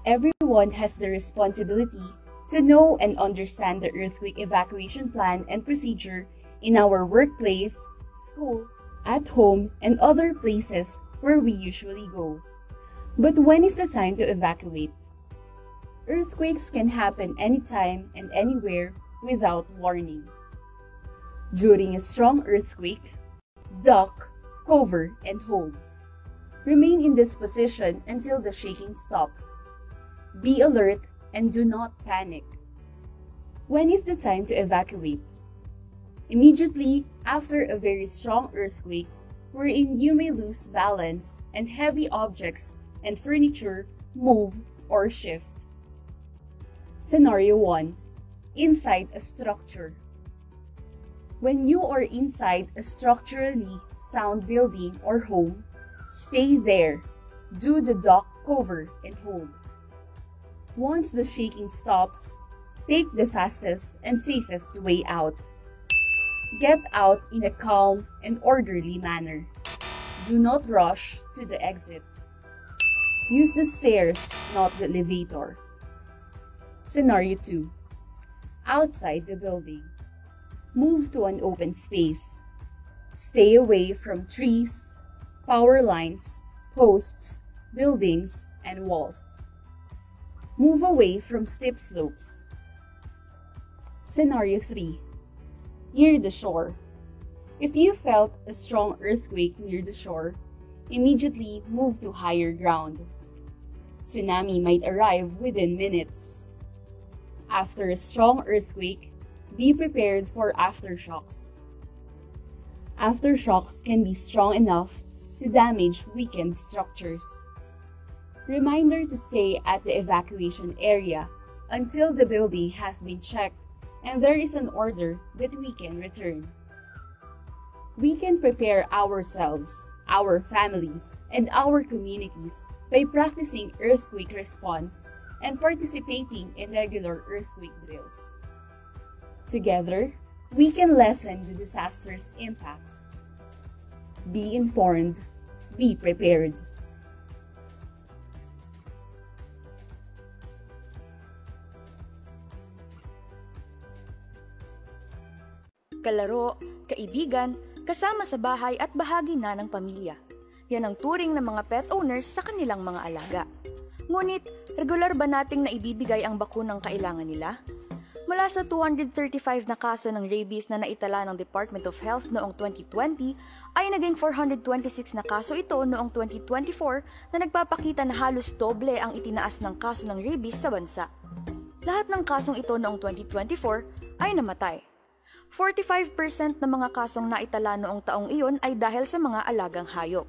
Everyone has the responsibility to know and understand the earthquake evacuation plan and procedure in our workplace, school, at home, and other places where we usually go. But when is the time to evacuate? Earthquakes can happen anytime and anywhere without warning. During a strong earthquake, duck, cover, and hold. Remain in this position until the shaking stops. Be alert and do not panic. When is the time to evacuate? Immediately after a very strong earthquake, wherein you may lose balance and heavy objects and furniture move or shift. Scenario 1. Inside a structure. When you are inside a structurally sound building or home, stay there. Do the duck, cover, and hold. Once the shaking stops, take the fastest and safest way out. Get out in a calm and orderly manner. Do not rush to the exit. Use the stairs, not the elevator. Scenario 2. Outside the building. Move to an open space. Stay away from trees, power lines, posts, buildings, and walls. Move away from steep slopes. Scenario 3. Near the shore. If you felt a strong earthquake near the shore, immediately move to higher ground. Tsunami might arrive within minutes. After a strong earthquake, be prepared for aftershocks. Aftershocks can be strong enough to damage weakened structures. Reminder to stay at the evacuation area until the building has been checked and there is an order that we can return. We can prepare ourselves, our families, and our communities by practicing earthquake response and participating in regular earthquake drills. Together, we can lessen the disaster's impact. Be informed, be prepared. Kalaro, kaibigan, kasama sa bahay at bahagi na ng pamilya. Yan ang turing ng mga pet owners sa kanilang mga alaga. Ngunit, regular ba nating naibibigay ang bakunang kailangan nila? Mula sa 235 na kaso ng rabies na naitala ng Department of Health noong 2020, ay naging 426 na kaso ito noong 2024 na nagpapakita na halos doble ang itinaas ng kaso ng rabies sa bansa. Lahat ng kasong ito noong 2024 ay namatay. 45% ng mga kasong naitala noong taong iyon ay dahil sa mga alagang hayop.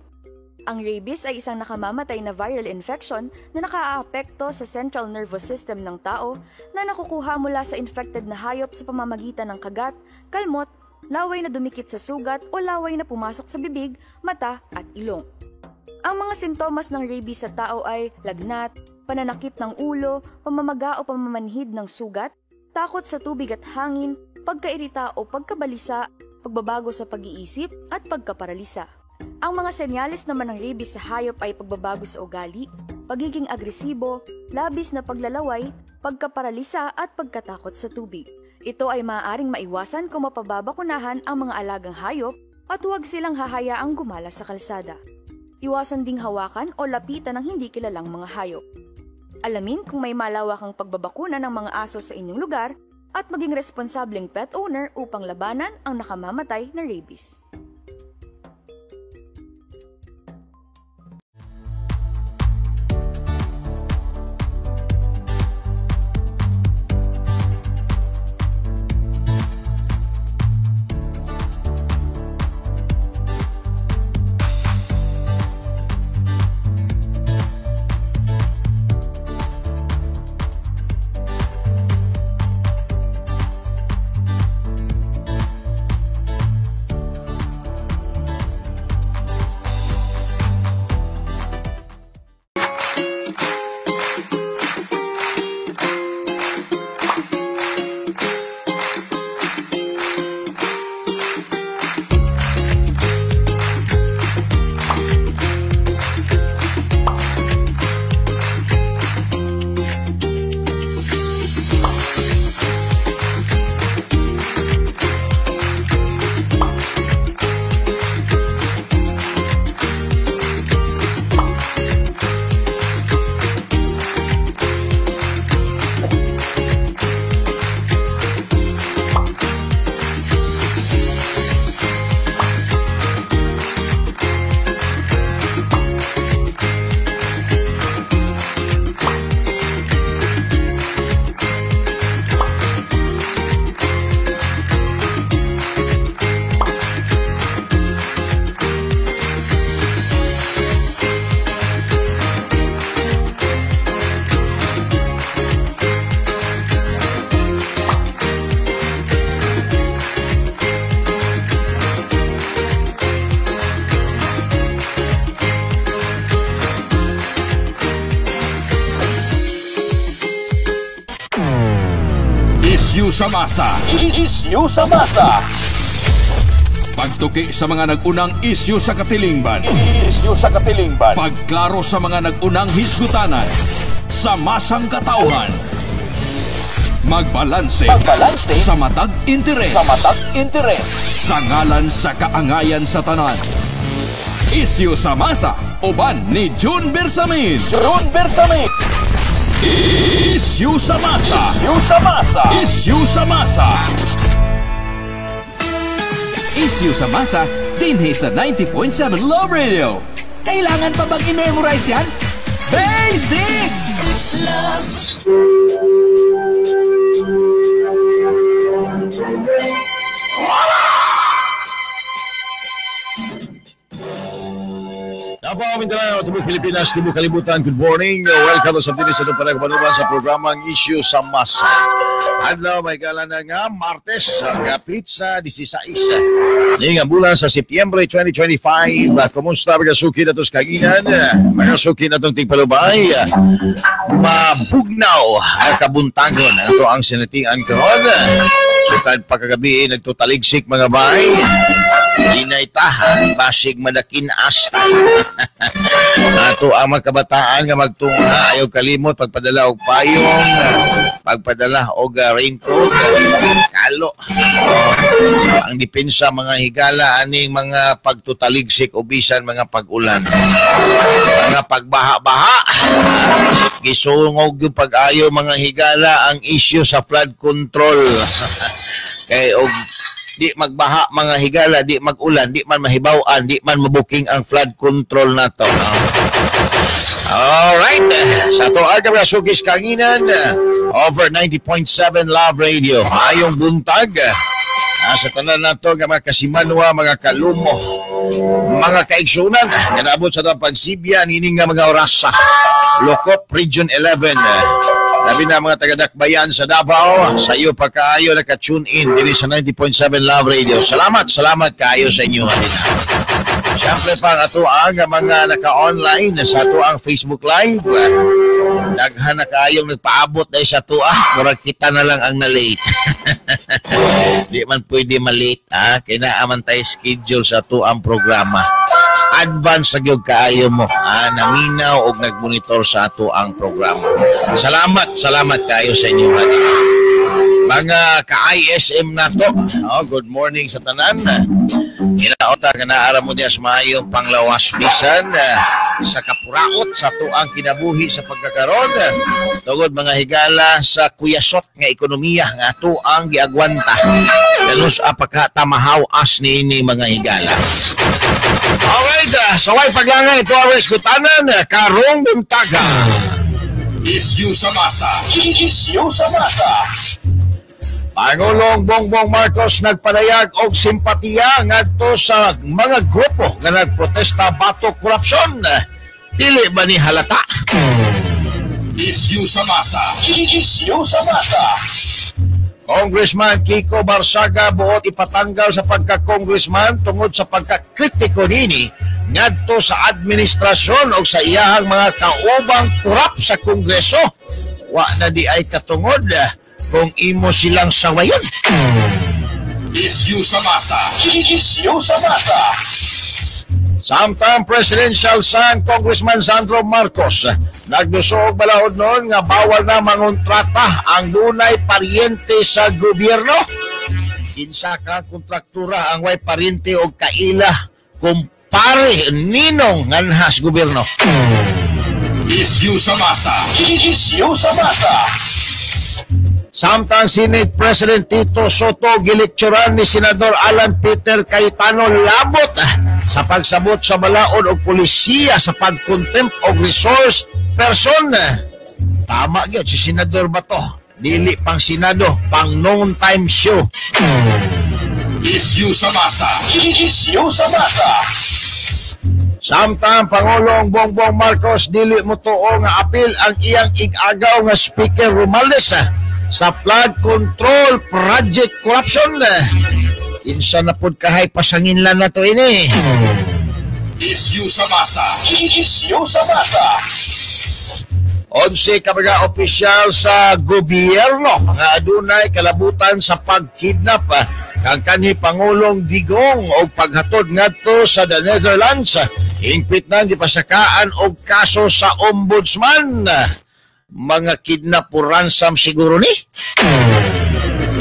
Ang rabies ay isang nakamamatay na viral infection na nakaaapekto sa central nervous system ng tao na nakukuha mula sa infected na hayop sa pamamagitan ng kagat, kalmot, laway na dumikit sa sugat o laway na pumasok sa bibig, mata at ilong. Ang mga sintomas ng rabies sa tao ay lagnat, pananakit ng ulo, pamamaga o pamamanhid ng sugat, takot sa tubig at hangin, pagkairita o pagkabalisa, pagbabago sa pag-iisip at pagkaparalisa. Ang mga senyales naman ng rabies sa hayop ay pagbabago sa ugali, pagiging agresibo, labis na paglalaway, pagkaparalisa at pagkatakot sa tubig. Ito ay maaaring maiwasan kung mapababakunahan ang mga alagang hayop at huwag silang hahayaang gumala sa kalsada. Iwasan ding hawakan o lapitan ng hindi kilalang mga hayop. Alamin kung may malawakang pagbabakuna ng mga aso sa inyong lugar at maging responsableng pet owner upang labanan ang nakamamatay na rabies. Issue sa masa. Issue sa masa. Pagtuki sa mga nag-unang isyu sa katilingban. Issue sa katilingban. Pagklaro sa mga nag-unang hisgutanan. Sa masang katauhan. Magbalanse. Magbalanse. Sa matag interes. Sa matag interes. Sa ngalan sa kaangayan sa tanan. Issue sa masa. Uban ni June Bersamin. June Bersamin. Issue sa masa. Issue sa masa. Issue sa masa. Issue sa masa dinhi sa 90.7 Love Radio. Kailangan pa bang i-memorize yan? Basic! Love. Davao, Mindanao, Tibok Pilipinas, Tibok Kalibutan, good morning. Welcome sa dinis sa itong panagpanuban sa programang Issue sa Masa. Adlaw, may gala na nga, Martes, ang pizza 16. Nga bulan sa Setyembre 2025. Kumusta mga suki na ito sa kaginan? Mga suki na itong tigpalubay. Mabugnaw ang kabuntagon. Ito ang sinatingan karon. Sukad pagkagabi, nagtutaligsik mga bay. Dinay ta, basig madakin asta. Ato ang mga kabataan nga magtunga, ayaw kalimot, pagpadala og payong, pagpadala og raincoat, kalo. Ang depensa mga higala aning mga pagtutaligsik o bisan mga pag-ulan. Mga pagbaha-baha. Gisungog yung pag-ayo mga higala ang issue sa flood control. Kay og di magbaha mga higala, di magulan, di man mahibaw-an, di man mabuking ang flood control nato. Alright, sa to aga mga sugis kanginan, over 90.7 Love Radio. Ayong buntag, sa tanan nato nga mga kasimanwa, mga kalumo, mga kaigsunan, nga naabot sa itong pagsibya, nining nga mga orasa. Lokop Region 11. Labi na mga tagadakbayan sa Davao, sa iyo pagkaayo naka-tune in diri sa 90.7 Love Radio. Salamat, salamat kaayo sa inyo. Siyempre pa ang ato ang mga naka-online sa ato ang Facebook Live. Daghan na kaayong nagpaabot dahil sa ato ah. Murag kita na lang ang na-late. Di man pwede ma-late ah. Kaya naaman tayo schedule sa ato ang programa. Advance na gyud kaayo mo nanminaw og nagmonitor sa ato ang programa. Salamat, salamat kaayo sa inyo. Mga ka-ISM nato, oh, good morning sa tanan. Hinaota ka na aram mo niya sa maayong panglawas bisan sa kapuraot sa tuang kinabuhi sa pagkakaron. Tugod mga higala sa kuyasot nga ekonomiya nga ato ang giagwanta. Ganus apakatamahaw as niini mga higala. Alright, saway paglangan ito ang iskutanan, karong buntaga. Issue sa masa. Issue sa masa. Pangulong Bongbong Marcos nagpadayag og simpatiya ngadto sa mga grupo nga nagprotesta batok korupsyon. Dili ba ni halata? Issue sa masa. Issue sa masa. Congressman Kiko Barsaga buot ipatanggal sa pagka-congressman tungod sa pagkakritiko nini ngadto sa administrasyon o sa iyahang mga kaubang kurap sa Kongreso. Wa na di ay katungod kung imo silang sawayon. Issue sa masa. Issue sa masa. Samtang Presidential Son Congressman Sandro Marcos nagdusog balaod noon nga bawal na mangontrata ang dunay paryente sa gobyerno. Kinsa ka kontraktura ang way paryente og kaila kumpare ninong nganhas gobyerno. Issue sa masa. Issue sa masa. Samtang Senate President Tito Sotto gilektsuran ni Senador Alan Peter Cayetano labot sa pagsabot sa balaod og polisiya sa pag-contempt og resource person. Tama gyud si Senador Bato. Dili pang Senado, pang noon time show. Issue sa masa. Issue sa masa. Samtang Pangulong Bongbong Marcos dili motuo nga apil ang iyang ig-agaw nga Speaker Romualdez sa flood control project corruption. Insa na pud kahay pasanginlan na to ini. Issue sa masa. Issue sa masa. 11 ka mga opisyal sa gobyerno nga adunay kalabutan sa pagkidnap kang kanhi Pangulong Digong og paghatod ngadto sa the Netherlands. Hingpit na gipasakaan og kaso sa ombudsman. Mga kidnap o ransom siguro ni.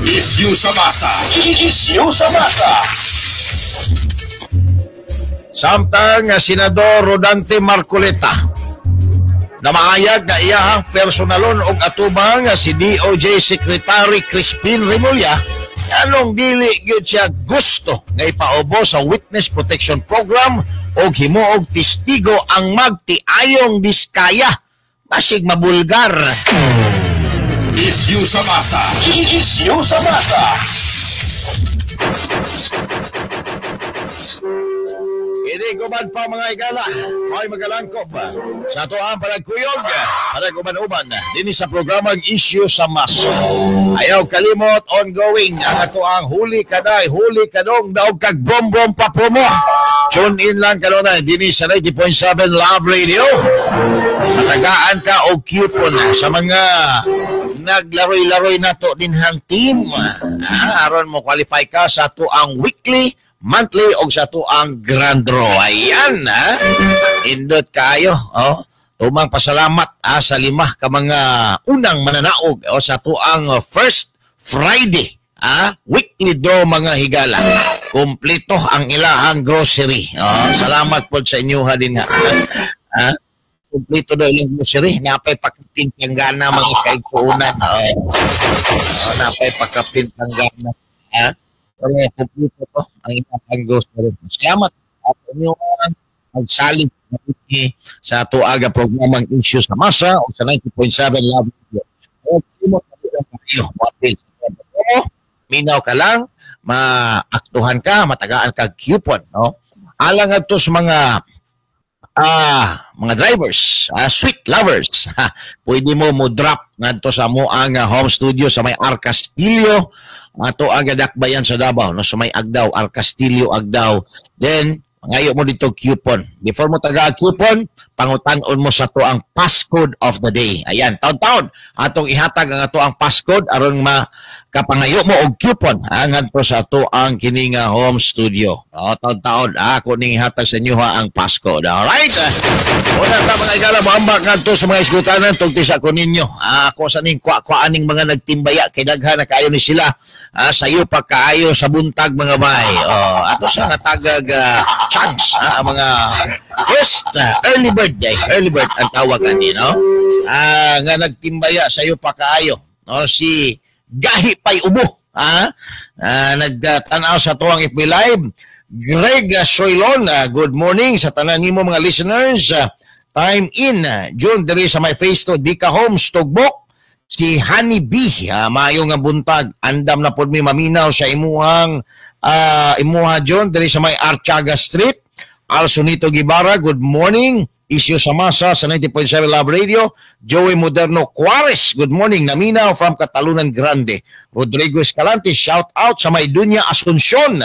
Isyu sa masa. Isyu sa masa. Samtang Senador Rodante Marcoleta na maayag na iyahang personalon og atubang si DOJ Secretary Crispin Remulla, anong dili gyud siya gusto nga ipaubo sa Witness Protection Program og himuog testigo ang magtiayong Diskaya. Basig mabulgar. Isyu sa masa. Isyu sa masa. Ini guban pa mga igala, may magalangkob sa ato ang panagkuyog, panag-uban-uban dinhi sa programang Isyu sa Masa. Ayaw kalimot, ongoing ang ato ang huli kaday, huli kadong, daog kag bom-bom pa promo. Tune in lang kanunay dinhi sa 90.7 Love Radio. Matagaan ka og coupon sa mga naglaroy-laroy nato dinhang team. Aron mo qualify ka sa ato ang weekly, monthly o sa ato ang grand draw. Ayan, ha? Indot kayo, oh. Tumang pasalamat sa 5 ka mga unang mananaog o sa ato ang first Friday, weekly draw mga higala. Kompleto ang ilahang grocery. Oh, salamat po sa inyo ha din ha. Ha? Kompleto daw ilang grocery. Napay pakapin panggana mga kaigsuunan. Oh. Oh, napay pakapin panggana. Ha? Pero kompleto to ang ilang grocery. Salamat at inyo magsalig sa ato aga programang Isyu sa Masa o sa 90.7 Love Radio. Minaw ka lang, maaktuhan ka, matagaan ka coupon, no? Alang adto sa mga mga drivers, sweet lovers, pwede mo mo drop ngadto sa mo ang home studio sa may R. Castillo, ato ang dakbayan sa Davao, no, sa may Agdao, R. Castillo Agdao. Then ngayo mo dito coupon. Before mo taga coupon, pangutan-on mo sa to ang passcode of the day. Ayan, taon-taon atong ihatag ang ato ang passcode aron makapangayo mo og coupon ngadto sa ato ang kining home studio. No, taon-taon ako ning ihatag sa inyo ha ang passcode. Alright. Una ta mga igala moambak ngadto sa mga isgutanan tugti sa ko ninyo. Ako sa ning kwa-kwa aning mga nagtimbaya kay daghan na kaayo ni sila. Sayo pa kaayo sa buntag mga bay. Oh, ato sa natagag chance ang mga first early bird day, early bird ang tawag ani, no? Nga nagtimbaya sayo pa kaayo, no? Si Gahi Pay Ubo, nagtan-aw sa tuwang FB Live. Greg Soilon, good morning sa tanan nimo mga listeners. Time in June diri sa my face to Dika Homes Tugbok. Si Honey B, maayong nga buntag, andam na pod mi maminaw sa imuhang imuha John diri sa may Archaga Street. Alsonito Gibara, good morning. Isyu sa Masa sa 90.7 Love Radio. Joey Moderno Juarez, good morning. Naminaw from Catalunan Grande. Rodrigo Escalante, shout out sa may Dunya Asuncion.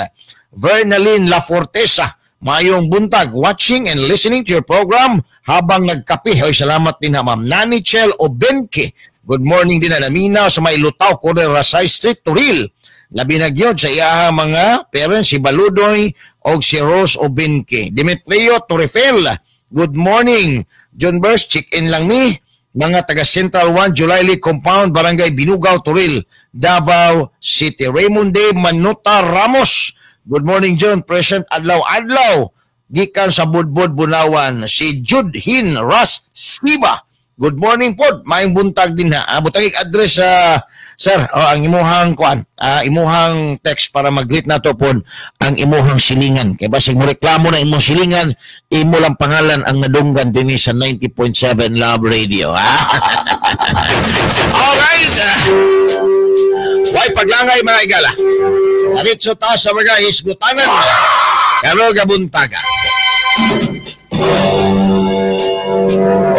Vernalyn La Fortesa, mayong buntag, watching and listening to your program habang nagkape. Hoy, salamat din ha, Ma'am Nani Chel Obenke. Good morning din na naminaw sa may Lutaw, Corner Rasay Street, Turil. Labi na gyud sa iya mga parents, si Baludoy o si Rose Obenke. Demetrio Torrefel, good morning. John Burst, check-in lang ni. Mga taga Central 1, July Compound, Barangay Binugaw, Turil, Davao City. Raymond D. Manuta Ramos, good morning John. Present adlaw-adlaw, gikan sa Budbud, Bunawan. Si Jude Hin Ras Siba, good morning pod. Maayong buntag din ha. Butangig address sir, ang imuhang kuan, imuhang text para mag-greet nato pod ang imuhang silingan. Kay basig mo reklamo na imong silingan, imo lang pangalan ang nadunggan dinhi sa 90.7 Love Radio. Alright. Way paglangay mga igala. Diretso ta sa mga hisgutanan. Karong buntaga.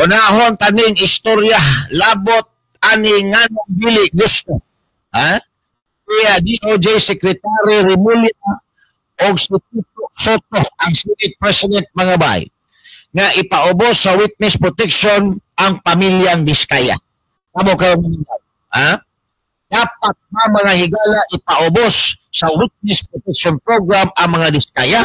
Unahon taning istorya labot ani nganong dili gusto. Ha? Kaya DOJ Secretary Remulla og si Tito Soto ang Senate President mga bay nga ipaubos sa witness protection ang pamilyang Diskaya? Kamo kayo, ha? Dapat ba, mga higala, ipaubos sa Witness Protection Program ang mga Diskaya?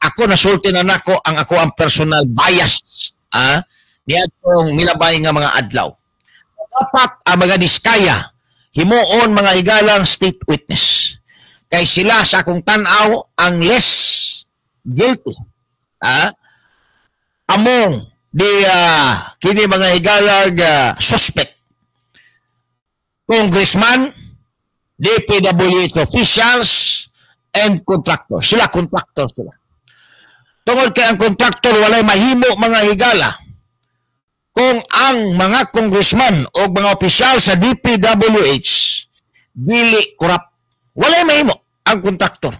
Ako, nasulti na nako ang ako ang personal bias, ha? Niadtong milabay nga mga adlaw. Dapat ang mga Diskaya himuon, mga higalang, state witness. Kay sila, sa akong tan-aw, ang less guilty. Ha? Among the kini, mga higalag, suspect congressman, DPWH officials, and contractor. Sila, contractor sila. Tungod kay ang contractor walay mahimo, mga higala, kung ang mga congressman o mga opisyal sa DPWH dili corrupt. Walay mahimo ang contractor.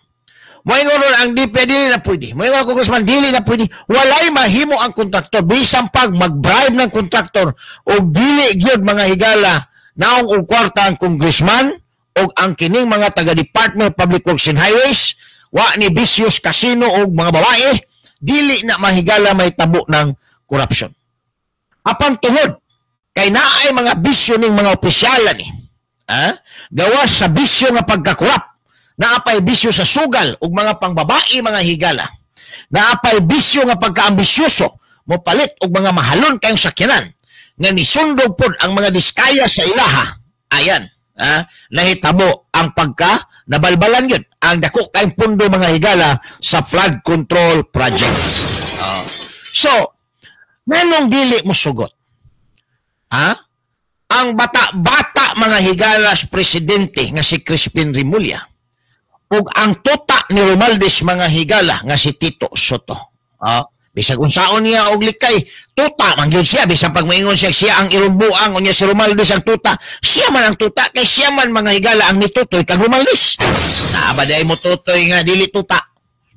Moingon ang DP, dili na pwede. Moingon ang congressman, dili na pwede. Walay mahimo ang kontraktor. Bisan pag mag-bribe ng kontraktor o dili gyud, mga higala, naong og kwarta ang congressman o ang kining mga taga Department of Public Works and Highways, wa ni bisyo sa kasino o mga babae, dili na mahigala may tabo ng corruption. Apan tungod kay naay mga bisyo ning mga opisyalan ni, ha? Gawas sa bisyo nga pagkakurap, naapay bisyo sa sugal ug mga pangbabae, mga higala. Naapay bisyo nga pagkaambisyoso, mopalit og mga mahalon kayong sakyanan nga nisundog pod ang mga Diskaya sa ilaha. Ayan, ha? Nahitabo ang pagka nabalbalan yun ang dako kayong pundo, mga higala, sa flood control project. So, nganong dili mo sugot? Ha? Ang bata-bata, mga higala, sa presidente nga si Crispin Remulla ug ang tuta ni Romualdez, mga higala, nga si Tito Sotto. Bisag unsaon niya og likay, tuta man gyud siya. Bisan pag moingon siya siya ang irumbuang unya si Romualdez ang tuta, siya man ang tuta kay siya man, mga higala, ang nitutoy kang Romualdez. Naa ba diay mo tutoy nga dili tuta?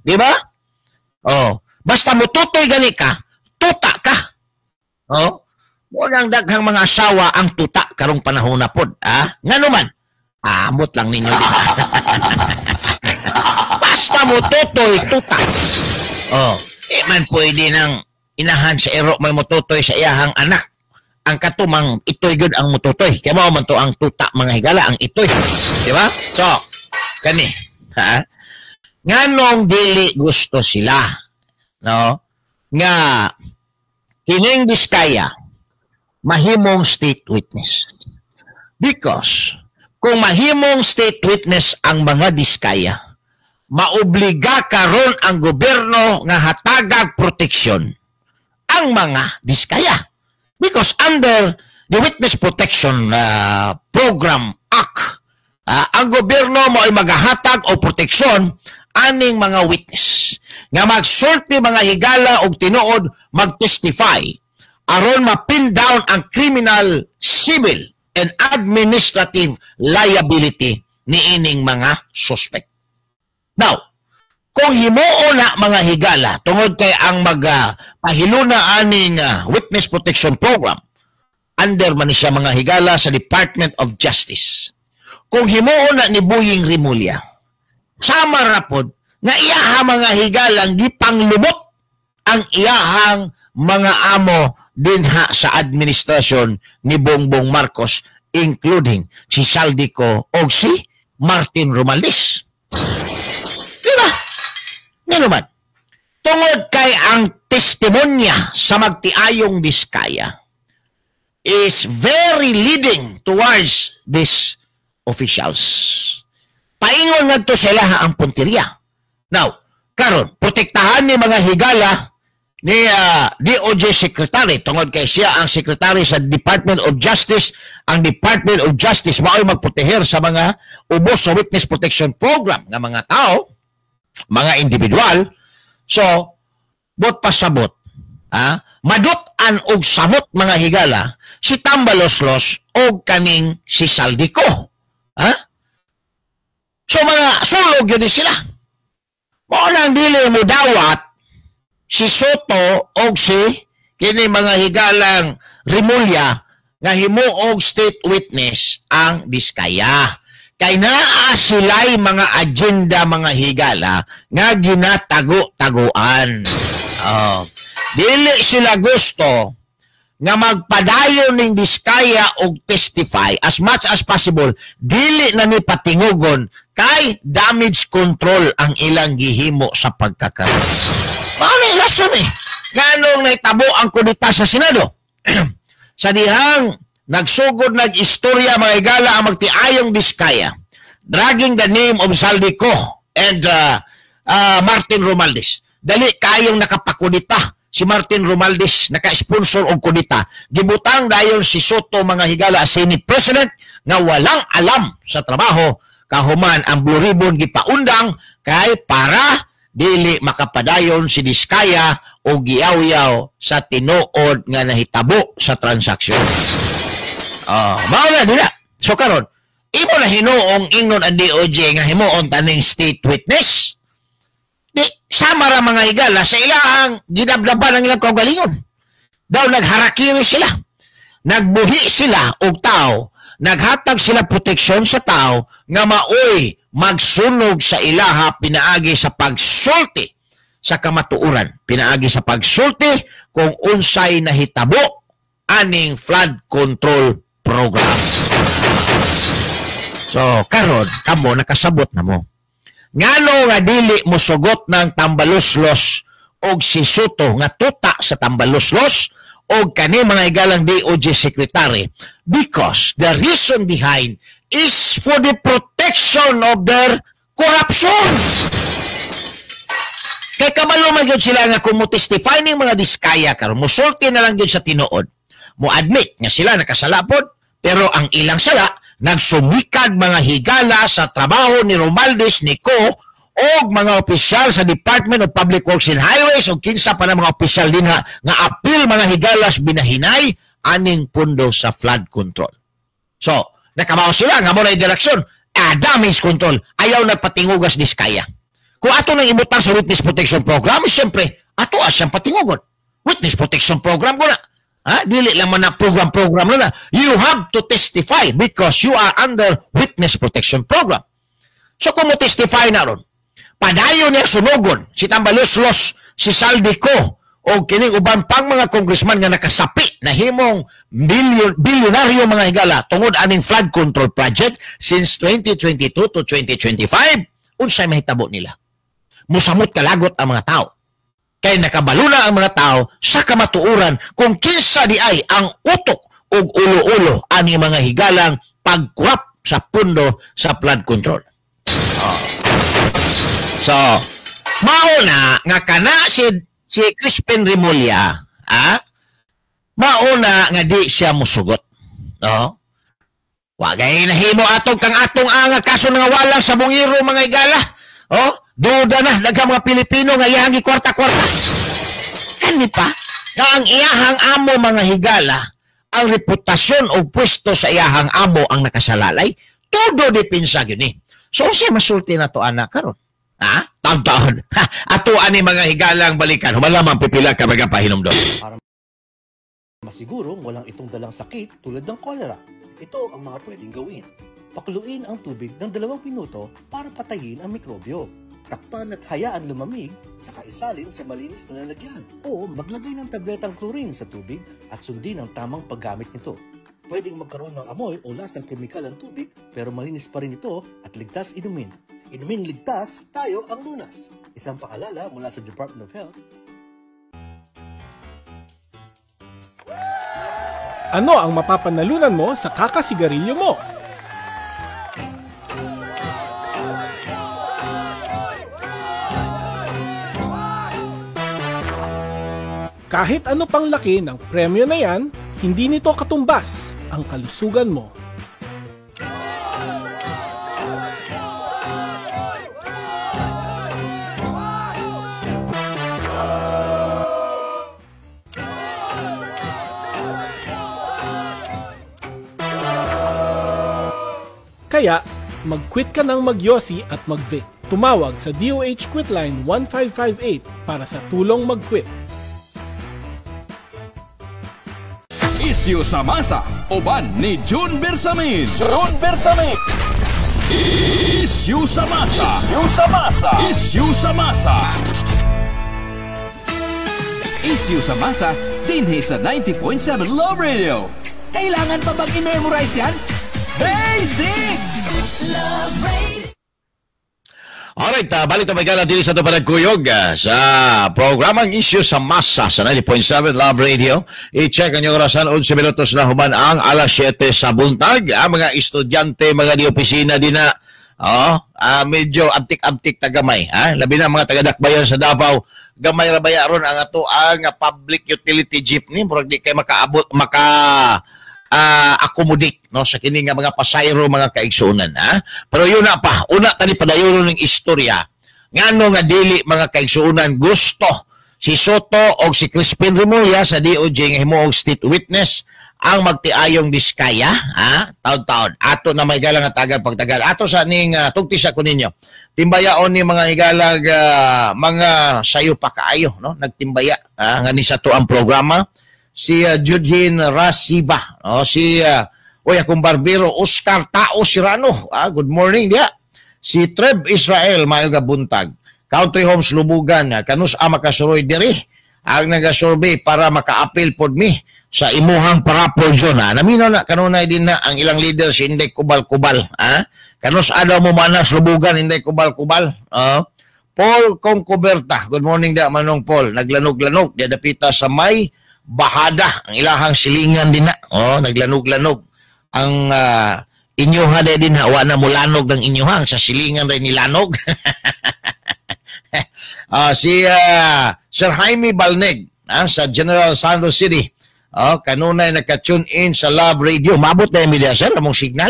Di ba? Oh, basta mo tutoy gani ka, tuta ka. Oh, mo nang daghang mga asawa ang tuta karong panahon na pod, ah? Ngano man? Amot lang ninyo, di ba? Basta mo tutoy, tuta. Oh, di man pwede nang inahan sa ero may mututoy sa iyahang anak. Ang katumang itoy gud ang mututoy. Kaya mao man to ang tuta, mga higala, ang itoy. Di ba? So, kani, ha? Nganong dili gusto sila, no? Nga kining Diskaya mahimong state witness. Because kung mahimong state witness ang mga Diskaya, maobliga karon ang gobyerno nga hatagag proteksyon ang mga Diskaya. Because under the Witness Protection Program Act, ang gobyerno mo ay magahatag o proteksyon aning mga witness nga magsulti, mga higala, og tinuod, magtestify aron ma-pin down ang criminal, civil and administrative liability niining mga suspect. Now, kung himuon na, mga higala, tungod kay ang mag pahiluna aning Witness Protection Program, under man ni siya, mga higala, sa Department of Justice. Kung himuon na ni Boying Remulla, sama rapod nga iyaha, mga higalang, gipanglumot ang iyahang mga amo dinha sa administrasyon ni Bongbong Marcos, including si Zaldy Co o si Martin Romualdez. Di ba? Nga naman, tungod kay ang testimonya sa magtiayong Diskaya is very leading towards these officials. Paingon ngadto sila ang punteriya. Now, karon protektahan ni, mga higala, ni DOJ Secretary tungod kay siya ang secretary sa Department of Justice. Ang Department of Justice mao'y magproteher sa mga ubos sa Witness Protection Program nga mga tao, mga individual. So, bot pasabot, ah, madut-an og samot, mga higala, si Tambaloslos og kaning si Zaldy Co, ha? So mga sulog yun sila. Mao nang dili mo dawat si Sotto og si kini, mga higalang, Remulla nga himuog state witness ang Diskaya. Kay naa sila'y mga agenda, mga higala, nga ginatago-taguan. Oh. Dili sila gusto. nga magpadayon ning Diskaya og testify as much as possible, dili na ni patingugon kay damage control ang ilang gihimo sa pagkakaroon. Mao na rason eh. Nganong nahitabo ang kudita sa Senado? Sa dihang nagsugod nag-istorya mga higala ang magtiayong Diskaya, dragging the name of Zaldy Co and Martin Romualdez. Dali kayong nakapakudita si Martin Romualdez, naka-sponsor og kudita. Gibutang dayon si Sotto mga higala as Senate President nga walang alam sa trabaho, kahuman ang Blue Ribbon gipaundang kay para dili makapadayon si Diskaya o giyaw-yaw sa tinuod nga nahitabo sa transaksyon. Mao na dila. So karon, imo na hinuong ingnon ang DOJ nga himuon taning state witness. Di sama ra mga higala sa ilang gidabdaban ang ilang kaugalingon. Daw nagharakiri sila. Nagbuhi sila og tao, naghatag sila proteksyon sa tao nga maoy magsunog sa ilaha pinaagi sa pagsulti sa kamatuoran, pinaagi sa pagsulti kung unsay nahitabo aning flood control program. So karon kamo nakasabot na mo. Ngano nga dili mosugot ng Tambaloslos og si Sotto nga tuta sa Tambaloslos og kani mga higalang DOJ secretary, because the reason behind is for the protection of their corruption. Kay kabalo man gyud sila nga kung mo-testify ning mga Diskaya karon, mosulti na lang gyud sa tinuod, mo admit nga sila nakasalapod, pero ang ilang sala nagsumikad mga higala sa trabaho ni Romualdez, ni Co og mga opisyal sa Department of Public Works and Highways o kinsa pa na mga opisyal din ha, nga apil mga higalas binahinay aning pundo sa flood control. So, nakabaw sila nga mo na direksyon, damage control, ayaw nagpatingugas Diskaya. Kung ato nang ibutang sa witness protection program, siyempre, ato siyang patingugon. Witness protection program ko na. Ha? Dili lang man na program na. You have to testify because you are under witness protection program. So kung mo testify na ron, padayon niya sunugon si Tambaloslos, si Zaldy Co o kining uban pang mga congressman nga nakasapi na himong bilyonaryo mga higala tungod aning flood control project since 2022 to 2025, unsay mahitabo nila? Musamot kalagot ang mga tao. Kay nakabalo na ang mga tao sa kamatuoran kung kinsa di ay ang utok ug ulo-ulo ani mga higalang pagkurap sa pundo sa flood control. Oh. So, mao na nga kana si Crispin Remulla, mao na nga di siya musugot. No? Wagay nahimo atong kang atong anga kaso nga walang sa bungiro mga higala. Oh, duda na daghang mga Pilipino nga iyahang gikwarta-kwarta. Kani pa nga ang iyahang amo mga higala, ang reputasyon o pwesto sa iyahang amo ang nakasalalay, todo depensa gyud ni. So unsay masulti na to ana karon? Ha? Taon-taon. Ato ani mga higalang balikan. Humalamang pipila ka mga pahinumdom. Para masigurong walang itong dalang sakit tulad ng kolera. Ito ang mga pwedeng gawin. Pakuluin ang tubig ng 2 minuto para patayin ang mikrobyo. Takpan at hayaan lumamig, saka isalin sa malinis na lalagyan. O maglagay ng tabletang chlorine sa tubig at sundin ang tamang paggamit nito. Pwedeng magkaroon ng amoy o lasang kemikal ang tubig, pero malinis pa rin ito at ligtas inumin. Inumin ligtas, tayo ang lunas. Isang paalala mula sa Department of Health. Ano ang mapapanalunan mo sa kakasigarilyo mo? Kahit ano pang laki ng premyo na yan, hindi nito katumbas ang kalusugan mo. Kaya, mag-quit ka ng magyosi at mag-vape. Tumawag sa DOH Quitline 1558 para sa tulong mag-quit. Isyu sa masa, uban ni June Bersamin. June Bersamin. Isyu sa masa. Isyu sa masa. Isyu sa masa. Isyu sa masa, Dinhi sa 90.7 Love Radio. Kailangan pa bang i-memorize yan? Basic! Love Radio. Alright, balik tayo gala diri sa ato panagkuyog sa programang Isyu sa Masa sa 90.7 Love Radio. I-check ang inyong orasan, 11 minutos na human ang alas 7 sa buntag. Ang mga estudyante, mga di opisina din na, oh, medyo abtik-abtik ta gamay. Ha? Labi na mga taga-Dakbayan sa Davao, gamay ra baya ron ang ato ang public utility jeepney. Murag di kay makaabot, maka accommodate, no, sa kini nga mga pasayro, mga kaigsuonan, ha. Pero yun na pa una tani padayon ning istorya ngano nga dili, mga kaigsuonan, gusto si Sotto o si Crispin Remulla sa DOJ nga himuong state witness ang magtiayong Diskaya, ha. Taon-taon ato na may galang at tagal pagtagal ato sa ning tugti sa kuninyo timbayaon ni mga higalag, mga sayo pa kaayo, no, nagtimbaya nga ni sa to ang programa si Judhin Rasiva, no, si oy, akong barbero Oscar Tao Serrano, good morning dia. Si Treb Israel, maayong buntag. Country Homes Lubugan, kanus ama kasuroy diri ang nagasurvey para makaapil pod mi sa imuhang parapol zone, ha. Naminaw na kanunay din na ang ilang leader si Inday Kubal-Kubal, ha. Kanus adaw mo manas Lubugan, Inday Kubal-Kubal. Paul Concoberta, good morning dia, Manong Paul. Naglanog-lanog dia dapita sa may bahada ang ilahang silingan din na. Oh, naglanog-lanog ang inyuha din na, wa na mulanog ng inyuhang sa silingan rin nilanog. Si Sir Jaime Balneg sa General Santos City. Oh, kanunay naka-tune in sa Love Radio. Maabot na yung media, sir, among signal.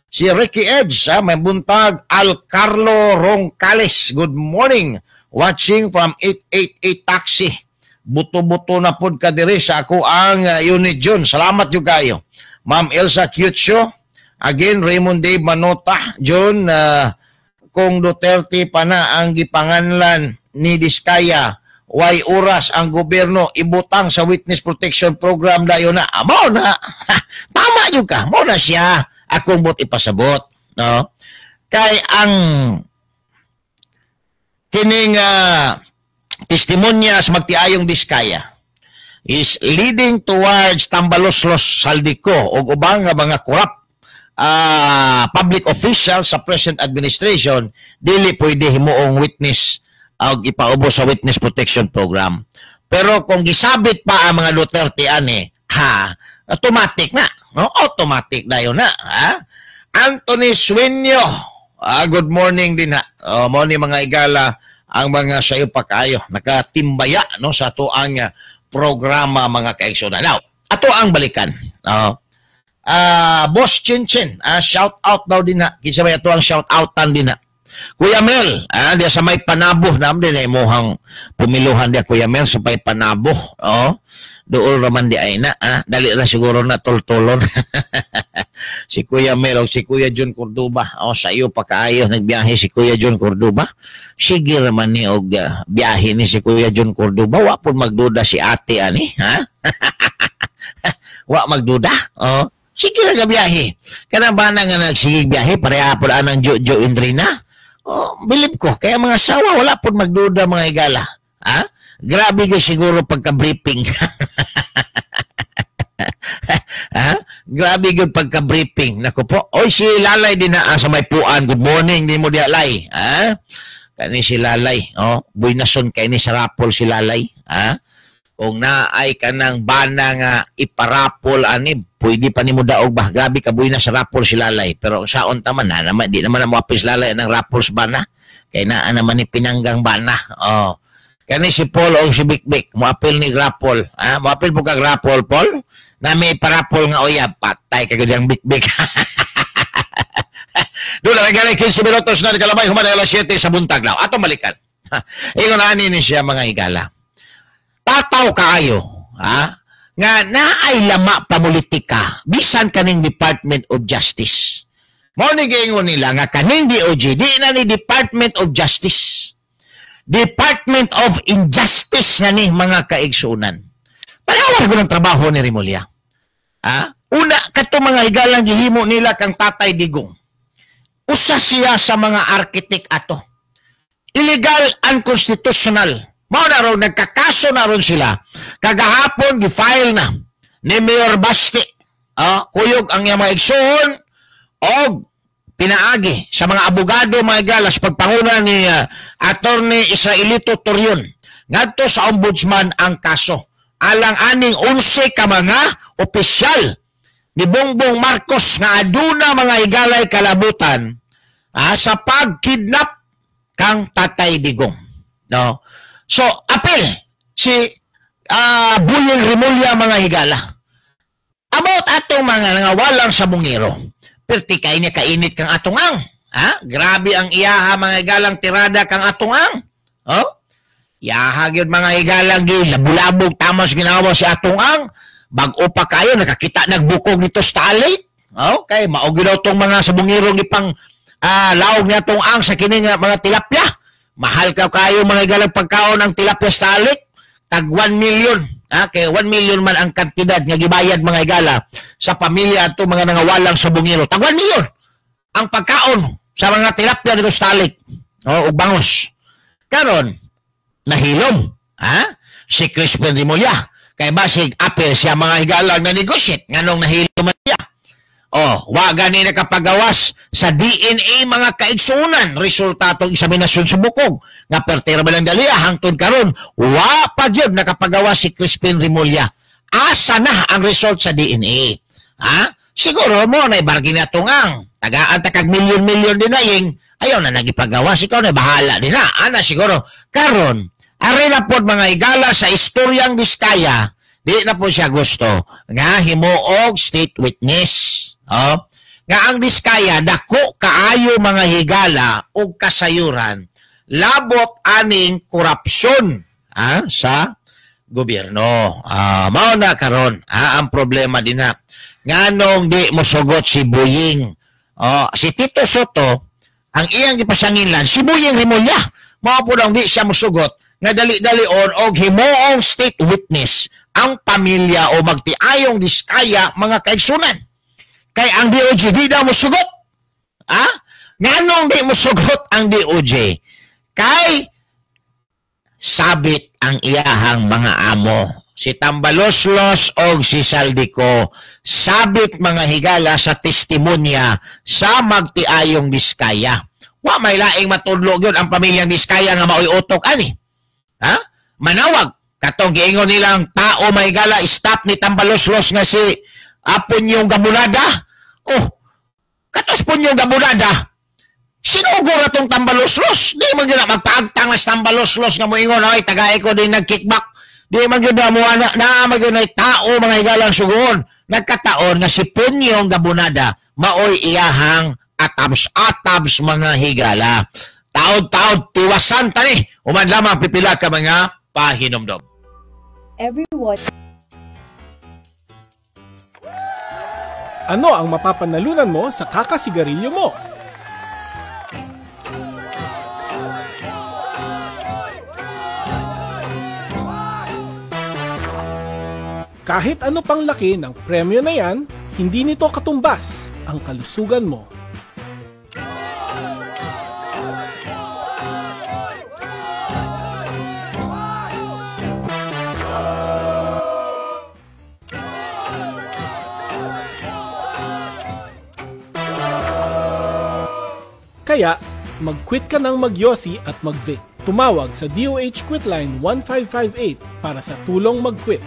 Si Ricky Edge, may buntag. Al Carlo Roncales, good morning. Watching from 888 Taxi. Buto-buto na pod ka diri sa ako ang unit June. Salamat jud kayo. Ma'am Elsa Cutio, again Raymond Dave Manota, John, kung Duterte pa na ang gipanganlan ni Diskaya, way oras ang gobyerno ibutang sa witness protection program dayon na. Amo na. Tama jud ka. Mo na siya akong but ipasabot, no? Kay ang kining testimonya sa magtiayong Diskaya is leading towards Tambaloslos, Zaldy Co o ubang nga mga corrupt public official sa present administration, dili pwede himuong witness og ipaubos sa witness protection program. Pero kung gisabit pa ang mga Duterte ani, ha, automatic na, no? Automatic na yun na, ha? Anthony Sueño, good morning din ha. Oh, mo ni mga igala ang mga sayo pa kayo nakatimbaya, no, sa ato ang programa, mga kaigsuonan. Now, ato ang balikan. Boss Chinchin, shout out daw din ha. Kinsa may ato ang shout outan din ha. Kuya Mel, diya sa may Panabo, naam din ay muhang pumiluhan diya Kuya Mel sa may Panabo. Oh, dool raman di ay na, dali ra siguro na toltolon. Si Kuya Mel o si Kuya John Cordoba. Oh, sa iyo pa kaayo nagbiyahe si Kuya John Cordoba. Sige raman ni og biyahe ni si Kuya John Cordoba, wa pud magduda si ate ani, ha? Wa magduda. Oh, sige ra biyahe. Kana ba na nga nagsigig biyahe pareha pud anang Jojo Indrina? Oh, bilib ko kaya mga asawa wala pud magduda, mga higala. Ha? Grabe ko siguro pagka-briefing. Ha? Grabe gyud pagka-briefing. Nako po. Oy, si Lalay din na sa may puan. Good morning din mo di Lalay. Ha? Kani si Lalay, oh, buinason kay ni sa rapol si Lalay, ha? Kung naay kanang bana nga iparapol ani, pwede pa nimo daog ba? Grabe ka buina sa rapol si Lalay. Pero saon ta man, ha, naman, di naman na moapis Lalay ng rapol sa bana. Kay naa naman ni pinanggang bana. Oh. Kani si Paul o si Bikbik, moapil ni grapol. Ha? Moapil po ka grapol, Paul? Na may parapol nga uyab, patay ka gyud ang Bikbik. Doon na gali 15 minutos na kalabay human alas 7 sa buntag now. Ato balikan. Ingon ani ni siya, mga higala. Tataw kaayo, ha? Nga naay lama pamulitika bisan kaning Department of Justice. Mao ni giingon nila nga kaning DOJ di na ni Department of Justice. Department of Injustice na ni, mga kaigsunan. Tanawan ko ng trabaho ni Remulla. Ha? Una, kato mga higalang gihimo nila kang Tatay Digong. Usa siya sa mga architect ato. Illegal, unconstitutional. Mao na ron nagkakaso na ron sila. Kagahapon gi-file na ni Mayor Basti. Kuyog ang iyang mga igsuon og pinaagi sa mga abogado mga higala sa pagpanguna ni Attorney Israelito Torion ngadto sa ombudsman ang kaso alang aning 11 ka mga opisyal ni Bongbong Marcos nga aduna mga higalay kalabutan sa pagkidnap kang Tatay Digong, no? So apil si Buyeng Remulla mga higala about atong mga nangawalang sa bungero. Perti kay niya kainit kang atong ang. Ha? Grabe ang iyaha mga higalang tirada kang atong ang. Oh? Iyaha gyud mga higalang gilabulabog tamas ginawa si atong ang. Bag-o pa kayo nakakita nagbukog nito sa tali. Okay, mao gyud daw tong mga sabungirong ipang laog ni atong ang sa kini nga mga tilapia. Mahal ka kayo mga higalang pagkaon ang tilapia sa tali. Tag 1 million. Kay 1 million man ang kantidad nga gibayad mga higala sa pamilya ato mga nangawalang sa bungiro. Tag 1 million ang pagkaon sa mga tilapia dito sa talik o ug bangos. Karon nahilom si Crispin Remulla kay basig apel siya mga higala nga negotiate nganong nahilom man siya. Oh, wa gani nakapagawas sa DNA mga kaigsunan resulta atong eksaminasyon sa bukog nga pertera ba lang daliya hangtod karon wa pa gyud nakapagawas si Crispin Remulla. Asa na ang result sa DNA? Ha? Siguro mo na ibargin na tungang tagaan ta kag milyon-milyon din aying ayaw na nagipagawas, ikaw na bahala din na. Ana siguro karon ari na pod mga higala sa istoryang Diskaya, di na po siya gusto nga himuog state witness. Oh, nga ang Diskaya dako kaayo mga higala og kasayuran labot aning korupsyon sa gobyerno. Mao na karon ang problema dinha. Nganong di mosugot si Buyeng? Oh, si Tito Soto ang iyang gipasanginlan si Buyeng Remulla. Mao po lang di siya mosugot nga dali-dalion og himuong state witness ang pamilya o magtiayong Diskaya mga kaigsunan. Kay ang DOJ di daw mosugot. Ha? Nganong di mosugot ang DOJ? Kay sabit ang iyahang mga amo. Si Tambaloslos o si Saldico sabit mga higala sa testimonya sa magtiayong Diskaya. Wa may laing matudlo gyud ang pamilyang Diskaya nga maoy utok ani. Ha? Manawag katong giingon nilang tao may higala stop ni Tambaloslos nga si Apon yung Gabunada. Oh, katos po yung Gabunada. Sinugo na tong Tambaloslos. Di man gyud magpaagtang na Tambaloslos nga moingon, ay tagay ko din nag-kickback. Di man gyud mo na man gyud ay tao mga higalang sugoon. Nagkataon nga si Punyong Gabunada maoy iyahang atabs-atabs mga higala. Taod-taod tiwasan tani human lamang pipila ka mga pahinomdom. Everyone. Ano ang mapapanalunan mo sa kakasigarilyo mo? Kahit ano pang laki ng premyo na yan, hindi nito katumbas ang kalusugan mo. Kaya, mag-quit ka ng magyosi at mag-vape. Tumawag sa DOH Quitline 1558 para sa tulong mag-quit.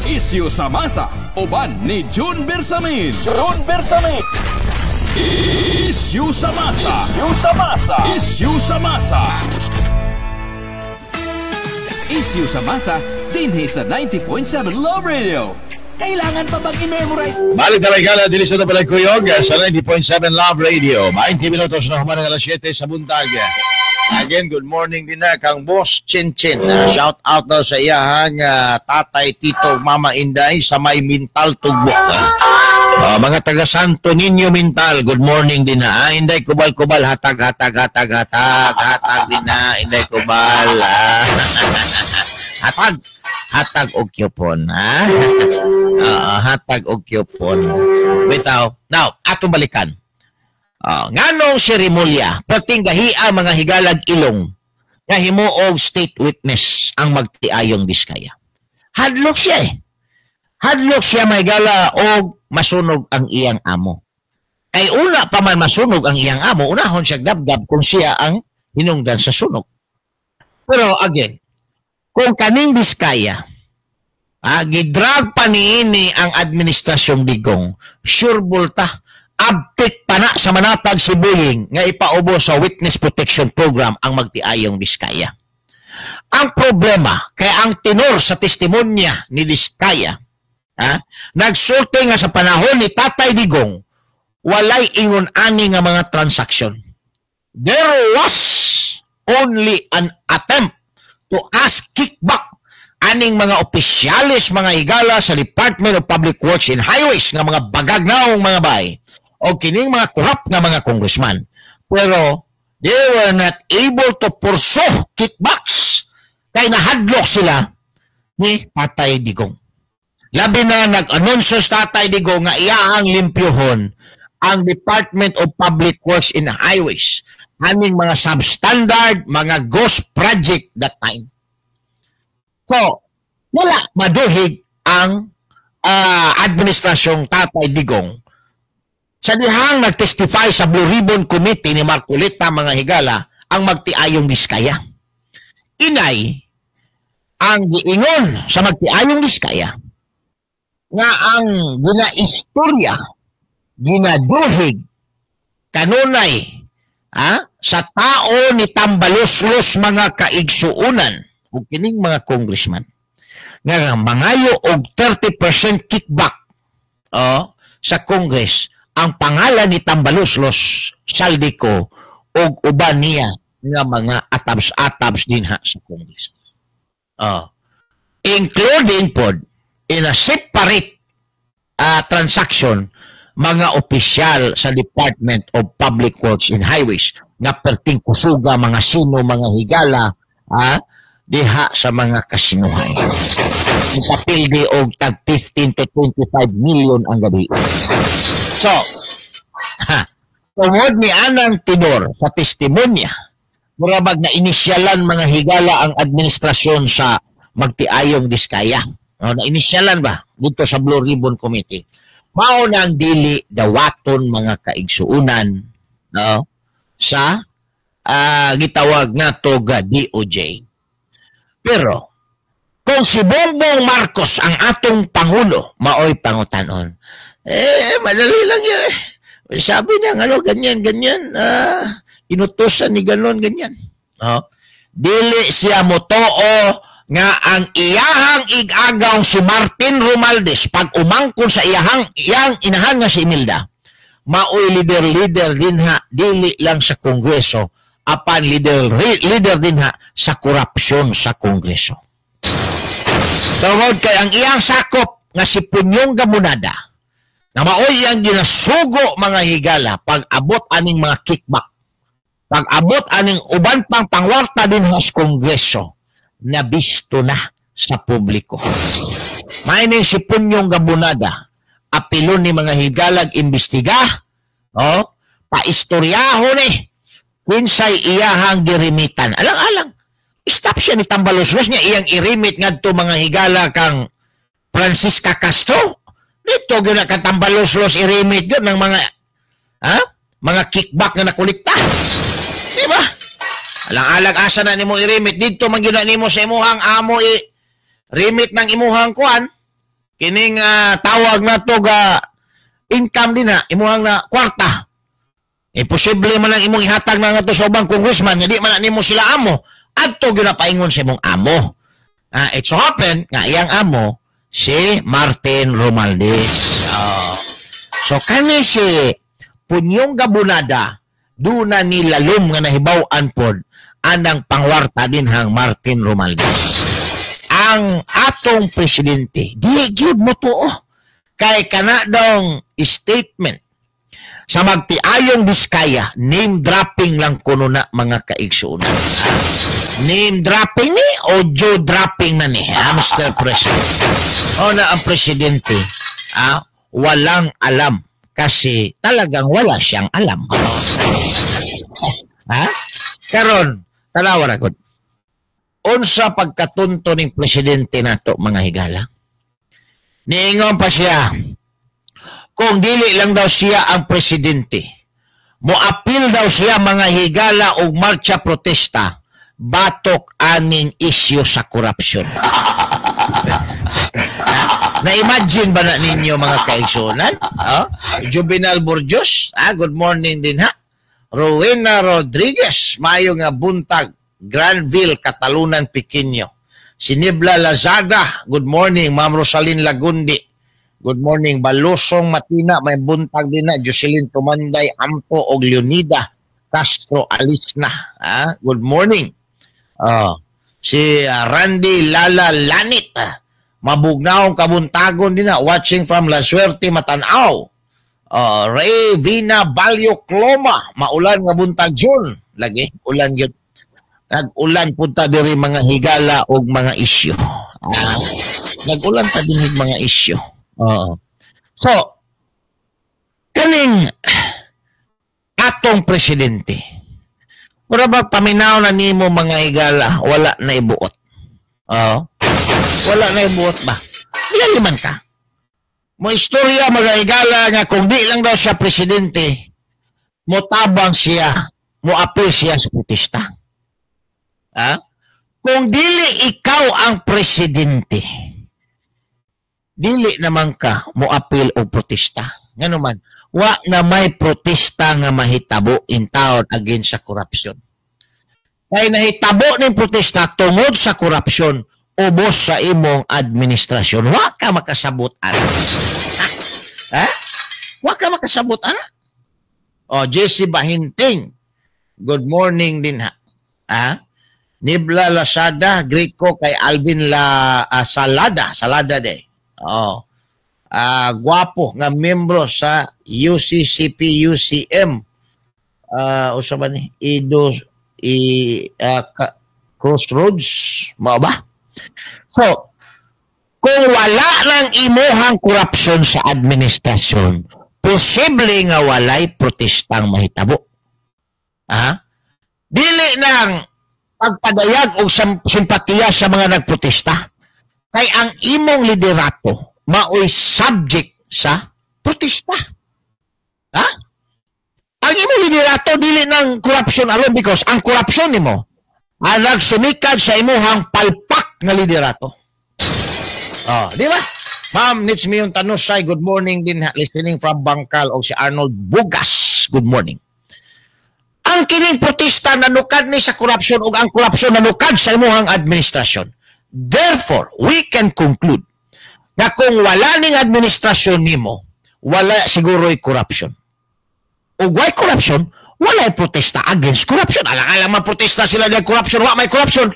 Isyu sa masa, uban ni June Bersamin. June Bersamin. Isyu sa masa. Isyu sa masa. Isyu sa masa. Isyu sa masa, dinhi sa 90.7 Love Radio. Kailangan pa bang i-memorize? Balik na regala, dili sa Balay Kuyog sa 90.7 Love Radio. 20 minutos na human ng alas 7 sa buntag. Again, good morning din na kang Boss Chin Chin. Shout out daw sa iyahang tatay, tito, mama Inday sa may Mintal Tugbok. Mga taga Santo Niño Mintal, good morning din na. Inday kubal-kubal, hatag, hatag, hatag, hatag, hatag din na. Inday kubal. Hatag. Hatag og coupon, ha? Hatag og coupon. Bitaw. Now, atong balikan. Nganong si Remulla, perting gahia, mga higalag ilong, nga himuog state witness ang magtiayong Diskaya? Hadlok siya eh. Hadlok siya, mga higala, og masunog ang iyang amo. Kay una pa man masunog ang iyang amo, unahon siya dabdab kung siya ang hinungdan sa sunog. Pero again, kung kaning Diskaya, gidrag pa niini ang administrasyong Digong, sure bulta, abtik pa na sa manatag si Boying nga ipaubo sa Witness Protection Program ang magtiayong Diskaya. Ang problema, kay ang tenor sa testimonya ni Diskaya, nagsulti nga sa panahon ni Tatay Digong, walay ingon ani nga mga transaksyon. There was only an attempt to ask kickback aning mga opisyalis, mga higala, sa Department of Public Works and Highways nga mga bagagnaong mga bay o kining mga corrupt nga mga congressman. Pero they were not able to pursue kickbacks kay nahadlok sila ni Tatay Digong. Labi na nag-anunsyo sa Tatay Digong nga iyahang limpyuhon ang Department of Public Works and Highways aning mga substandard, mga ghost project that time. So, wala maduhig ang administrasyong Tatay Digong sa dihang nagtestify sa Blue Ribbon Committee ni Marcoleta, mga higala, ang magtiayong Diskaya. Inay, ang giingon sa magtiayong Diskaya nga ang ginaistorya, ginaduhig kanunay sa tao ni Tambaloslos, mga kaigsuunan, ug kining mga congressman nga mangayo og 30% kickback, oh, sa Congress, ang pangalan ni Tambaloslos, Zaldy Co ug uban niya nga mga atabs-atabs dinha sa Congress. Oh. Including pod in a separate transaction mga opisyal sa Department of Public Works and Highways nga perting kusuga mga sino, mga higala, diha sa mga kasinuhay. Kapildi og tag 15 to 25 million ang gabi. So, tungod ni anang tenor sa testimonya, murabag na inisyalan, mga higala, ang administrasyon sa magtiayong Diskaya. No, na inisyalan ba dito sa Blue Ribbon Committee? Mao nang dili dawaton, mga kaigsuunan, no, sa gitawag nato ga DOJ. Pero kung si Bongbong Marcos ang atong pangulo, maoy pangutanon. Eh, madali lang yan eh. Sabi niya, ano, ganyan, ganyan, inutusan ni ganon, ganyan. No? Dili siya motoo nga ang iyahang igagaw si Martin Romualdez pag umangkon sa iyahang iyang inahan nga si Imelda, maoy leader-leader dinha, dili lang sa Kongreso, apan leader leader dinha sa korupsyon sa Kongreso. Tungod kay ang iyang sakop nga si Punyong Gabunada na maoy iyang ginasugo, mga higala, pag abot aning mga kickback, pag abot aning uban pang pangwarta dinha sa Kongreso, nabisto na sa publiko. Maining si Punyong Gabunada, apilon ni, mga higalag, imbestiga, oh, paistoryaho ni, kinsay iyahang girimitan. Alang-alang, stop siya ni Tambaloslos niya iyang irimit ngadto, mga higala, kang Francisca Castro. Dito gyud na Tambaloslos irimit gyud ng mga mga kickback nga nakolekta. Di ba? Alang-alang, asa na nimo irimit dito man gyud na nimo sa imuhang amo i remit ng imuhang kuan kining tawag na to ga income din na imuhang na kwarta. Imposible man ang imong ihatag na nga to sa ubang congressman nga di man na nimo sila amo. Adto gyud na paingon sa imong amo. It so happen nga iyang amo si Martin Romualdez. Oh. So kani si Punyong Gabunada, duna ni lalom nga nahibaw-an pod anang pangwarta din hang Martin Romualdez. Ang atong presidente, di gyud mo tuo. Kay kana dong statement sa magtiayong Diskaya, name dropping lang kuno na, mga kaigsuonan. Name dropping ni o jaw dropping na ni, ha, Mr. President? O na ang presidente, walang alam kasi talagang wala siyang alam. Ha? Karon, tanawa na gud. Unsa pagkatunto ning presidente nato, mga higala? Niingon pa siya, kung dili lang daw siya ang presidente, moapil daw siya, mga higala, og marcha protesta batok aning isyu sa korupsyon. Na-imagine ba na ninyo, mga kaigsunan? Oh? Juvenal Burjos, good morning din ha. Rowena Rodriguez, mayo nga buntag, Granville, Catalunan, Piquinho. Sinibla Lazada, good morning. Ma'am Rosalyn Lagundi, good morning. Balusong Matina, may buntag din na. Jocelyn Tumanday, Ampo, og Leonida Castro Alisna. Good morning. Si Randy Lala Lanit, mabugnaong kabuntagon din na, watching from La Suerte, Matanaw. Ray Vina Balyo Cloma, maulan nga buntag, June. Lagi, ulan yun. Nag-ulan punta diri, mga higala, og mga isyu. Nag-ulan ta din mga isyu. Oo. So, kaning atong presidente, mura ba paminaw na nimo, mga higala, wala na ibuot. Oo. Wala na ibuot ba? Dili man ka. Mo istorya, mga higala, nga kung di lang daw siya presidente, mo tabang siya, mo apil siya sa protesta. Ha? Kung dili ikaw ang presidente, dili naman ka mo apil o protesta. Ngano man, wa na may protesta nga mahitabo in town against sa korupsyon. Kay nahitabo ning protesta tungod sa korupsyon, ubos sa imong administrasyon. Wa ka makasabot ana. Ha? Wa ka makasabot ana. Oh, Jesse Bahinting. Good morning din ha. Ha? Nibla Lasada, Greco kay Alvin La Salada, Salada de. Oh. Gwapo nga membro sa UCCP UCM. Usa ba ni? Ido i Crossroads, mao ba? So, kung wala lang imuhang korupsyon sa administrasyon, posible nga walay protestang mahitabo. Ha? Dili nang pagpadayag o simpatiya sa mga nagprotesta. Kay ang imong liderato maoy subject sa protesta. Ha? Ang imong liderato dili ng korupsyon alone because ang korupsyon nimo ang nagsumikad sa imuhang palpak nga liderato. Oh, di ba? Ma'am Nits Miyon Tanusay, good morning din, listening from Bangkal, o si Arnold Bugas, good morning. Ang kining protesta nanukad ni sa korupsyon ug ang korupsyon nanukad sa imuhang administrasyon. Therefore, we can conclude na kung wala ning administrasyon nimo, wala siguro'y corruption. Ug why corruption? Wala'y protesta against corruption. Alang-alang man protesta sila ng corruption, wa may corruption.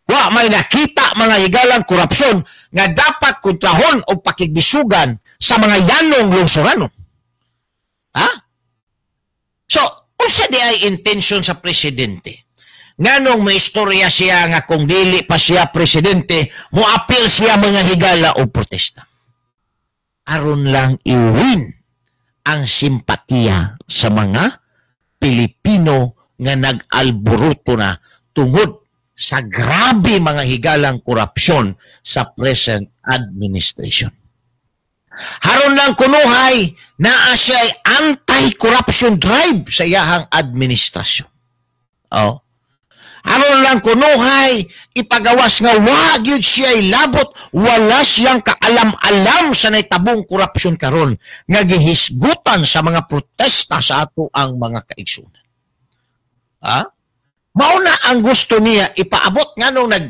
Wa may nakita, mga higalang, korupsyon nga dapat kontrahon o pakigbisugan sa mga yanong lungsuranon. Ha? So, unsa di ay intention sa presidente? Nganong may istorya siya nga kung dili pa siya presidente, moapil siya, mga higala, o protesta? Aron lang i-win ang simpatiya sa mga Pilipino nga nag-alboruto na tungod sa grabe, mga higalang, korupsyon sa present administration. Haron lang kunuhay naa siya anti-corruption drive sa iyahang administrasyon. Oh. Aron lang kunuhay ipagawas nga wa gyud siya labot, wala siyang kaalam-alam sa naitabong korupsyon karon nga gihisgutan sa mga protesta sa ato ang mga kaigsunan. Ha? Mao na ang gusto niya ipaabot nganong nag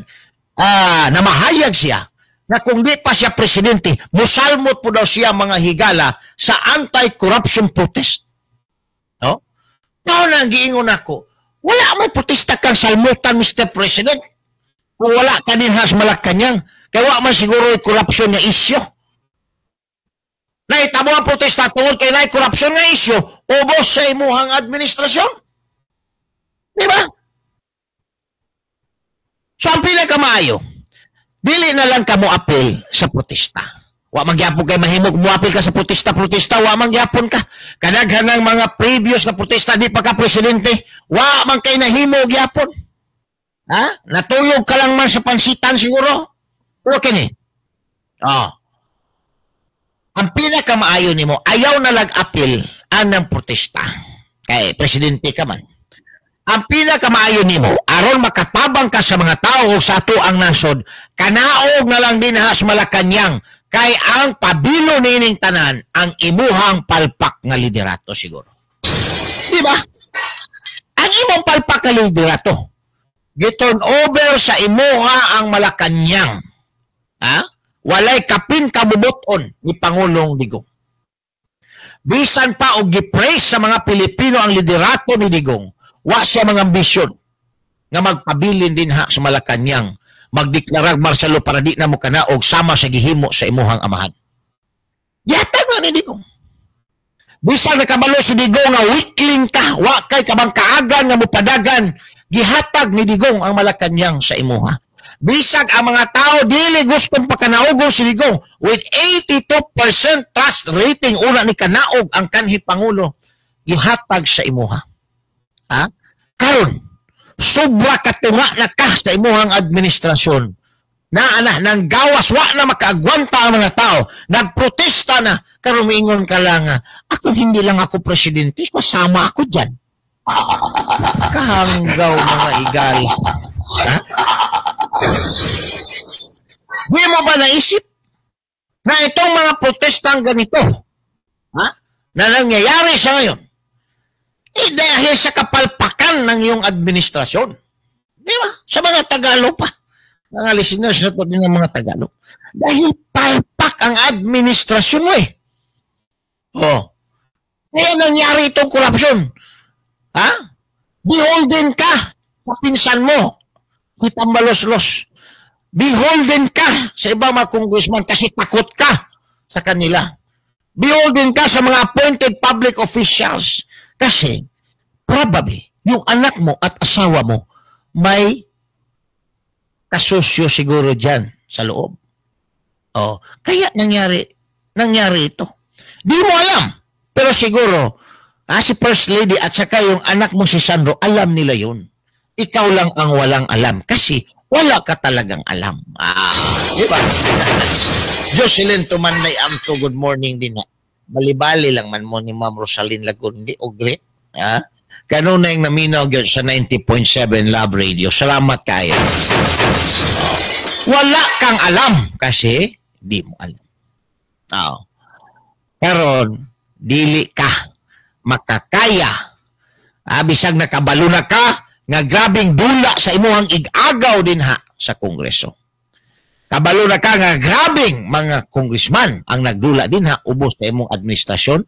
namahayag siya na kung di pa siya presidente, musalmot po daw siya, mga higala, sa anti-corruption protest. No? Mao na ang giingon ako, wala may protesta kang salmutan, Mr. President. Kung wala ka din has Malacanang, kaya wa man siguro yung corruption nga isyo. Naitabo ang protesta tungod kay naay corruption nga isyo, ubos sa imuhang administrasyon. Di ba? So ang pinakamaayo, dili na lang ka mo apil sa protesta. Wa man gyapon kay mahimo kung moapil ka sa protesta-protesta, wa man gyapon ka. Kadaghan ng mga previous na protesta di pa ka presidente, wa man kay nahimo gyapon. Ha? Natulog ka lang man sa pansitan siguro. Pero kini. Oh. Ang pinakamaayo nimo, ayaw na lang apil anang protesta. Kay presidente ka man. Ang pinakamaayo nimo, aron makatabang ka sa mga tao sa ato ang nasod, kanaog na lang din ha sa Malacañang, kay ang pabilo nining tanan ang imuhang palpak nga liderato siguro. Di ba? Ang imong palpak nga liderato, giturn over sa imuha ang Malacañang. Ha? Walay kapin kabubuton ni Pangulong Digong. Bisan pa og gi-praise sa mga Pilipino ang liderato ni Digong, wa siya mga ambisyon nga magpabilin din ha sa Malacañang, magdeklarag martial law para di na mo kanaog sama sa gihimo sa imuhang amahan. Gihatag na ni Digong. Bisan nakabalo si Digong nga weakling ka, wa kay kabang kaagan nga mupadagan, gihatag ni Digong ang Malacañang sa imuha. Bisag ang mga tao dili gustong pakanaogon si Digong with 82% trust rating una ni kanaog ang kanhi pangulo, gihatag sa imuha. Ha? Karon sobra katunga na ka sa imuhang administrasyon. Naa na nang gawas, wa na makaagwanta ang mga tao, nagprotesta na, karon moingon ka lang, ako hindi lang ako presidente, masama ako dyan. Kahanggaw mga igal. Ha? Di mo ba naisip na itong mga protestang ganito, ha, na nangyayari sa ngayon, eh dahil sa kapalpakan ng iyong administrasyon? Di ba? Sa mga Tagalog pa. Mga listeners na din ng mga Tagalog. Dahil palpak ang administrasyon mo eh. Oh. Kaya nangyari itong korupsyon. Ha? Beholden ka sa pinsan mo, si Tambaloslos. Beholden ka sa ibang mga congressman kasi takot ka sa kanila. Beholden ka sa mga appointed public officials kasi probably yung anak mo at asawa mo may kasosyo siguro dyan sa loob. Oh, kaya nangyari ito. Di mo alam, pero siguro si First Lady at saka yung anak mo si Sandro, alam nila yun. Ikaw lang ang walang alam kasi wala ka talagang alam. Ah, di ba? Jocelyn Tumanday Amto, good morning din ha. Balibali lang man mo ni Ma'am Rosalyn Lagundi o great. Ha? Kanunay yung naminaw gyud sa 90.7 Love Radio. Salamat kayo. Wala kang alam kasi di mo alam. Oo. Karon dili ka makakaya. Bisag nakabalo na ka nga grabing dula sa imuhang igagaw din ha sa Kongreso. Kabalo na ka nga grabing mga congressman ang nagdula din ha ubos sa imong administrasyon.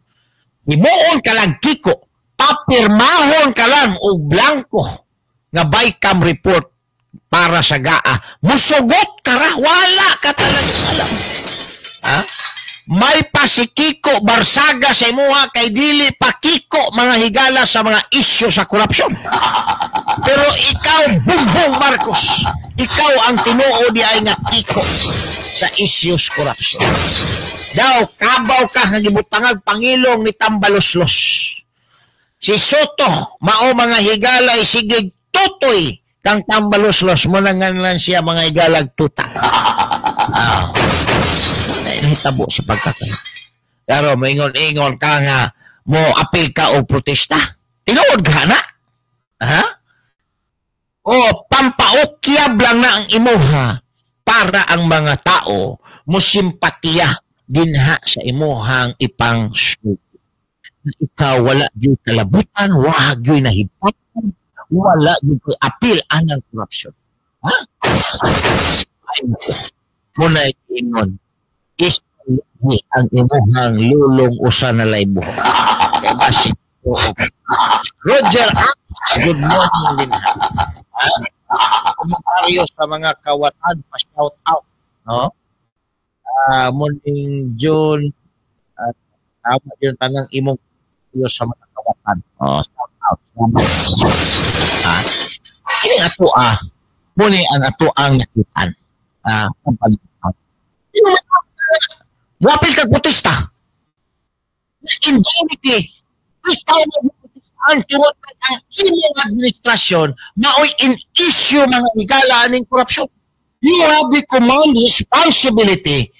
Himuon ka lang kiko, papirmahon ka lang og blanko nga BICAM report para sa GAA. Musugot ka ra, wala ka talaga alam. Ha? May pa si Kiko Barsaga sa imuha kay dili pa Kiko mga higala sa mga isyu sa korupsyon. Pero ikaw, Bongbong Marcos, ikaw ang tinuod di ay nga Kiko sa issues korupsyon. Daw, kabaw ka nga gibutangag pangilong ni Tambaloslos. Si Soto, mao mga higalay, sige tutoy kang Tambaloslos, mo nangan siya mga higalag tuta. Ah. Nahitabo sa pagkakala. Pero maingon-ingon ka nga mo apil ka o protesta. Tinuod ka na? Ha? O pampaukyab lang na ang imuha para ang mga tao mo simpatiya dinha sa imuhang ipang Ikaw wala gyud kalabutan, wa gyud nahibatan, wala gyud apil anang corruption. Ha? Muna ingon is ang imuhang lulong usa na laybo. Kaya ba si Roger Ax, good morning din. Ha? Komentaryo sa mga kawatan, pa-shout out, no? Morning June, tama yun tanang imong sa mga kawatan. Oh, shout out. Ha? Kini ato ah. Muni ang ato ang nakitaan. Muapil kag protesta. Indirectly, ikaw ang tungod ang inyong administrasyon maoy in issue mga higala aning korupsyon. You have the command responsibility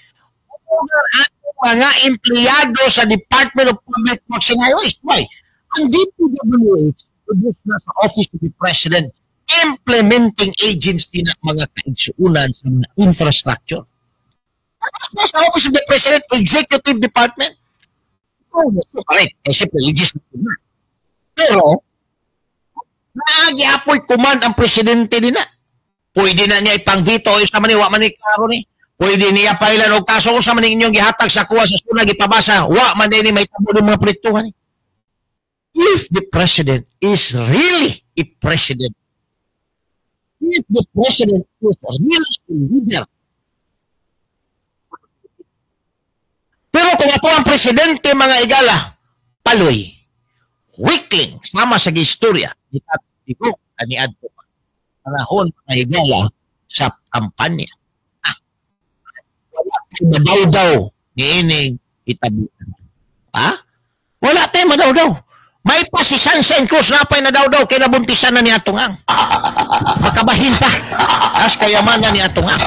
over atong mga empleyado sa Department of Public Works and Highways. Why? Ang DPWH produce na sa Office of the President, implementing agency na mga kaigsuunan sa mga infrastructure. Sa Office of the President, Executive Department. Oh, correct. Eh, siyempre, legislative na. Pero, naagiapoy command ang presidente din na. Pwede na niya ipang-veto sa man ni, wa man ni klaro ni. Pwede niya pailan og kaso kung sa man inyong gihatag sa kuha sa suna gipabasa, wa man din ni may tabo ng mga proyektuhan ni. If the president is really a president, if the president is really a leader, pero kung ato ang presidente mga igala, paloy, weakling, sama sa istorya, ito, kaniadto pa, panahon mga higala sa kampanya. Wala tayo madawdaw ni ining itabian. Ha? Wala tayo madawdaw. May pa si Sunshine Cruz na pa'y nadawdaw kay nabuntisan na ni Atungang. Makabahin pa. As kayamanan ni Atungang.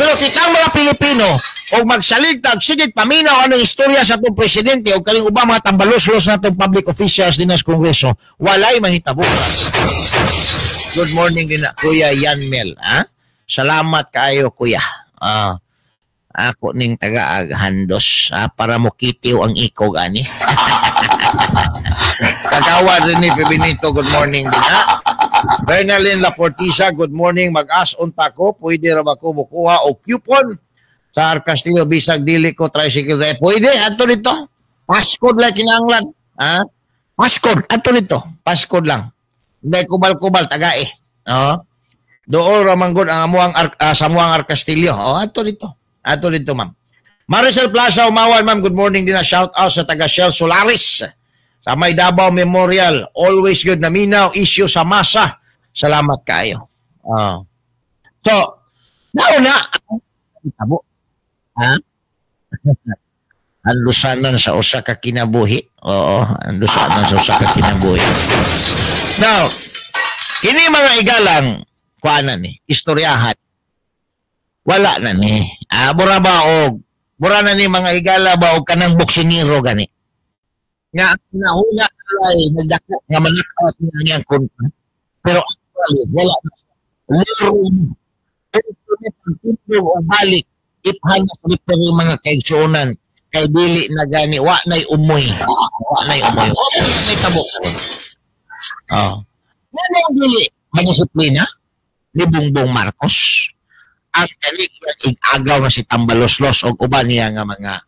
Pero kitang mga Pilipino, o magsaligtag, sige, paminaw anong istorya sa itong presidente o kaning ubang mga tambalos-los na itong public officials din sa Kongreso, walay mahitabo. Good morning din na, Kuya Yanmel. Ha? Salamat kayo, Kuya. Ako ning taga handos para mukitiw ang ikog ani. Kagawa rin ni Benito, good morning din ha. Bernalyn Lafortisa, good morning. Mag-as-on ta ko, pwede ra ba ko mukuha og coupon sa Castillo bisag dili ko tricycle driver? Pwede, adto dito. Passcode lang kinahanglan. Ha? Passcode, adto dito. Passcode lang. Hindi kubal-kubal tagae. Oh. Dool ra man gud ang amuang sa amuang Castillo. Oh, adto dito. Adto dito, ma'am. Maricel Plaza Umawan, ma'am, good morning din na. Shout out sa taga Shell Solaris. Sa may Davao Memorial, always good na minaw, issue sa masa. Salamat kayo. Oh. So, nauna, tabo. Ha? Ang lusanan sa usa ka kinabuhi. Oo, ang lusanan sa usa ka kinabuhi. Now, kini mga igalang, kuanan ni, istoryahan. Wala na ni. Mura ba og, mura na ni mga igala ba og kanang boksinero gani. Nga nahuna ay nagdako nga manakaw niya ang kontra. Pero actually, wala na. Laro o balik iphan na sa mga kaigsuonan kay dili na gani wa nay umoy. Wa nay umoy. O may tabok. Oh. Ngano ang dili madisiplina ni Bongbong Marcos? Ang kani igagaw nga si Tambaloslos og uban niya nga mga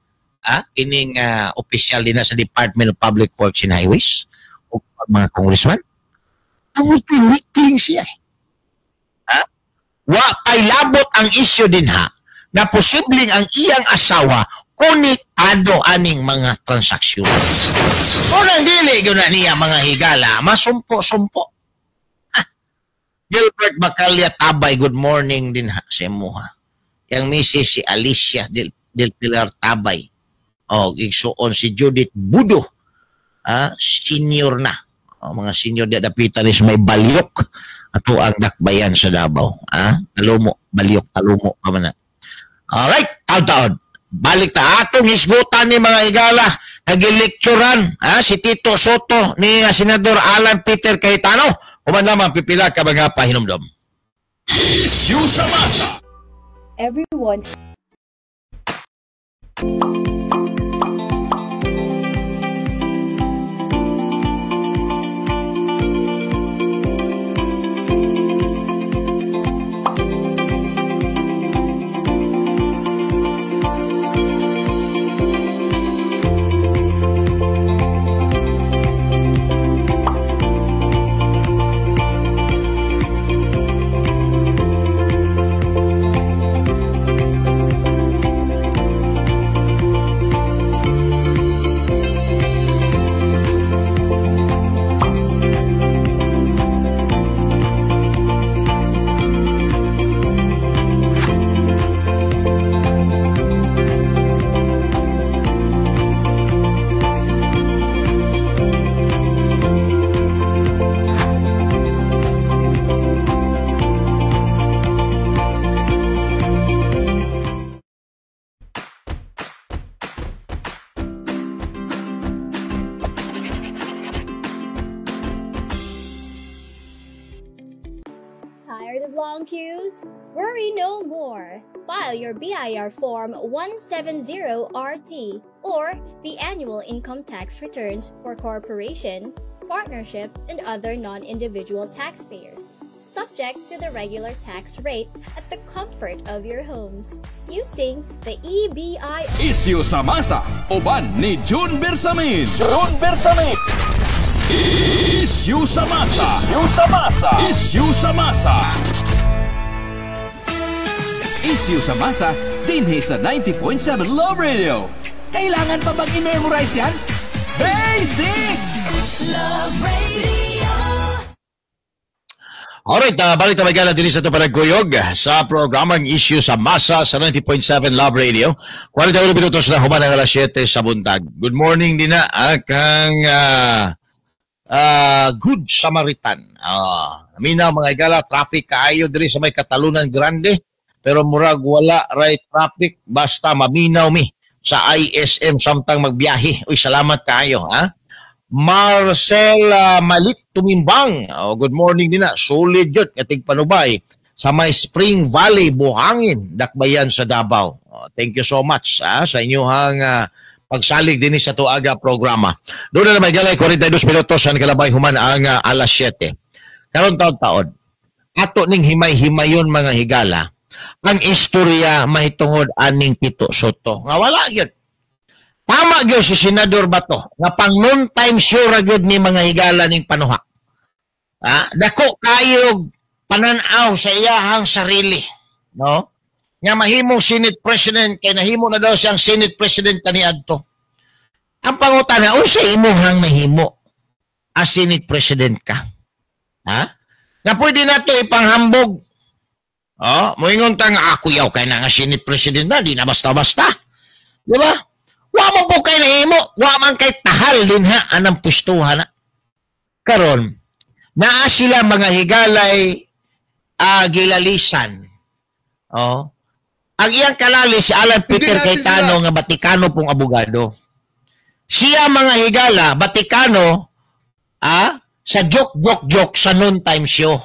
kining opisyal din na sa Department of Public Works and Highways o mga congressman. Ang weakling siya. Ha? Wa pay labot ang issue din ha na posibleng ang iyang asawa konektado aning mga transaksyon. Unang dili gyud na niya mga higala, masumpo-sumpo. Gilbert Bacalla Tabay, good morning din ha sa imuha. Yang misis si Alicia Del Pilar Tabay. O igsuon si Judith Budo. Senior na. O, mga senior di dapitan is may balyok ato ang dakbayan sa Davao. Talumo, balyok, talumo pa man na. Alright, taon-taon. Balik ta atong hisgutan ni mga higala nagilekturan si Tito Soto ni Senador Alan Peter Cayetano. Human lamang pipila ka mga pahinumdom. Issue sa masa. Everyone. Tired of long queues? Worry no more. File your BIR Form 170RT or the annual income tax returns for corporation, partnership, and other non-individual taxpayers, subject to the regular tax rate at the comfort of your homes using the E EBIR Isyu sa masa, uban ni June Bersamin. June Bersamin. Isyu sa masa. Isyu sa masa. Isyu sa masa. Isyu sa masa, dinhi sa 90.7 Love Radio. Kailangan pa bang i-memorize yan? Basic! Love Radio. Alright, balik tayo gala din sa ito panagkuyog sa programang Issue sa Masa sa 90.7 Love Radio. 41 minutos na human ang alas 7 sa buntag. Good morning din na kang Good Samaritan. Mina mga igala, traffic kaayo diri sa may Catalunan Grande, pero murag wala right traffic basta maminaw mi sa ISM samtang magbiyahe. Uy, salamat kaayo, ha? Marcel Malik Tumimbang. Oh, good morning din na. Solid yun. Nga tigpanubay sa may Spring Valley, Buhangin, Dakbayan sa Davao. Oh, thank you so much sa inyong pagsalig din sa tuaga programa. Doon na naman galay, 42 minutos ang kalabay human ang alas 7. Karon taon-taon, ato ning himay-himayon, mga higala, ang istorya mahitungod aning Tito Sotto. Nga wala yun. Tama gyud si Senador Bato nga pang noon time sure gyud ni mga higala ning panuha. Dako kayo panan-aw sa iyahang sarili, no? Nga mahimong Senate President kay nahimo na daw siyang Senate President kaniadto. Ang pangutana, unsa imong nahimo as Senate President ka? Ha? Nga pwede nato ipanghambog. Oh, moingon ta nga ako yaw kay na nga Senate President na, di na basta-basta. Di ba? Wa man po kay nahimo, wa man kay tahal din ha anang pustuhan na. Karon, naa sila mga higalay gilalisan. Oh. Ang iyang kalali si Alan Peter Cayetano nga Batikano pong abogado. Siya mga higala, Batikano sa joke joke joke sa noontime show.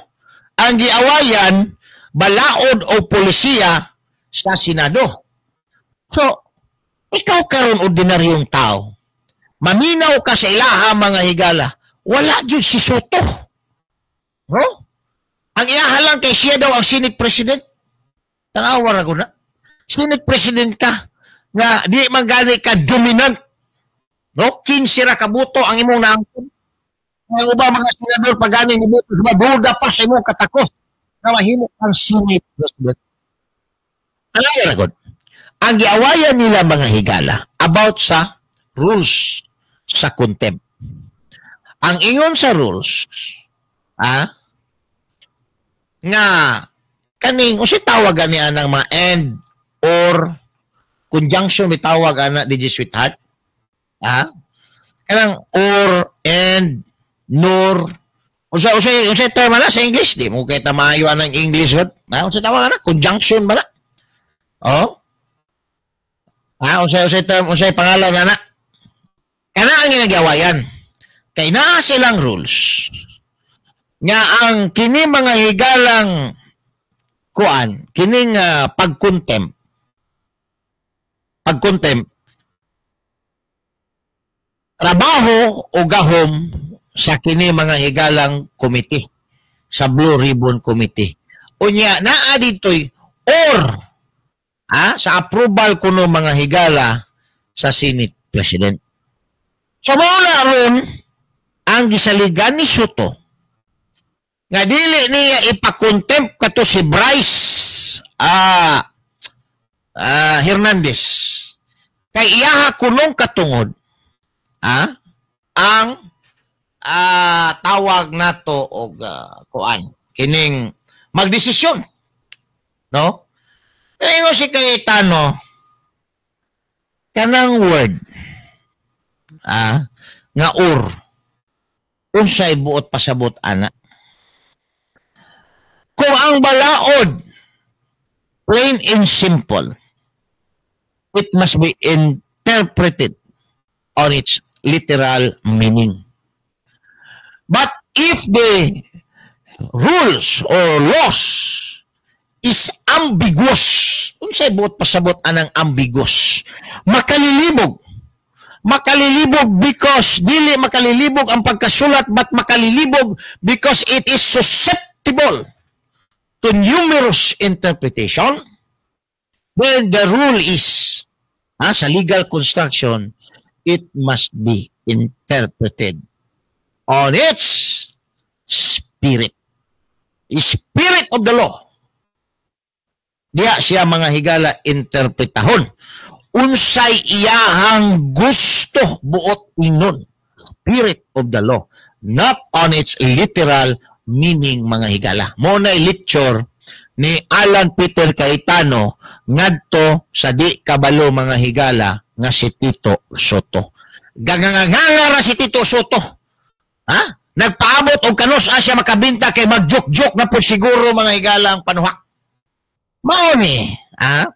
Ang giawayan balaod o polisiya sa Senado. So, ikaw karon ordinaryong tao, maminaw ka sa ilaha mga higala, wala gyud si Sotto. No? Ang ilaha lang kay siya daw ang Senate President. Tanawa ra ko na. Senate President ka nga di man gani ka dominant. No? 15 ra ka boto ang imong naangkon. Ang uba mga senador pag gani ni boto, maduda pa sa imong katakos na mahimo kang Senate President. Tanawa ra gud. Ang giawayan nila mga higala about sa rules sa contempt. Ang ingon sa rules, nga kaning unsay tawag ani anang mga and or conjunction may tawag ana DJ Sweetheart? Kanang or and nor unsa unsay unsay term ana sa English, di mo kay tamayo anang English gud. Unsa tawag ana? Conjunction ba na? Oh. Unsay unsay term, unsay pangalan ana? Kana ang ginagawayan. Kay naa silang rules nga ang kini mga higalang kuan, kining pagkontempt. Pagkontempt trabaho o gahom sa kini mga higalang committee, sa Blue Ribbon Committee. Unya naa ditoy or sa approval kuno mga higala sa Senate President. So muna ron ang gisaligan ni Sotto nga dili niya ipa-contempt kato si Bryce Hernandez kay iyaha kunong katungod ang tawag nato og kuan kining magdesisyon, no? Pero si Cayetano kanang word nga or unsay buot pasabot ana? Kung ang balaod plain and simple, it must be interpreted on its literal meaning. But if the rules or laws is ambiguous. Unsay buot pasabot anang ambiguous? Makalilibog. Makalilibog because dili makalilibog ang pagkasulat, but makalilibog because it is susceptible to numerous interpretation. Then the rule is, sa legal construction, it must be interpreted on its spirit. Spirit of the law. Diya siya, mga higala, interpretahon. Unsay iyahang gusto buot ingnon. Spirit of the law. Not on its literal meaning, mga higala. Mao na lecture ni Alan Peter Cayetano ngadto sa di kabalo, mga higala, nga si Tito Sotto. Ganganganga ra si Tito Sotto. Ha? Nagpaabot og kanus-a siya makabinta kay mag-joke-joke na pud siguro, mga higala, ang panuhak. Mao ni, ha?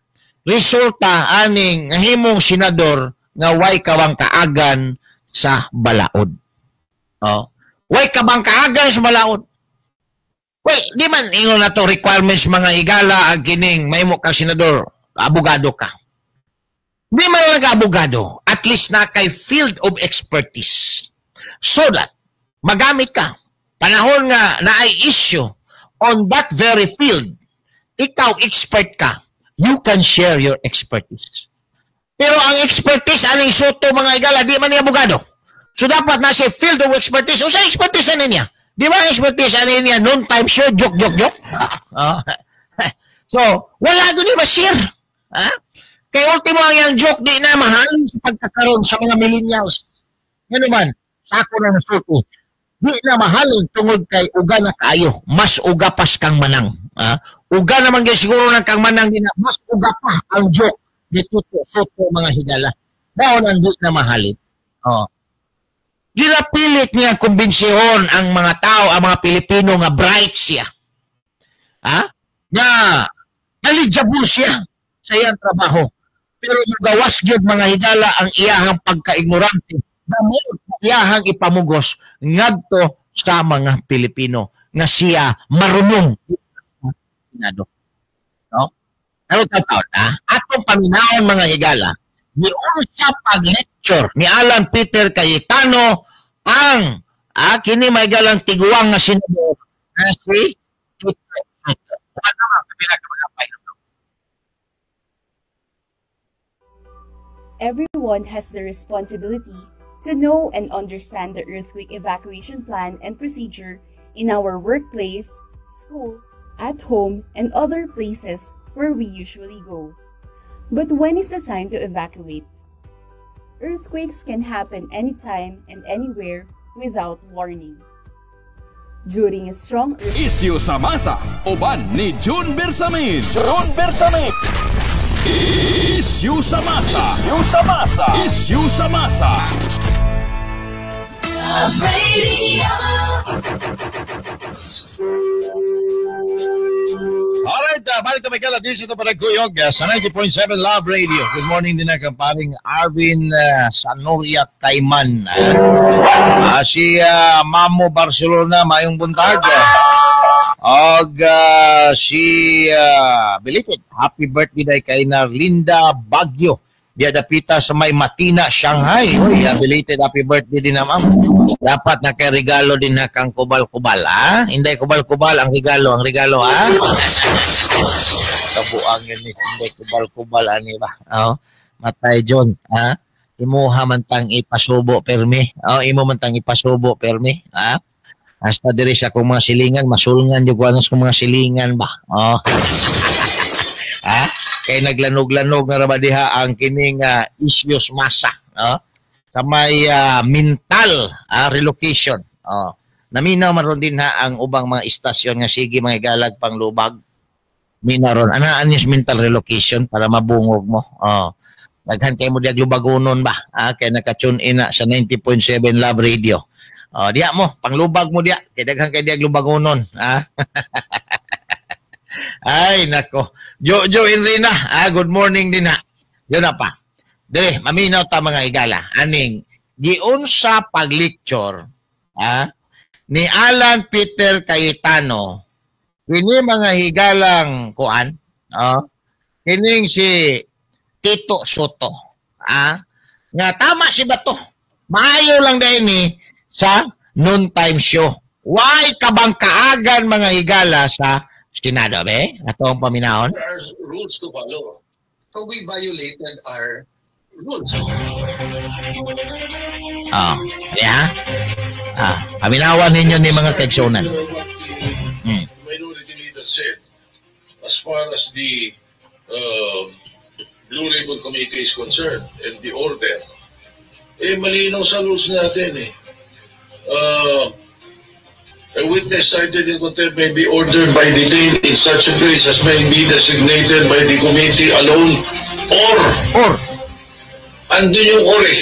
Resulta aning himong senador nga way kawang kaagan sa balaod. Oh. Way kabang kaagan sa balaod. Well, di man ingon na to requirements, mga higala, ang kining mahimo ka senador, abogado ka. Di man lang ka abogado, at least na kay field of expertise. So that magamit ka. Panahon nga naay issue on that very field, ikaw expert ka. You can share your expertise. Pero ang expertise aning Sotto, mga higala, di man niya abogado. So dapat na siya field of expertise. Usa expertise ani niya? Di ba ang expertise ani niya noon time show, joke, joke, joke? Ah. So, wala gud ni ma-share. Ha? Kay ultimo ang iyang joke di na mahalin sa pagkakaroon sa mga millennials. Ngano man, sa ako na nasulti, di na mahalin tungod kay uga na kaayo. Mas uga pas kang Manang. Ah? Uga naman gyud siguro ng kang Manang din na, mas uga pa ang joke ni Tito Sotto, mga higala. Mao nang di na mahalin. Oh. Ginapilit niya kumbinsihon ang mga tao, ang mga Pilipino nga bright siya. Ha? Nga eligible siya sa iyang trabaho. Pero gawas gyud, mga higala, ang iyahang pagkaignorante na iyahang ipamugos ngadto sa mga Pilipino nga siya marunong Senado. No? Pero tataw na, atong paminawon, mga higala, giunsa pag-lecture ni Alan Peter Cayetano ang kini may galang tiguang nga senador na si Tito Sotto. Wala naman, pila ka mga painom. Everyone has the responsibility to know and understand the earthquake evacuation plan and procedure in our workplace, school, at home, and other places where we usually go. But when is the time to evacuate? Earthquakes can happen anytime and anywhere without warning. During a strong earthquake, Isyu sa masa, uban ni June Bersamin. June Bersamin. Isyu sa masa. Isyu sa masa. Isyu sa masa. Love Radio. Alright, balik tayo kala din sa Panagkuyog sa 90.7 Love Radio. Good morning din na kamparing Arvin Sanoria Cayman. Si Mamo Barcelona, mayong buntag. Og si belated happy birthday day kay Narlinda Bagyo. Diya dapita sa may Matina, Shanghai. Uy, belated happy birthday din na, ma'am. Dapat na kay regalo din na kang kubal-kubal, ha? Hindi kubal-kubal ang regalo, ha? Kabuang yun ni hindi kubal-kubal ani ba? Oh, matay John, ha? Imuha man tang ipasubo permi. Oh, imo man tang ipasubo permi, ha? Hasta diri sa akong mga silingan, masulngan jud ko sa mga silingan ba? Oh. Ha? Kay naglanog-lanog na ra ba diha ang kining issues masa, no? Sa may mental relocation. Oh. Naminaw man ron din ha ang ubang mga istasyon nga sige mga galag pang lubag. Minaw ron. Anaan yung mental relocation para mabungog mo. Oh. Daghan kay mo diag lubagonon ba? Ah, kay naka-tune in na sa 90.7 Love Radio. Oh, diya mo, panglubag mo diya. Kay daghan kay diag lubagonon, ha? Ay nako. Jojo Enrina, good morning din ha. Yun na pa. Dire, maminaw ta mga higala. Aning giunsa pag-lecture, ni Alan Peter Cayetano kini, mga higalang, kuan, oh, kining si Tito Sotto, ah, nga tama si Bato, maayo lang dahil ni sa noontime show, why kabang kaagan, mga higala, sa Senado be ato ang paminahon. There are rules to follow. So we violated our rules. Oh, yeah. Ah, paminawan ninyo ni mga kaigsunan. Minority leader said, as far as the Blue Ribbon Committee is concerned and the order, eh malinaw sa rules natin eh. A witness cited in contempt may be ordered by detained in such a place as may be designated by the committee alone or or andun yung or eh.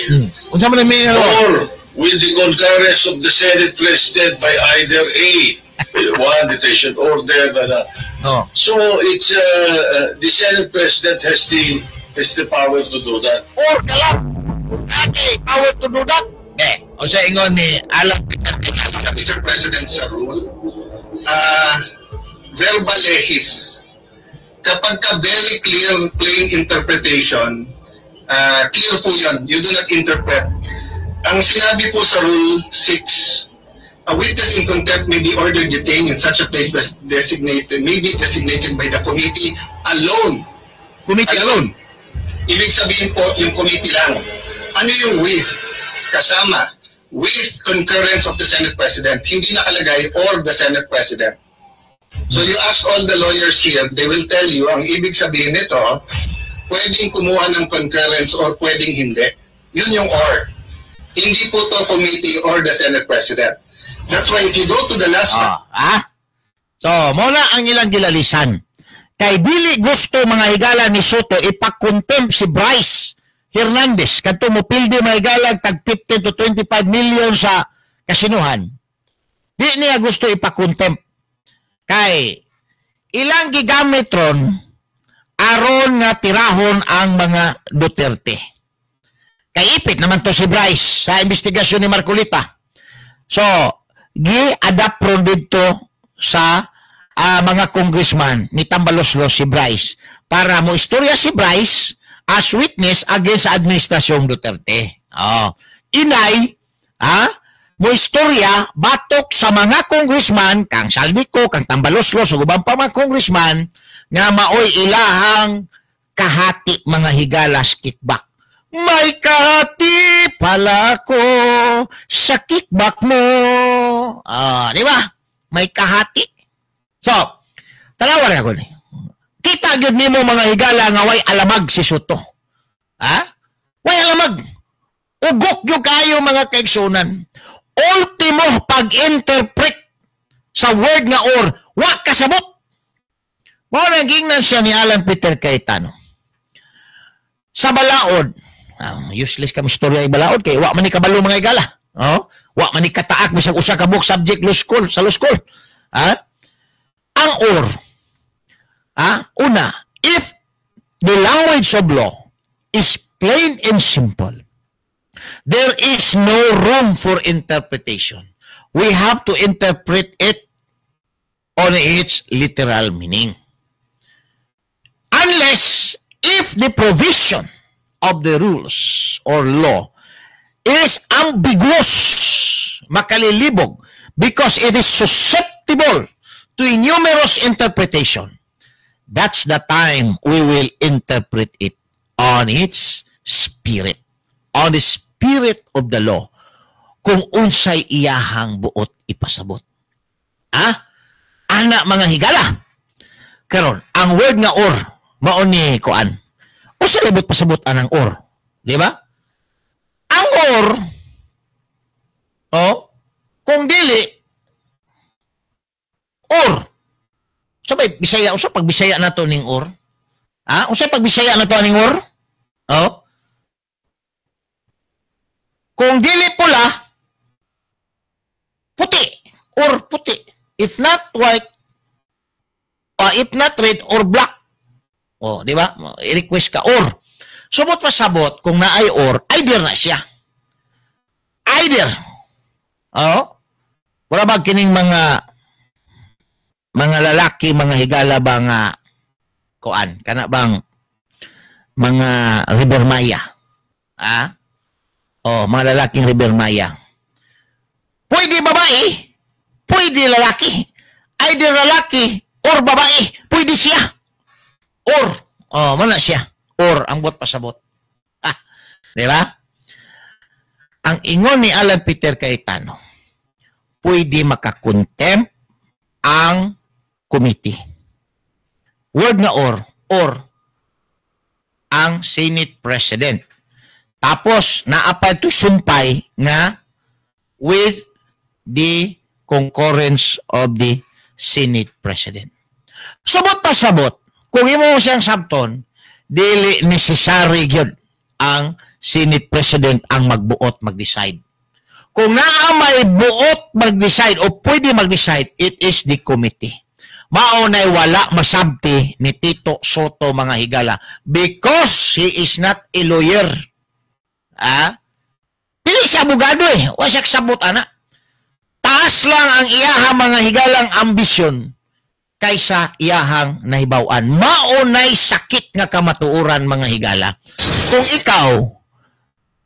Unsa man ang meaning ng or? Or with the concurrence of the Senate President by either A, one detention order, na, Oh. So it's the Senate President has the power to do that. Or ka lang. Okay, power to do that. Eh, o sa ingon ni Alan Peter Cayetano. Mr. President, sa rule, verba legis. Kapag ka very clear, plain interpretation, clear po yun. You do not interpret. Ang sinabi po sa Rule 6, a witness in contempt may be ordered detained in such a place as designated, may be designated by the committee alone. Committee alone. Ibig sabihin po, yung committee lang. Ano yung with? Kasama. With concurrence of the Senate President. Hindi nakalagay or the Senate President. So you ask all the lawyers here, they will tell you, ang ibig sabihin nito, pwedeng kumuha ng concurrence or pwedeng hindi. Yun yung or. Hindi po to committee or the Senate President. That's why if you go to the last Ah, ah? So, mao na ang ilang gilalisan. Kay dili gusto, mga higala, ni Sotto ipa-contempt si Bryce Hernandez kadto mo pildi, mga higala, tag 15 to 25 million sa kasinuhan. Di niya gusto ipa-contempt. Kay ilang gigamit ron aron nga tirahon ang mga Duterte. Kay ipit naman to si Bryce sa investigasyon ni Marcoleta. So, gi-adapt ron dito sa mga congressman ni Tambaloslos si Bryce para mo istorya si Bryce as witness against sa administrasyong Duterte. Oh. Inay, ha? Mo istorya batok sa mga congressman kang Zaldy Co, kang Tambaloslos ug uban pa mga congressman nga maoy ilahang kahati, mga higalas, kickback. May kahati pala ko sa kickback mo. Ah, di ba? May kahati. So, tanawa na ko ni. Kita gyud nimo, mga higala, nga way alamag si Sotto. Ha? Way alamag. Ugok gyud kayo, mga kaigsunan. Ultimo pag-interpret sa word nga or, wa kasabot. Mao nang gingnan siya ni Alan Peter Cayetano. Sa balaod, useless kami istorya ay balaod kay wa man ni kabalo, mga higala. Oh? Wa man ni kataak bisag usa ka book subject law school, sa law school. Ha? Ang or, una, if the language of law is plain and simple, there is no room for interpretation. We have to interpret it on its literal meaning. Unless if the provision of the rules or law is ambiguous, makalilibog, because it is susceptible to numerous interpretation, that's the time we will interpret it on its spirit, on the spirit of the law, kung unsay iyahang buot ipasabot. Ah? Ana, mga higala. Karon, ang word nga or, mao ni kuan. Usa libot pasabot anang or. Di ba? Ang or, oh, kung dili, or, sabay, Bisaya, usa pag Bisaya na to ning or? Ah, usa pag Bisaya na to ning or? Oh? Kung dili pula, puti or puti. If not white, if not red or black. Oh, di ba? I-request ka or. Sumot pasabot kung naay or, either na siya. Either. Oh, Mura ba kining mga lalaki, mga higala ba nga kuan kana bang mga River Maya? Ah? Oh, mga lalaking River Maya. Pwede babae, pwede lalaki. Either lalaki or babae, pwede siya. Or, oh, mana siya. Or, ang buot pasabot. Ah, di ba? Ang ingon ni Alan Peter Cayetano, pwede makakontempt ang committee. Word nga or ang Senate President. Tapos, naapay ito sumpay nga with the concurrence of the Senate President. Subot pa sabot, kung imo siyang sabton, dili necessary gyud ang Senate President ang magbuot mag-decide. Kung naa may buot mag-decide o pwede mag-decide, it is the committee. Mao nay wala masabti ni Tito Sotto, mga higala, because he is not a lawyer. Ah? Dili siya abogado eh. Wa siya kasabot ana. Taas lang ang iyaha, mga higalang, ambisyon kaysa iyahang nahibaw-an. Mao nay sakit nga kamatuoran, mga higala. Kung ikaw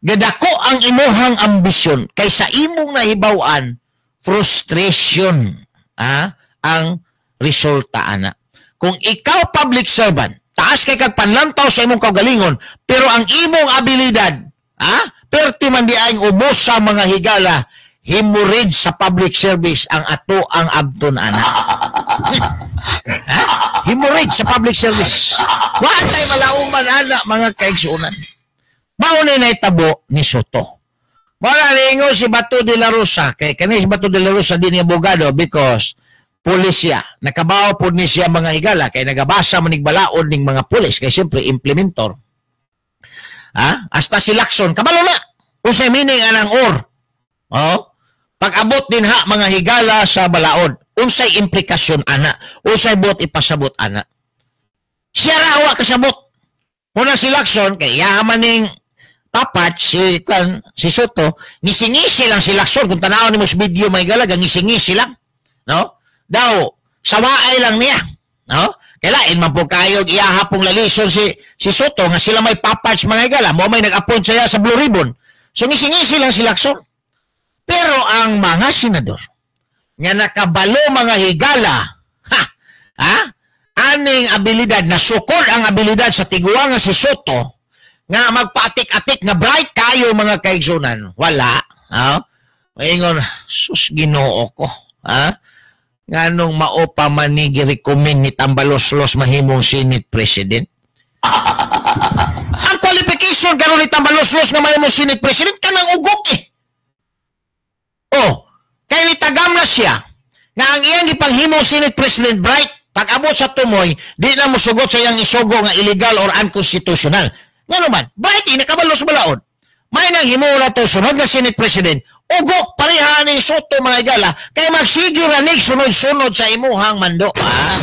gadako ang imuhang ambisyon kaysa imong nahibaw-an, frustration ang resulta ana. Kung ikaw public servant, taas kay kag panlantaw sa imong kaugalingon, pero ang imong abilidad, perti man di ang ubos sa mga higala, hemorrhage sa public service ang ato ang abton ana. Ha? Hemorrhage sa public service. Wa tay malauman ana, mga kaigsuonan. Mao ni nahitabo ni Sotto. Wala niingon si Bato de la Rosa, kay kani si Bato de la Rosa di ni abogado because pulis siya. Nakabaw po ni siya, mga higala, kay nagabasa manig balaod ning mga pulis kay siyempre implementor. Ha? Hasta si Lacson kabalo na unsay meaning anang or. Oh? Pag-abot din ha, mga higala, sa balaod, unsay implikasyon ana, unsay buot ipasabot ana. Siya ra wa kasabot. Una si Lacson kay yaman ning papat si kan si Sotto, ngisingisi lang si Lacson. Kung tanawon nimo sa video, may galaga, ngisingisi lang, no? Daw sawaay lang niya, no? Kailain man po kayo iyaha pong lalison si Sotto nga sila may papatch, mga higala, mo may nag-appoint siya sa Blue Ribbon. So ngisingisi lang si Lacson. Pero ang mga senador nga nakabalo, mga higala, ha, ha, aning abilidad na sukol ang abilidad sa tiguang nga si Sotto nga magpaatik-atik nga bright kayo, mga kaigsunan, wala, ha? Ingon, sus, Ginoo ko, ha? Nganong mao pa man ni gi-recommend ni Tambaloslos mahimong Senate President? Ang qualification karon ni Tambaloslos nga mahimong Senate President kanang ugok eh. Oh, kay nitagam na siya nga ang iyang gipanghimo Senate President bright, pag abot sa tumoy, di na mosugot sa iyang isugo nga illegal or unconstitutional. Nga naman, bright eh, nakabalo sa balaod. May nang himo na to, sunod nga Senate President, ugok pareha ni Sotto, mga higala, kay magsige ranig sunod-sunod sa imuhang mando. Ah?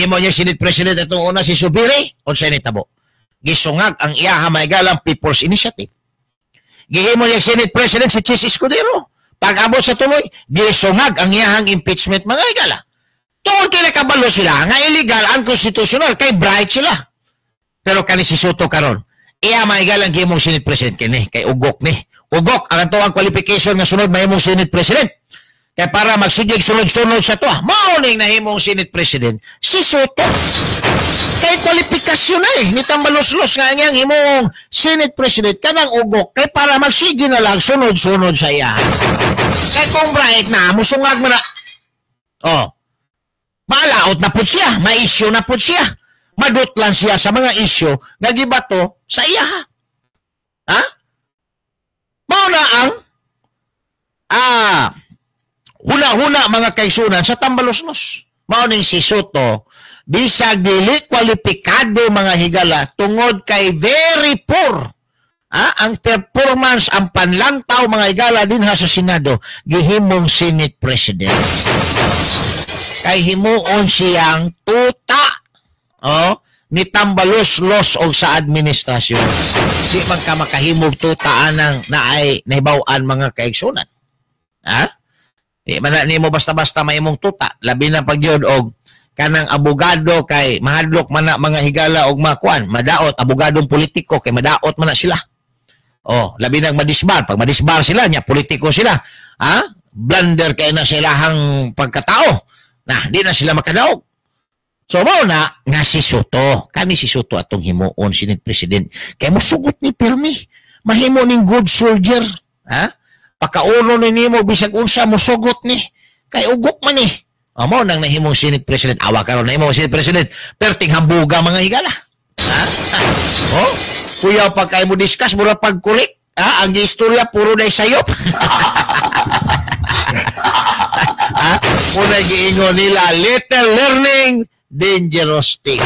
Imo niya Senate President itong una si Zubiri, unsay nitabo? Gisungag ang iyaha, mga higalang, People's Initiative. Gihimo niya Senate President si Chis Escudero. Pag-abot sa tuloy, gisungag ang iyahang impeachment, mga higala. Tungod kay nakabalo sila nga illegal, unconstitutional, kay bright sila. Pero kani si Sotto karon, iya, mga higala, ang gihimong Senate President kini, kay ugok ni. Ugok ang ato ang qualification nga sunod mahimong Senate President. Kay para magsigig sunod-sunod sa tuwa, mao ning nahimong Senate President si Sotto. Kay kwalifikasyon na eh, ni Tambaloslos nga ang himong Senate President kanang ugok kay para magsige na lang sunod-sunod sa iya. Kay kung bright na, musungag mo na. Oh, malaot na po siya, ma-issue na po siya. Madutlan siya sa mga issue nga gibato sa iya. Ha? Mao na ang huna-huna, mga kaisunan, sa Tambaloslos. Mao ning si Sotto, bisag dili kwalipikado, mga higala, tungod kay very poor ang performance, ang panlantaw, mga higala, dinha sa Senado, gihimong Senate President. Kay himuon siyang tuta, oh, ni Tambaloslos og sa administrasyon. Di man ka makahimog tuta anang naay nahibaw-an, mga kaigsunan. Ha? Di man na nimo basta-basta mahimong tuta, labi na pag yun og kanang abogado kay mahadlok man na mga higala og makuan, madaot abogadong politiko kay madaot man na sila. Oh, labi na madisbar, pag madisbar sila nya politiko sila, ha? Blunder kay na silahang pagkatao. Na di na sila makadaog. So mao na nga si Sotto, kani si Sotto atong himuon Senate President kay mosugot ni pirmi, mahimo ning good soldier, ha? Pakauno ni nimo bisag unsa mosugot ni kay ugok man ni. Amo nang nahimong Senate President, awa karon nahimong Senate President, perting hambuga mga higala. Ha? Oh, kuya pa kay mo discuss mura pagkurik, ha? Ang istorya puro day sayop. Ha? Muna giingon nila little learning dangerous thing.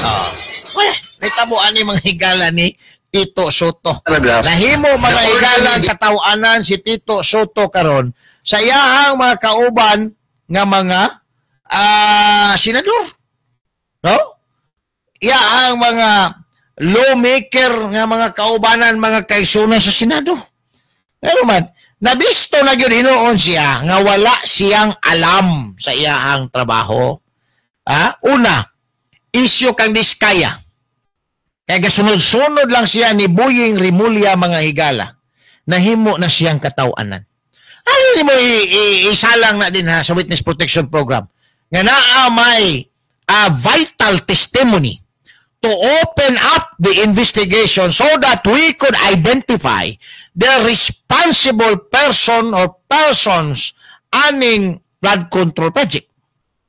Oh. Wala, nitabo ani mga higala ni Tito Sotto. Nahimo mga higala kataw-anan si Tito Sotto karon sa iyahang mga kauban nga mga senador. No? Iyahang mga lawmaker nga mga kaubanan, mga kaigsunan sa Senado. Pero man, nabisto na gyud hinuon siya nga wala siyang alam sa iyahang trabaho. Ah, una, isyu kang Diskaya. Kaya gasunod-sunod lang siya ni Boying Remulla mga higala. Nahimo na siyang kataw-anan. Ano ni mo isalang na din ha sa Witness Protection Program? Nga naa may vital testimony to open up the investigation so that we could identify the responsible person or persons aning flood control project.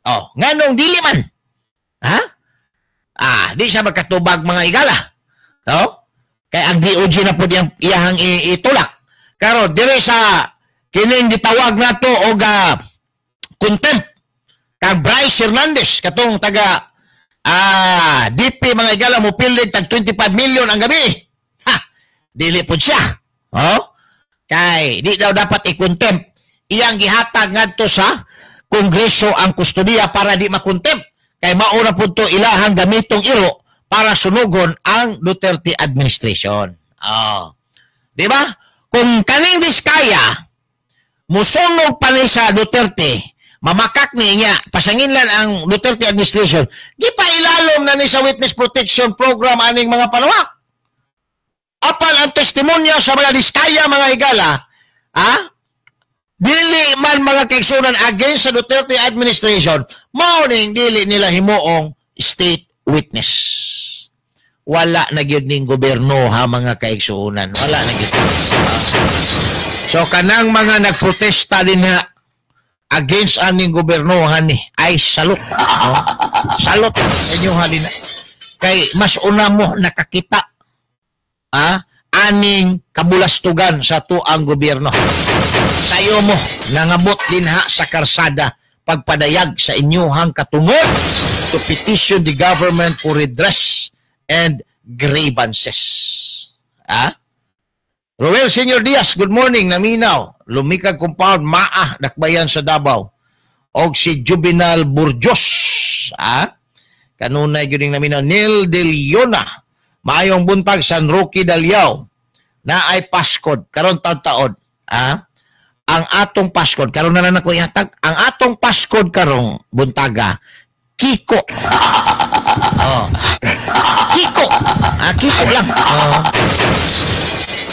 Oh, nganong dili man? Ha? Ah, di siya magkatubag mga higala. No? Kay ang DOJ na pud iyahang itulak. Karon dire sa kining gitawag nato og contempt kang Bryce Hernandez katong taga DP mga higala mo pilid tag 25 million ang gabi. Ha, dili pud siya. Oh? Kay di daw dapat i-contempt. Iyang gihatag ngadto sa Kongreso ang kustodiya para di makontempt. Kay mauna pud to ilahang gamitong iro para sunugon ang Duterte administration. Oh. Di ba? Kung kaning Diskaya musunog pa ni sa Duterte, mamakak ni niya, pasangin lang ang Duterte administration, di pa ilalom na ni sa Witness Protection Program aning mga panuwak. Apan ang testimonya sa mga Diskaya mga higala, ha? Dili man mga kaigsunan against sa Duterte administration, mao ning dili nila himuong state witness. Wala na gyud ning gobyerno ha mga kaigsunan. Wala na gyud. So kanang mga nagprotesta din ha against aning gobyerno ni ay salot. No? Salot inyo halina. Kay mas una mo nakakita aning kabulastugan sa tuang gobyerno. Sayo mo nangabot din ha sa karsada pagpadayag sa inyuhang katungod to petition the government for redress and grievances. Ha? Roel Senior Diaz, good morning, naminaw. Lumikag compound, Maa, Dakbayan sa Davao. Og si Juvenal Burjos, ha? Kanunay gyud ning naminaw. Neil De Leona, maayong buntag, San Roque Daliao, na ay paskod, karon taon-taon, ha? Ang atong paskod, karon na lang ako ihatag, ang atong paskod karong buntaga, Kiko. Oh. Kiko. Ah, Kiko lang. Oh.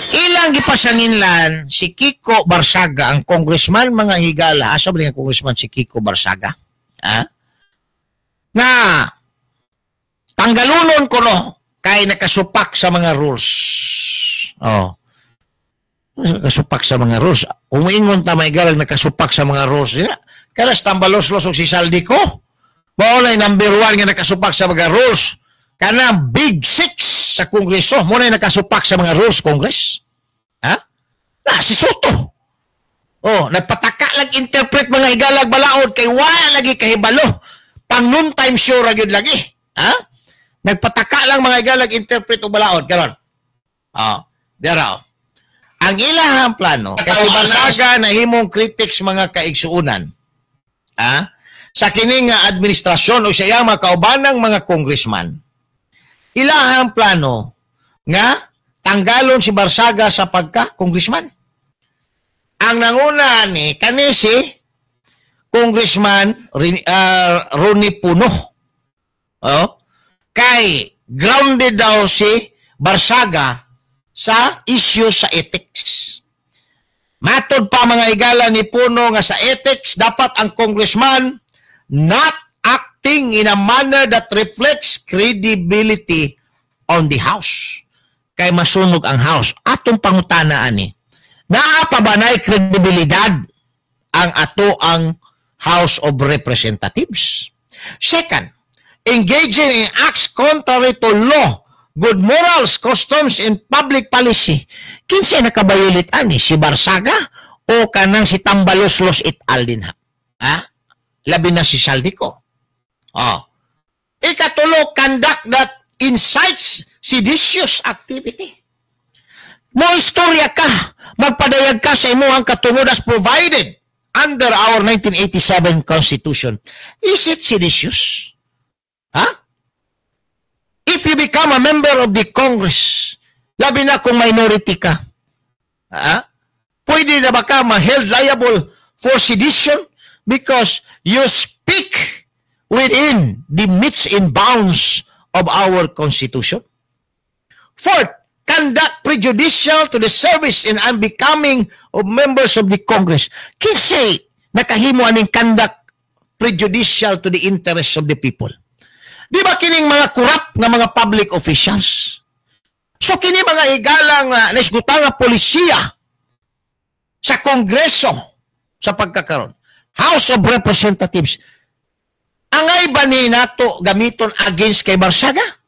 Ilang gipasanginlan si Kiko Barsaga, ang congressman mga higala. Asa ba nga congressman si Kiko Barsaga? Ha? Nga tanggalunon ko no kay nakasupak sa mga rules. Oh. Nakasupak sa mga rules. Umiingon ta may galag nakasupak sa mga rules. Kalas tambalos-los og si Saldi ko. Mao na number 1 nga nakasupak sa mga rules. Kana big 6 sa Kongreso, mo na nakasupak sa mga rules Congress. Ha? Na si Sotto. Oh, nagpataka lang interpret mga higalag balaod kay wala lagi kahibalo. Pang noon time sure ra gyud lagi. Ha? Nagpataka lang mga higalag interpret og balaod karon. Oh, dira. Ang ilahang plano kay si Barsaga nahimong critics mga kaigsuonan. Ha? Sa kini nga administrasyon o sa iyang mga kaubanang mga congressman. Ilahang plano nga tanggalon si Barsaga sa pagka-congressman. Ang nanguna ni kani si Congressman Ronnie Puno. Oh, kay grounded daw si Barsaga sa issue sa ethics. Matod pa, mga higala, ni Puno nga sa ethics dapat ang congressman not acting in a manner that reflects credibility on the House. Kay masunog ang House. Atong pangutana ani. Naa pa ba na'y kredibilidad ang ato ang House of Representatives? Second, engaging in acts contrary to law, good morals, customs, and public policy. Kinsay naka-violate ani? Si Barsaga o kanang si Tambaloslos et al din ha? Ha? Labi na si Zaldy Co. Oh. Ikatulo, conduct that incites seditious activity. Mo istorya ka, magpadayag ka sa imuhang katungod as provided under our 1987 Constitution. Is it seditious? Ha? If you become a member of the Congress, labi na kung minority ka, ha? Pwede na ba ka ma-held liable for sedition because you speak within the metes and bounds of our Constitution? Fourth, conduct prejudicial to the service and unbecoming of members of the Congress. Kinsay nakahimo aning conduct prejudicial to the interests of the people? Di ba kining mga corrupt nga mga public officials? So kini, mga higalang naisgutan nga polisiya sa Kongreso sa pagkakaron, House of Representatives, angay ba ni nato gamiton against kay Barsaga?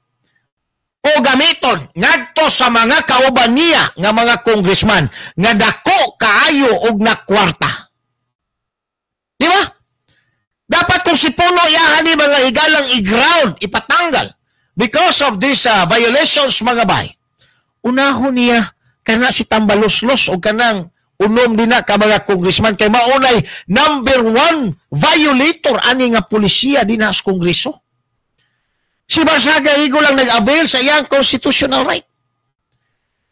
O gamiton ngadto sa mga kauban niya nga mga congressman nga dako kaayo og nakwarta? Di ba? Dapat kung si Puno iyahan ni, mga higalang, i-ground, ipatanggal because of these violations, mga bay. Unahon niya kana si Tambaloslos o kanang unom din na ka mga congressman kay maunay number one violator ani nga polisiya din sa Kongreso. Si Barsaga igo lang nag-avail sa iyang constitutional right.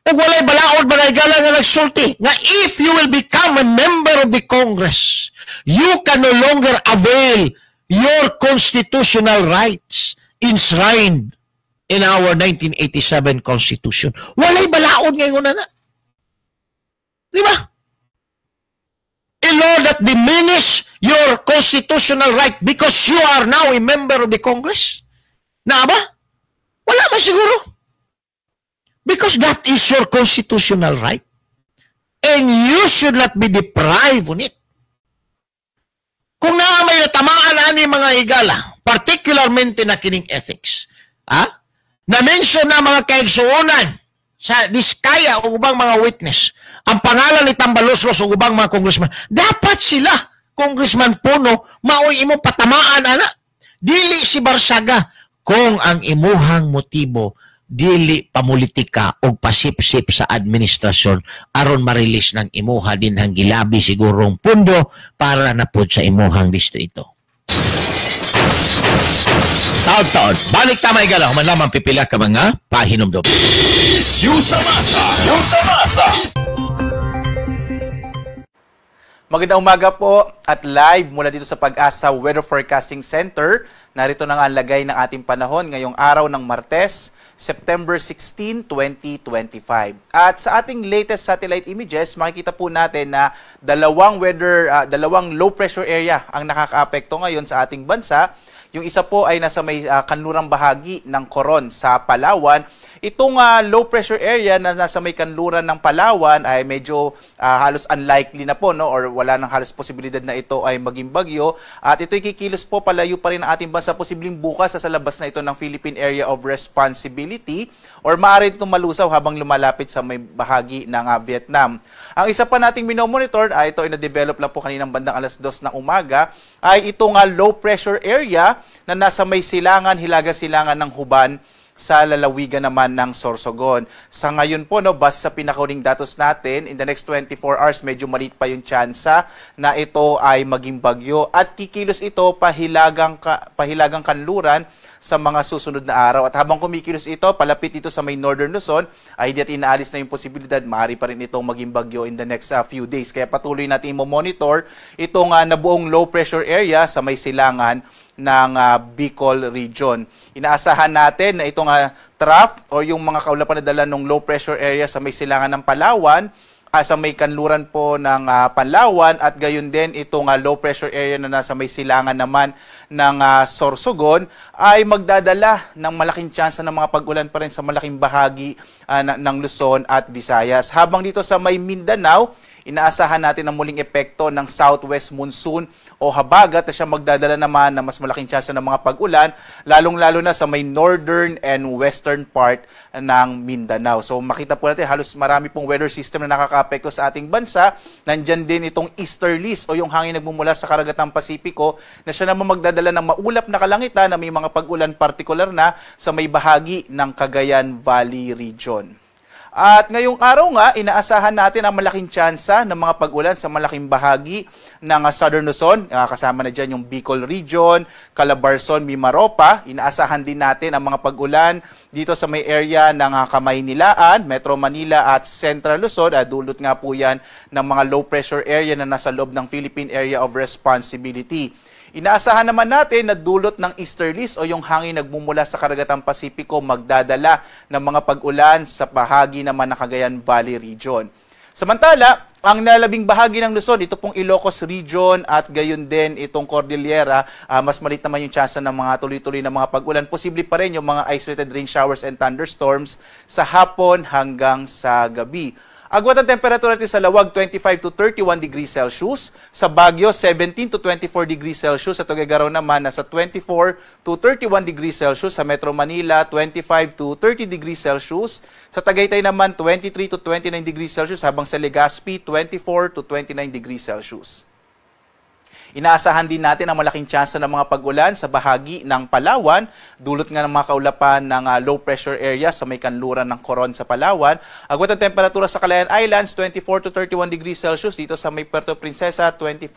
Ug walay balaod, mga higala, nga nagsulti nga if you will become a member of the Congress, you can no longer avail your constitutional rights enshrined in our 1987 Constitution. Walay balaod ngayon na na. Di ba? A law that diminish your constitutional right because you are now a member of the Congress? Na ba? Wala ba siguro? Because that is your constitutional right. And you should not be deprived on it. Kung naa may natamaan ani, mga higala, particularmente na kining ethics, ha? Na-mention na, mga kaigsuonan, sa Diskaya o ubang mga witness, ang pangalan ni Tambaloslos o ubang mga congressman, dapat sila, Congressman Puno, maoy imo patamaan ana. Dili si Barsaga kung ang imuhang motibo dili pamulitika o pasipsip sa administrasyon aron ma-release ng imuha din ang gilabi sigurong pundo para na pod sa imuhang distrito. Taod-taod. Balik ta, mga higala. Human lamang pipila ka mga pahinumdum. Isyu sa masa. Isyu sa masa. Magandang umaga po at live mula dito sa PAGASA Weather Forecasting Center. Narito na nga ang lagay ng ating panahon ngayong araw ng Martes, September 16, 2025. At sa ating latest satellite images, makikita po natin na dalawang low pressure area ang nakakaapekto ngayon sa ating bansa. Yung isa po ay nasa may kanlurang bahagi ng Coron sa Palawan. Itong low pressure area na nasa may kanluran ng Palawan ay medyo halos unlikely na po, no, or wala nang halos posibilidad na ito ay maging bagyo. At ito'y kikilos po palayo pa rin ang ating bansa, posibleng bukas sa labas na ito ng Philippine Area of Responsibility or maaari itong malusaw habang lumalapit sa may bahagi ng Vietnam. Ang isa pa nating minomonitor ay ito ay na-develop lang po kaninang bandang alas 2 ng umaga ay itong low pressure area na nasa may silangan, hilaga silangan ng Juban sa lalawigan naman ng Sorsogon. Sa ngayon po, no, base sa pinakahuling datos natin, in the next 24 hours, medyo maliit pa yung tsansa na ito ay maging bagyo at kikilos ito pahilagang kanluran sa mga susunod na araw. At habang kumikilos ito, palapit ito sa may Northern Luzon, ay di at inaalis na yung posibilidad, maaari pa rin itong maging bagyo in the next few days. Kaya patuloy natin i-monitor itong nabuong low pressure area sa may silangan ng Bicol Region. Inaasahan natin na itong trough or yung mga kaulapan na dala ng low pressure area sa may silangan ng Palawan, sa may kanluran po ng Palawan at gayon din itong low pressure area na nasa may silangan naman ng Sorsogon ay magdadala ng malaking tsansa ng mga pag-ulan pa rin sa malaking bahagi ng Luzon at Visayas. Habang dito sa may Mindanao, inaasahan natin ang muling epekto ng southwest monsoon o habagat na siya magdadala naman ng mas malaking tsansa ng mga pag-ulan, lalong-lalo na sa may northern and western part ng Mindanao. So makita po natin halos marami pong weather system na nakakaapekto sa ating bansa. Nandyan din itong easterlies o yung hangin nagmumula sa karagatang Pasipiko na siya naman magdadala ng maulap na kalangitan na may mga pag-ulan, partikular na sa may bahagi ng Cagayan Valley Region. At ngayong araw nga, inaasahan natin ang malaking tsansa ng mga pag-ulan sa malaking bahagi ng Southern Luzon. Kasama na dyan yung Bicol Region, Calabarzon, Mimaropa. Inaasahan din natin ang mga pag-ulan dito sa may area ng Kamaynilaan, Metro Manila at Central Luzon. Dulot nga po yan ng mga low pressure area na nasa loob ng Philippine Area of Responsibility. Inaasahan naman natin na dulot ng easterlies o yung hangin nagmumula sa karagatang Pasipiko magdadala ng mga pag-ulan sa bahagi naman ng Cagayan Valley Region. Samantala, ang nalabing bahagi ng Luzon, ito pong Ilocos Region at gayon din itong Cordillera, mas maliit naman yung tsansa ng mga tuloy-tuloy na mga pag-ulan. Posible pa rin yung mga isolated rain showers and thunderstorms sa hapon hanggang sa gabi. Agwat ang temperatura natin sa Laoag, 25 to 31 degrees Celsius. Sa Baguio, 17 to 24 degrees Celsius. Sa Tuguegarao naman, nasa 24 to 31 degrees Celsius. Sa Metro Manila, 25 to 30 degrees Celsius. Sa Tagaytay naman, 23 to 29 degrees Celsius. Habang sa Legazpi, 24 to 29 degrees Celsius. Inaasahan din natin ang malaking tsansa ng mga pag-ulan sa bahagi ng Palawan, dulot nga ng mga kaulapan ng low pressure area sa may kanluran ng Coron sa Palawan. Agwat ang temperatura sa Calayan Islands, 24 to 31 degrees Celsius. Dito sa may Puerto Princesa, 25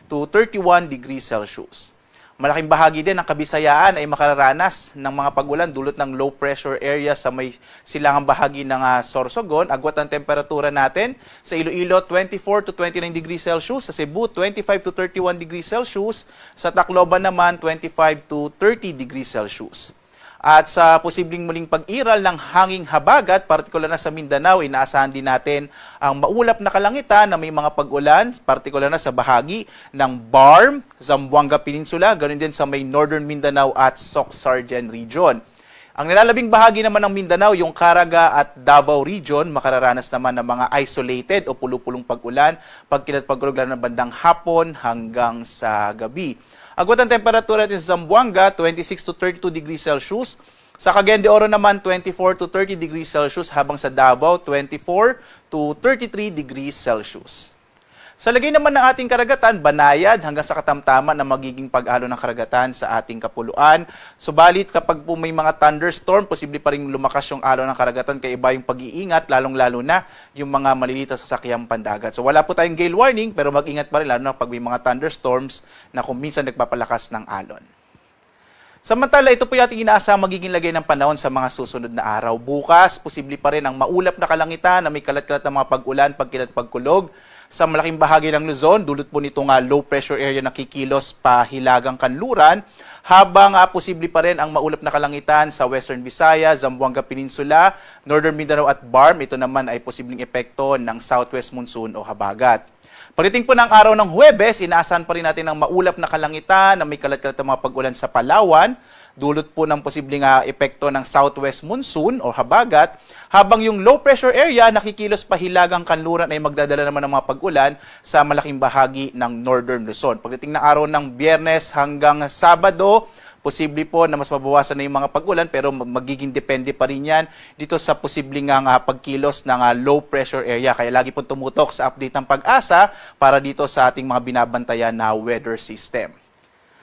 to 31 degrees Celsius. Malaking bahagi din ng Kabisayaan ay makararanas ng mga pag-ulan dulot ng low pressure area sa may silangang bahagi ng Sorsogon. Agwat ang temperatura natin sa Iloilo, 24 to 29 degrees Celsius. Sa Cebu, 25 to 31 degrees Celsius. Sa Tacloban naman, 25 to 30 degrees Celsius. At sa posibleng muling pag-iral ng hanging habagat, partikular na sa Mindanao, inaasahan din natin ang maulap na kalangitan na may mga pag-ulan, partikular na sa bahagi ng Barm, Zamboanga Peninsula, ganoon din sa may Northern Mindanao at Soc-Sargen Region. Ang nilalabing bahagi naman ng Mindanao, yung Caraga at Davao Region, makararanas naman ng mga isolated o pulupulong pag-ulan, pagkilat pagkulog ng bandang hapon hanggang sa gabi. Agwat ang temperatura natin sa Zamboanga, 26 to 32 degrees Celsius. Sa Cagayan de Oro naman, 24 to 30 degrees Celsius, habang sa Davao, 24 to 33 degrees Celsius. Sa lagay naman ng ating karagatan, banayad hanggang sa katamtaman na magiging pag-alo ng karagatan sa ating kapuluan. Subalit kapag po may mga thunderstorm, posible pa rin lumakas yung alo ng karagatan, kaya iba yung pag-iingat, lalong-lalo na yung mga maliliit na sasakyang pandagat. So wala po tayong gale warning, pero mag-ingat pa rin lalo na pag may mga thunderstorms na kung minsan nagpapalakas ng alon. Samantala, ito po yung ating inaasahang magiging lagay ng panahon sa mga susunod na araw. Bukas, posible pa rin ang maulap na kalangitan na may kalat-kalat na mga pag-ulan, pagkilat pagkulog sa malaking bahagi ng Luzon. Dulot po nito nga low pressure area na kikilos pa hilagang kanluran, habang posible pa rin ang maulap na kalangitan sa Western Visayas, Zamboanga Peninsula, Northern Mindanao at Barm. Ito naman ay posibleng epekto ng southwest monsoon o habagat. Pagdating po ng araw ng Huwebes, inaasahan pa rin natin ang maulap na kalangitan na may kalat-kalat na mga pag-ulan sa Palawan, dulot po ng posibleng epekto ng southwest monsoon o habagat, habang yung low pressure area nakikilos pahilagang kanluran ay magdadala naman ng mga pag-ulan sa malaking bahagi ng Northern Luzon. Pagdating ng araw ng Biyernes hanggang Sabado, posible po na mas mabawasan na yung mga pag-ulan, pero magiging depende pa rin yan dito sa posibleng pagkilos ng low pressure area. Kaya lagi pong tumutok sa update ng Pag-asa para dito sa ating mga binabantayan na weather system.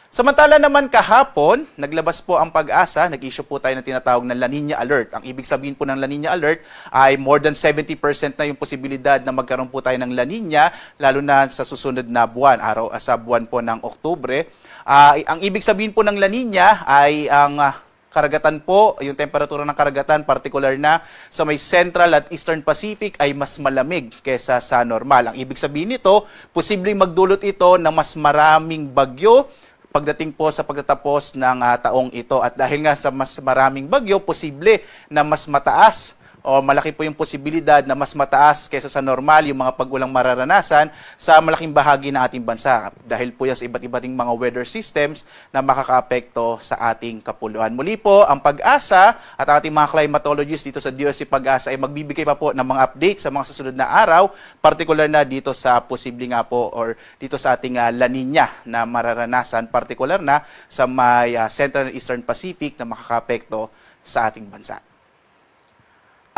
Samantala naman kahapon, naglabas po ang PAGASA, nag-issue po tayo ng tinatawag na La Nina Alert. Ang ibig sabihin po ng La Nina Alert ay more than 70% na yung posibilidad na magkaroon po tayo ng La Nina, lalo na sa susunod na buwan, araw sa buwan po ng Oktubre. Ang ibig sabihin po ng La Nina ay ang karagatan po, yung temperatura ng karagatan, particular na sa may Central at Eastern Pacific ay mas malamig kesa sa normal. Ang ibig sabihin nito, posibleng magdulot ito ng mas maraming bagyo pagdating po sa pagtatapos ng taong ito. At dahil nga sa mas maraming bagyo, posible na mas mataas o malaki po yung posibilidad na mas mataas kaysa sa normal yung mga pag-ulang mararanasan sa malaking bahagi ng ating bansa dahil po yan sa iba't iba't mga weather systems na makakaapekto sa ating kapuluan. Muli po, ang PAGASA at ang ating mga climatologists dito sa DOST PAGASA ay magbibigay pa po ng mga update sa mga susunod na araw, particular na dito sa posible nga po or dito sa ating La Nina na mararanasan, particular na sa may Central and Eastern Pacific na makakaapekto sa ating bansa.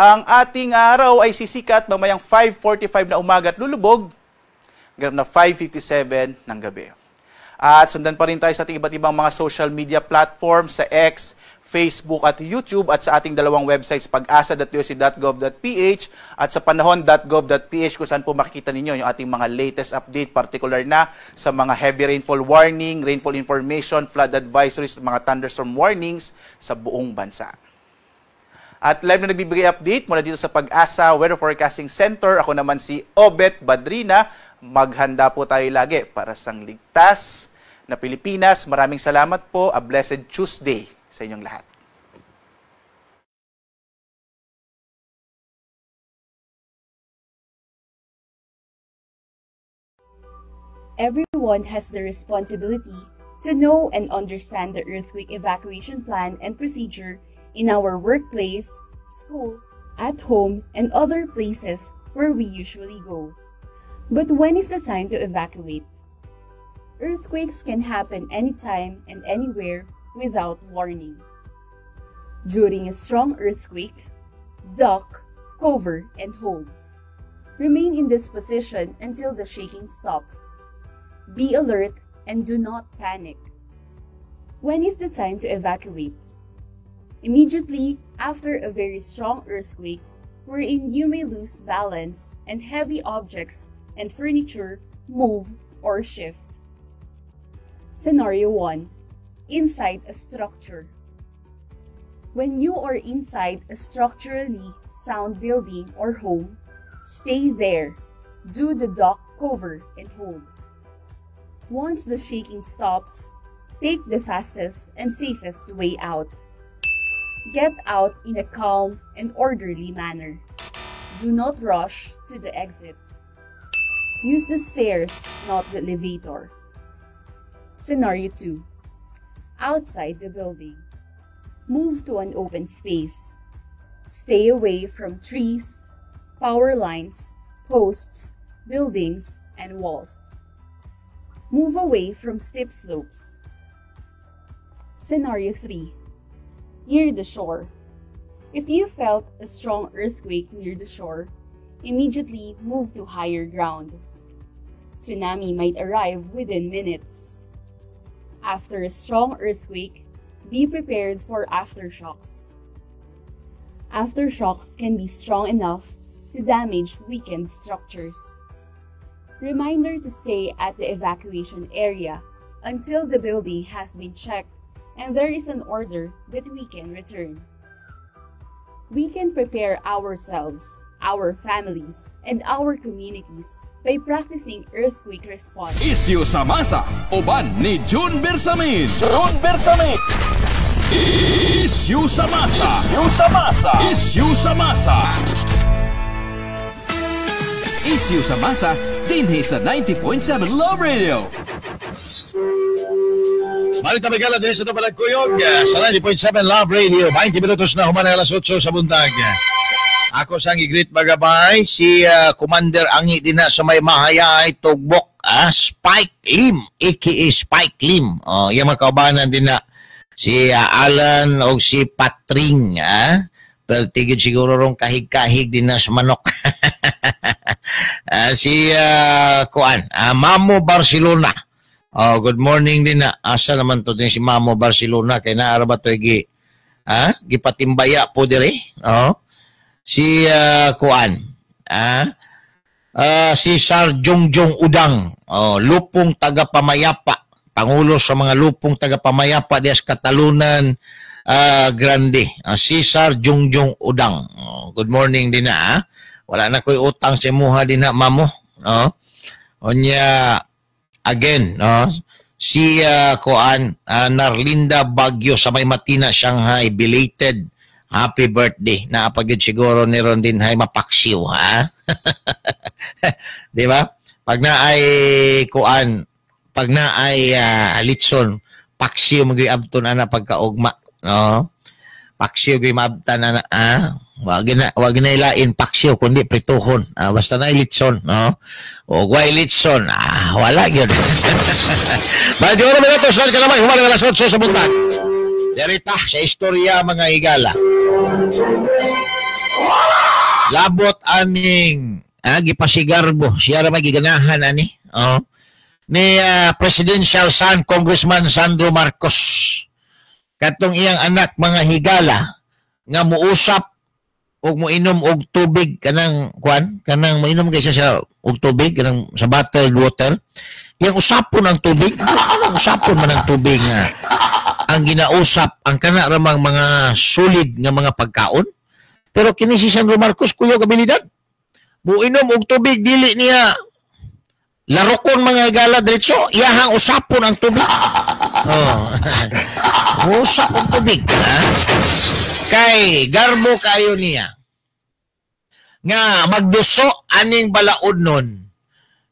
Ang ating araw ay sisikat mamayang 5:45 na umaga at lulubog hanggang na 5:57 ng gabi. At sundan pa rin tayo sa ating iba't ibang mga social media platforms sa X, Facebook at YouTube at sa ating dalawang websites pagasa.dost.gov.ph at sa panahon.gov.ph kung saan po makikita ninyo yung ating mga latest update, particular na sa mga heavy rainfall warning, rainfall information, flood advisories, mga thunderstorm warnings sa buong bansa. At live na nagbibigay update mula dito sa PAGASA Weather Forecasting Center. Ako naman si Obet Badrina. Maghanda po tayo lagi para sa ligtas na Pilipinas. Maraming salamat po. A blessed Tuesday sa inyong lahat. Everyone has the responsibility to know and understand the earthquake evacuation plan and procedure in our workplace, school, at home, and other places where we usually go. But when is the time to evacuate? Earthquakes can happen anytime and anywhere without warning. During a strong earthquake, duck, cover, and hold. Remain in this position until the shaking stops. Be alert and do not panic. When is the time to evacuate? Immediately after a very strong earthquake, wherein you may lose balance and heavy objects and furniture move or shift. Scenario 1. Inside a structure. When you are inside a structurally sound building or home, stay there. Do the duck, cover, and hold. Once the shaking stops, take the fastest and safest way out. Get out in a calm and orderly manner. Do not rush to the exit. Use the stairs, not the elevator. Scenario 2. Outside the building. Move to an open space. Stay away from trees, power lines, posts, buildings, and walls. Move away from steep slopes. Scenario 3. Near the shore. If you felt a strong earthquake near the shore, immediately move to higher ground. Tsunami might arrive within minutes. After a strong earthquake, be prepared for aftershocks. Aftershocks can be strong enough to damage weakened structures. Reminder to stay at the evacuation area until the building has been checked and there is an order that we can return. We can prepare ourselves, our families, and our communities by practicing earthquake response. Isyu sa masa, uban ni June Bersamin. June Bersamin. Isyu sa masa. Isyu sa masa. Isyu sa masa. Isyu sa masa, dinhi sa 90.7 Love Radio. Balik na bigala din sa ito palagkuyog sa 90.7 Love Radio. 20 minutos na human alas 8 sa buntag. Ako sang i-greet bagabay si Commander Angi din na sa may mahayay tugbok, Spike Lim, aka Spike Lim. Oh, iya mga kaubanan din na si Alan o si Patring, Pero tigid siguro rong kahig-kahig din na sa manok. Si kuan, Mamo Barcelona. Oh, good morning din na. Asa naman to din si Mamo Barcelona kay naa ra ba to gi, ha? Gipatimbaya po dire. Oh. Si kuan. Ah? Si Sir Jongjong Udang. Oh, lupong taga Pamayapa. Pangulo sa mga lupong taga Pamayapa dias Catalunan Grande. Si Sir Jongjong Udang. Oh, good morning din na. Ah. Wala na ko'y utang sa imuha din na, mamo. No? Onya, again, no? Si kuan Narlinda Bagyo sa may Matina, Shanghai, belated happy birthday. Naapagid siguro ni ron din hay mapaksiw, ha? Di ba? Pag na ay kuan, pag na ay litson, paksiw magyud abton ana pagkaugma, no? Paksiw gyud maabtan ana, ah? Wag na ilain paksiw kundi prituhon. Basta na litson, no? O way litson, wala gyud. 21 minutos lang kalamay, human alas 8 sa buntag. Derita sa istorya mga higala. Labot aning gipasigarbo, siya ra may giganahan ani, oh, ni Presidential Son Congressman Sandro Marcos. Katong iyang anak mga higala nga muusap og moinom og tubig kanang kuan, kanang moinom kay siya sa og tubig kanang sa bottled water. Iyang usapon ang tubig, anong usapon man ang tubig nga ang ginausap ang kana ramang mga solid nga mga pagkaon. Pero kini si Sandro Marcos kuyog abilidad. Moinom og tubig dili niya larokon mga higala diretso, iyahang usapon ang tubig. Oh. Usap ang tubig, ha? Kay garbo kayo niya nga magduso aning balaod nun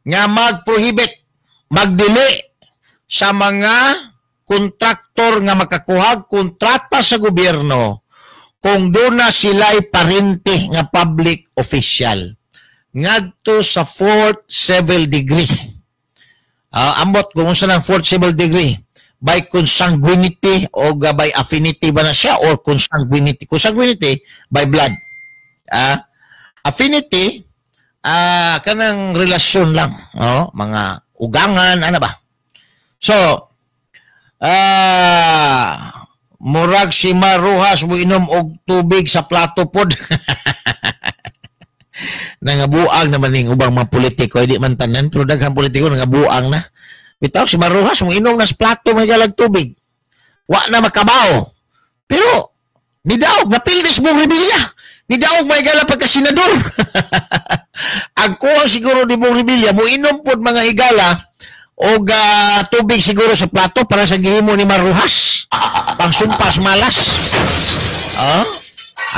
nga magprohibit, magdili sa mga kontraktor nga makakuhag kontrata sa gobyerno kung doon na sila'y parente nga public official ngadto sa fourth civil degree. Ambot kung unsa ng fourth civil degree, by consanguinity o by affinity ba na siya or consanguinity? Consanguinity by blood. Affinity kanang relasyon lang, oh, mga ugangan ana ba. So murag si Maruhas mo inom og tubig sa plato pod. Nangabuang naman ning ubang mga politiko, hindi man tanan pero daghang politiko nangabuang na. Bitaw si Maruhas mo inom na sa plato may galag tubig. Wa na makabaw. Pero nidaog napildis mong Revilla. Nidaog may gala pagka senador. Ang kuwang siguro ni Bong Revilla mo inom pod mga higala og tubig siguro sa plato para sa gihimo ni Maruhas. Pangsumpas malas.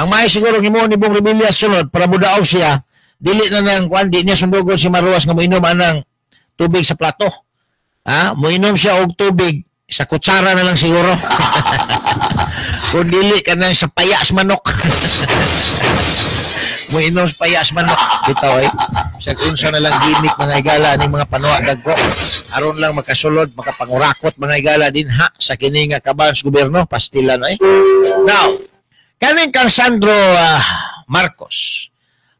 Ang may siguro himo ni Bong Revilla sunod para mudaog siya, dili na nang kuan, di niya sundugon si Maruhas nga moinom anang tubig sa plato. Moinom siya og tubig sa kutsara na lang siguro. Kung dili ka nang sa payas manok. Moinom sa payas manok. Bitaw eh. Sa unsa na lang gimmick mga higala ning mga panuwa dagko. Aron lang makasulod, makapangurakot mga higala din ha sa kini nga kaban sa gobyerno, pastilan eh. Now, kaning kang Sandro Marcos.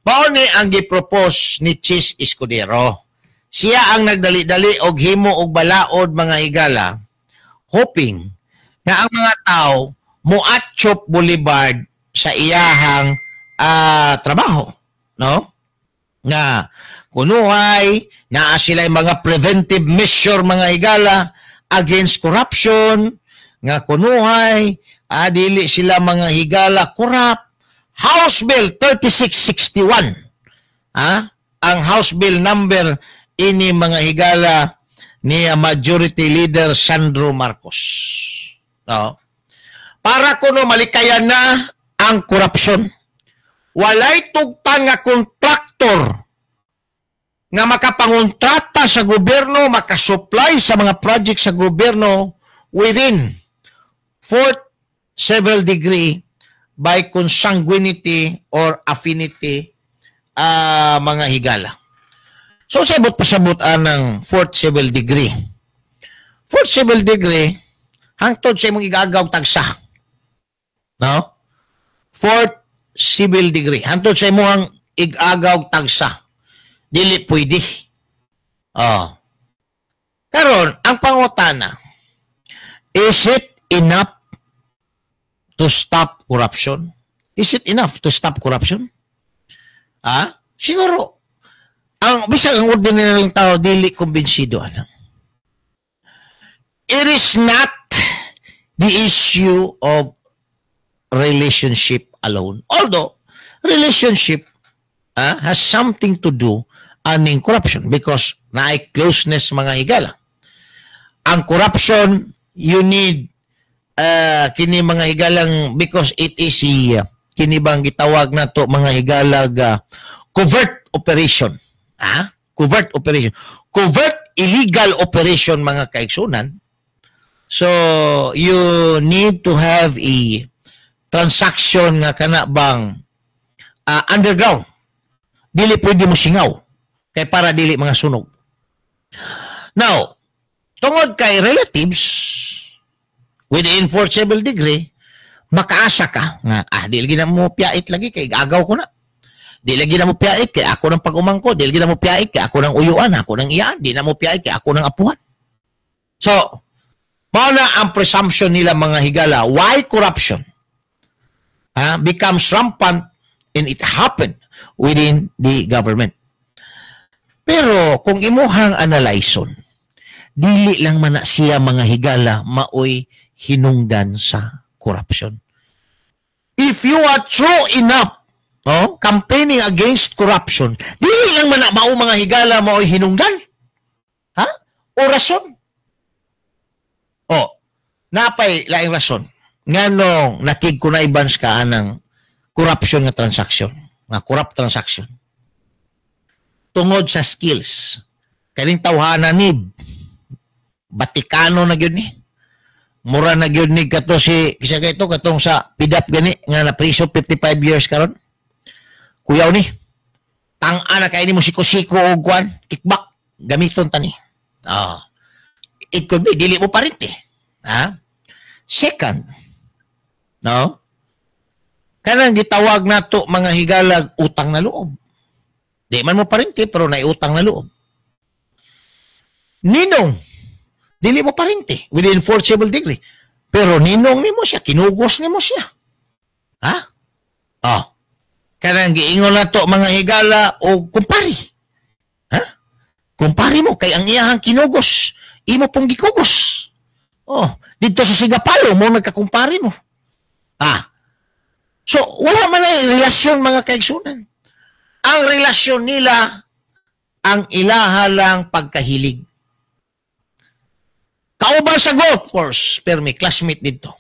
Mao ni ang gipropose ni Chis Escudero. Siya ang nagdali-dali og himo og balaod mga higala, hoping nga ang mga tao moatchop Boulevard sa iyahang trabaho, no? Nga kunuhay naa sila'y mga preventive measure mga higala against corruption, nga kunuhay dili sila mga higala corrupt. House Bill 3661, ang House Bill number ini mga higala ni Majority Leader Sandro Marcos. No? Para kuno malikayan na ang korupsyon. Walay tugtan nga kontraktor nga makapangontrata sa gobyerno, makasupply sa mga project sa gobyerno within fourth civil degree by consanguinity or affinity mga higala. So, sabot pasabot anang fourth civil degree. Fourth civil degree, hangtod sa imong igagaw tagsa. No? Fourth civil degree. Hangtod sa imong igagaw tagsa. Dili pwede. Oh. Karon, ang pangutana, is it enough to stop corruption? Is it enough to stop corruption? Ah? Siguro, ang bisag ang ordinaryong tao dili kumbinsido ana. It is not the issue of relationship alone. Although, relationship has something to do aning corruption because naay closeness, mga higala. Ang corruption, you need kini, mga higalang, because it is a, kini bang gitawag nato, mga higalag, covert operation. Ah? Covert operation. Covert illegal operation, mga kaigsunan. So, you need to have a transaction nga kana bang underground. Dili pwede mo singaw kay para dili mga sunog. Now, tungod kay relatives with enforceable degree, makaasa ka nga di lagi na mo piyait lagi kay agaw ko na. Di lagi na mo piyait kay ako ng pag-umangko, di lagi na mo piyait kay ako ng uyuan, ako ng iyaan, di na mo piyait kay ako ng apuhan. So, mao na ang presumption nila, mga higala, why corruption becomes rampant and it happened within the government. Pero kung imuhang analyson, dili lang man na siya, mga higala, maoy hinungdan sa corruption. If you are true enough, oh, campaigning against corruption, dili lang man na mao, mga higala, maoy hinungdan. Ha? O rason. Oh, napay laing rason nganong nakig-connivance ka anang corruption nga transaction, nga corrupt transaction. Tungod sa skills. Kaning tawhana ni Batikano na gyud ni. Mura na gyud ni kato si kisa kay ito katong sa PDAF gani nga na priso 55 years karon. Kuyaw ni. Tang-a na kay ni mo siko-siko og kwan, kickback gamiton ta ni. Ah. It could be dili mo parente. Ha? Second, no? Kanang gitawag nato, mga higalag, utang na loob. Di man mo parente pero naiutang na loob. Ninong, dili mo parente with enforceable degree. Pero ninong nimo siya, kinugos nimo siya. Ha? Oh. Kanang giingon nato, mga higala, o kumpari. Ha? Kumpari mo kay ang iyahang kinugos, imo pong gikugos. Oh, dito sa Sigapalo mo nagkakumpari mo. Ah. So, wala man na relasyon, mga kaigsunan. Ang relasyon nila, ang ilaha lang pagkahilig. Kauban sa golf course, pero may classmate dito.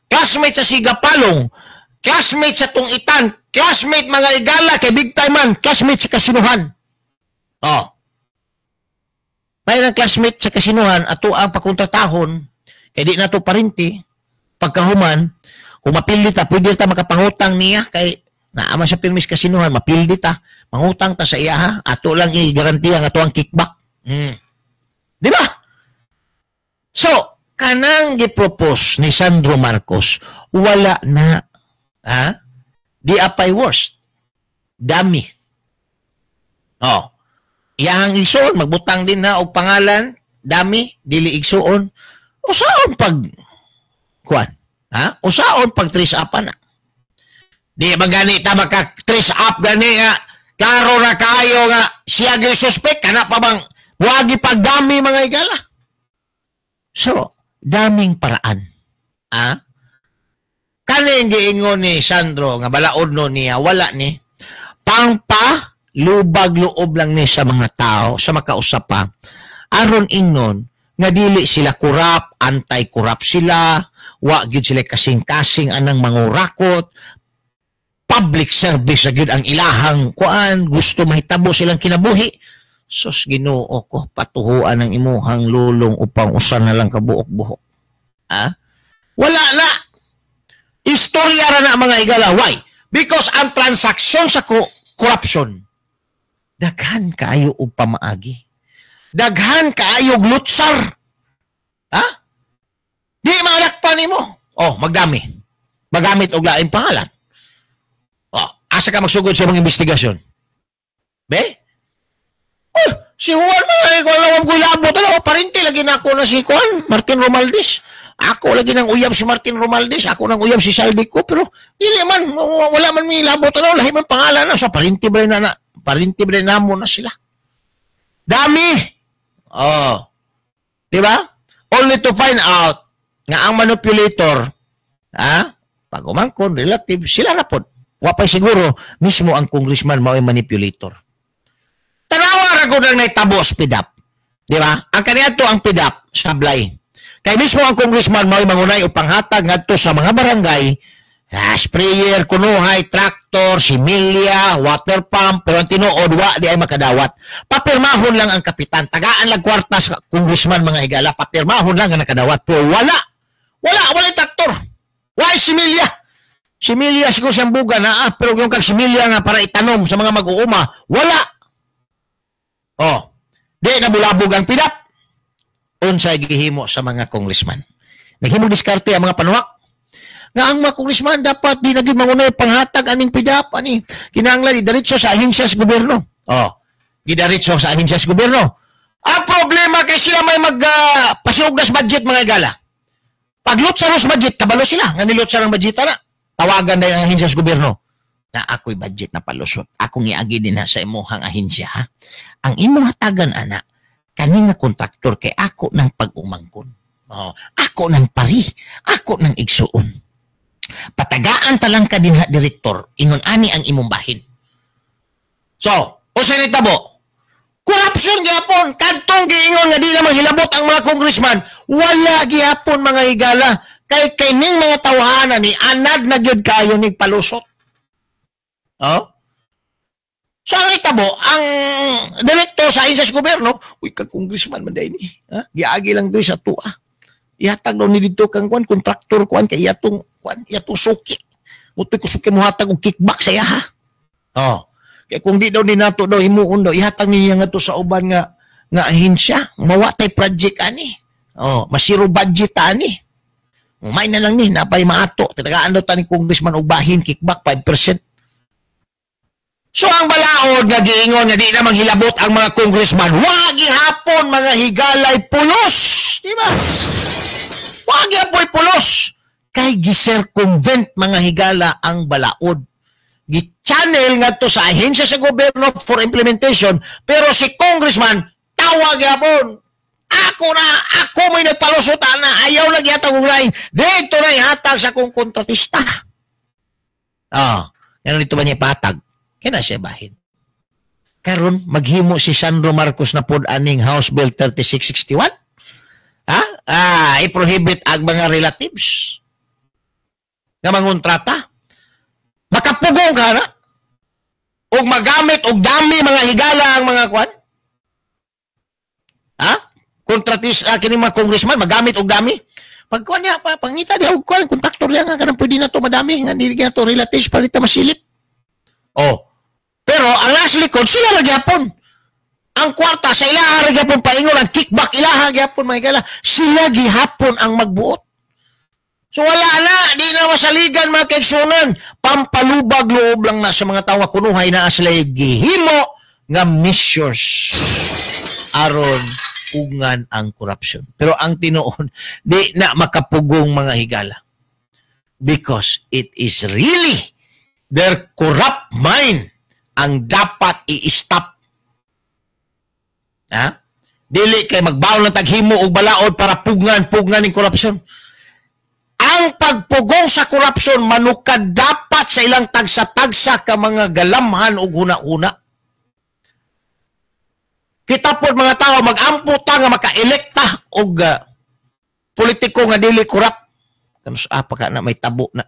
Classmate sa Sigapalong, classmate sa Tungitan, classmate, mga igala, kay big time man, classmate sa kasinuhan. Oh. May ng classmate sa kasinuhan, ato ang pakontratahon, kay di na to parinti, pagkahuman, kung mapildi ta, pwede ta makapangutang niya, kay naama sa pirmis kasinuhan, mapildi ta, mangutang ta sa iya ha, ato lang i-garantiya ang ato ang kickback. Di ba? So, kanang gipropose ni Sandro Marcos, wala na. Ha? Di apay worst. Dami. Oh. Iyang igsuon, magbutang din na og pangalan, dami, dili igsuon. Usaon pag kuan? Ha? Usaon pag trace up na? Di ba gani ta maka trace up gani nga klaro na kayo nga siya gyud suspect kana pa bang wagi pagdami, mga igala? So, daming paraan. Ah? Kaning giingon ni Sandro nga balaod no niya, wala ni. Pangpa lubag loob lang ni sa mga tao sa makausap pa. Aron ingnon nga dili sila corrupt, anti-corrupt sila, wa gyud sila kasing-kasing anang mangurakot, public service na gyud ang ilahang kuan, gusto mahitabo silang kinabuhi. Sus, Ginoo ko, patuhuan ang imuhang lulong upang usan na lang kabuok-buhok. Ha? Wala na. Istorya ra na, mga igala. Why? Because ang transaksyon sa corruption, daghan kaayo og pamaagi. Daghan kaayo og lutsar. Ha? Di maanakpan nimo. Oh, magdami. Magamit og laing pangalan. Oh, asa ka magsugod sa mga investigasyon? Be? Oh, Si Juan man ko alam ko labot ano parente lagi na ako na si Juan Martin Romualdez. Ako lagi nang uyab si Martin Romualdez, ako nang uyab si Zaldy Co, pero dili man wala man mi labot ano, lahi man pangalan na sa parente ba na parente ba namo na sila. Dami. Oh. Di ba? Only to find out nga ang manipulator, ha? Pag umangkon relative sila ra pod. Wa pay siguro mismo ang congressman mao'y manipulator. Tanawa ra gud ang naitabo sa PDAF. Di ba? Ang kaniadto ang PDAF sablay. Kay mismo ang congressman mao'y mangunay og panghatag ngadto sa mga barangay, sprayer, kunuhay, traktor, similya, water pump, pero ang tinuod wa di ay makadawat. Papirmahon lang ang kapitan. Tagaan lang kwarta sa congressman mga higala, papirmahon lang ang nakadawat. Pero wala. Wala, wala traktor. Why similya? Similya siguro siyang buga na pero yung kag similya nga para itanom sa mga mag-uuma, wala. Oh, di nabulabog ang PDAF. Unsay gihimo sa mga congressman? Naghimong diskarte ang mga panuwak. Nga ang mga congressman dapat di na gyud mangunay panghatag aning PDAF ani. Kinahanglan idiretso sa ahensya sa gobyerno. Oh, gidiretso sa ahensya sa gobyerno. Ang problema kay sila may mag pasiugdas budget mga higala. Paglot sa ros budget, kabalo sila. Nga nilot sa rang budget na. Tawagan na ang ahensya sa gobyerno. Na ako'y budget na palusot. Akong iagi din na sa imuhang ahensya. Ha? Ang imong hatagan, ana, kani nga kontraktor kay ako ng pag-umangkon. Oh, ako ng pari. Ako ng igsuon. Patagaan talang ka din ha, direktor. Ingon ani ang imong bahin. So, usa ni tabo. Corruption gihapon. Kadtong giingon nga di na manghilabot ang mga congressman, wala gihapon mga higala. Kay kining mga tawhana ni anad na gyud kayo ni palusot. Oh? So ang itabo, ang direktor sa ahensya sa gobyerno, uy kag congressman man day ni. Ha? Giagi lang diri sa tuwa. Ihatag daw ni didto kang kuan kontraktor kuan kay iyatong kuan, iyatong suki. Mutoy ko suki mohatag og kickback sa iya ha. Oh. Kaya kung di daw ni nato daw himuon daw ihatag niya ngadto sa uban nga nga ahensya, mawa tay project ani. Oh, masiro budget ani. Umay na lang ni napay maato, tatagaan daw ta ni congressman og bahin kickback 5%. So ang balaod nga giingon nga di na manghilabot ang mga congressman, wa gihapon mga higalay pulos, di ba? Wa gihapon pulos kay gi-circumvent mga higala ang balaod. Gi-channel ngadto sa ahensya sa gobyerno for implementation, pero si congressman tawag gihapon. Ako na, ako may nagpalusot na, ayaw na gihatag og lain. Dito na ihatag sa akong kontratista. Ah, ngano dito ba niya ipatag? Kaya na siya bahin. Karon maghimo si Sandro Marcos na pod aning House Bill 3661. Ha? Ah, i-prohibit ang mga relatives nga mangontrata. Makapugong ka na. Og magamit og dami mga higala ang mga kwan. Ha? Kontratis kini mga congressman magamit og dami. Pag kwan niya pangita diha og kwan kontraktor niya nga kanang pwede na to madami nga dili na to relatives palit ta masilip. Oh. Pero ang nasa likod sila ra gyapon. Ang kwarta sa ilaha ra gyapon paingon, ang kickback ilaha gyapon mga higala. Sila gihapon ang magbuot. So wala na, di na masaligan mga kaigsunan. Pampalubag loob lang na sa mga tawo kunuhay na sila gihimo nga measures aron pugngan ang corruption. Pero ang tinuod, di na makapugong mga higala. Because it is really their corrupt mind ang dapat i-stop. Ha? Dili kay magbaon ng taghimo og balaod para pugnan ning corruption. Ang pagpugong sa corruption manukad dapat sa ilang tagsa-tagsa ka mga galamhan og huna-huna. Kita pod mga tao mag-ampo ta nga maka-elekta og politiko nga dili corrupt. Kano sa apa ka na may tabo na.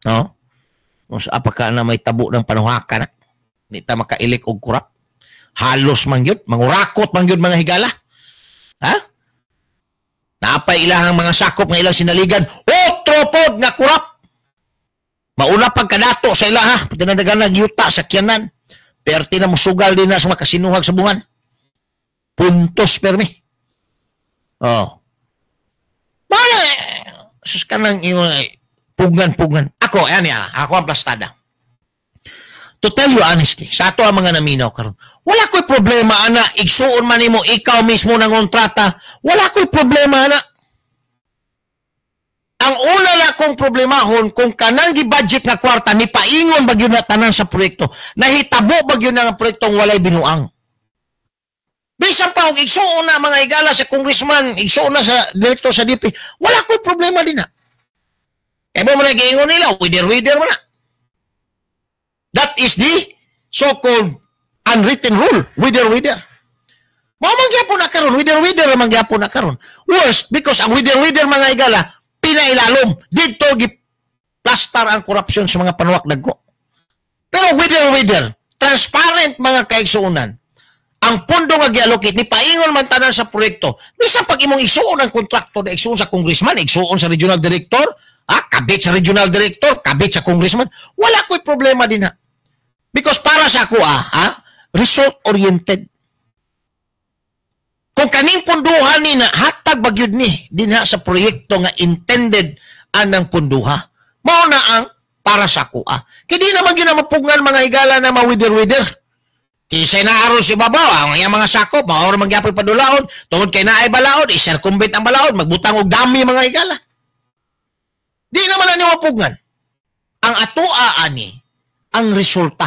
No? Kung sa apa ka na may tabo ng panuhaka na. Di ta maka-elect og corrupt. Halos man gyud, mangurakot man gyud mga higala. Ha? Naapay ilahang mga sakop nga ilang sinaligan, otro pod nga corrupt. Mauna pagkadato sa ilaha, pati na dagan nagyuta sa kiyanan. Perti na musugal din na sa makasinuhag sa bungan. Puntos permi. Oh. Bala, sus ka nang pugnan-pugnan. Ako, ayan niya, ako ang plastada. To tell you honestly, sa ato ang mga naminaw karon, wala ko'y problema ana, igsuon man nimo ikaw mismo nang kontrata, wala ko'y problema ana. Ang una na kong problemahon kung kanang gi-budget nga kwarta ni paingon ba gyud na tanan sa proyekto, nahitabo ba gyud na ang proyektong walay binuang. Bisan pa og igsuon na, mga higala, sa congressman, igsuon na sa direktor sa DP, wala ko'y problema din na. Kaya mo man giingon nila, wither-wither man na. That is the so-called unwritten rule, wither-wither. Mao man gyapon na karon, wither-wither man gyapon na karon. Worst, because ang wither-wither, mga higala, pinailalom, dito gi-plastar ang korupsyon sa mga panuwak dagko. Pero wither-wither, transparent, mga kaigsuonan, ang pondo nga giallocate ni paingon man tanan sa proyekto. Bisan pag imong isuon ang kontraktor, igsuon sa congressman, igsuon sa regional director, kabit sa regional director, kabit sa congressman, wala ko'y problema din ha. Because para sa ako, result oriented. Kung kaning punduhan ni na hatag bagyod ni dinha sa proyekto nga intended anang punduha, mao na ang para sa ako. Kay di naman gyud na mapugngan, mga higala, na mawider-wider. Kisay na aron si babaw, ang iyang mga sakop, maor magyapon padulaon, tungod kay naay balaod, i-circumvent ang balaod, magbutang og dami, mga higala. Di naman na ni mapugngan. Ang atoa ani, ang resulta.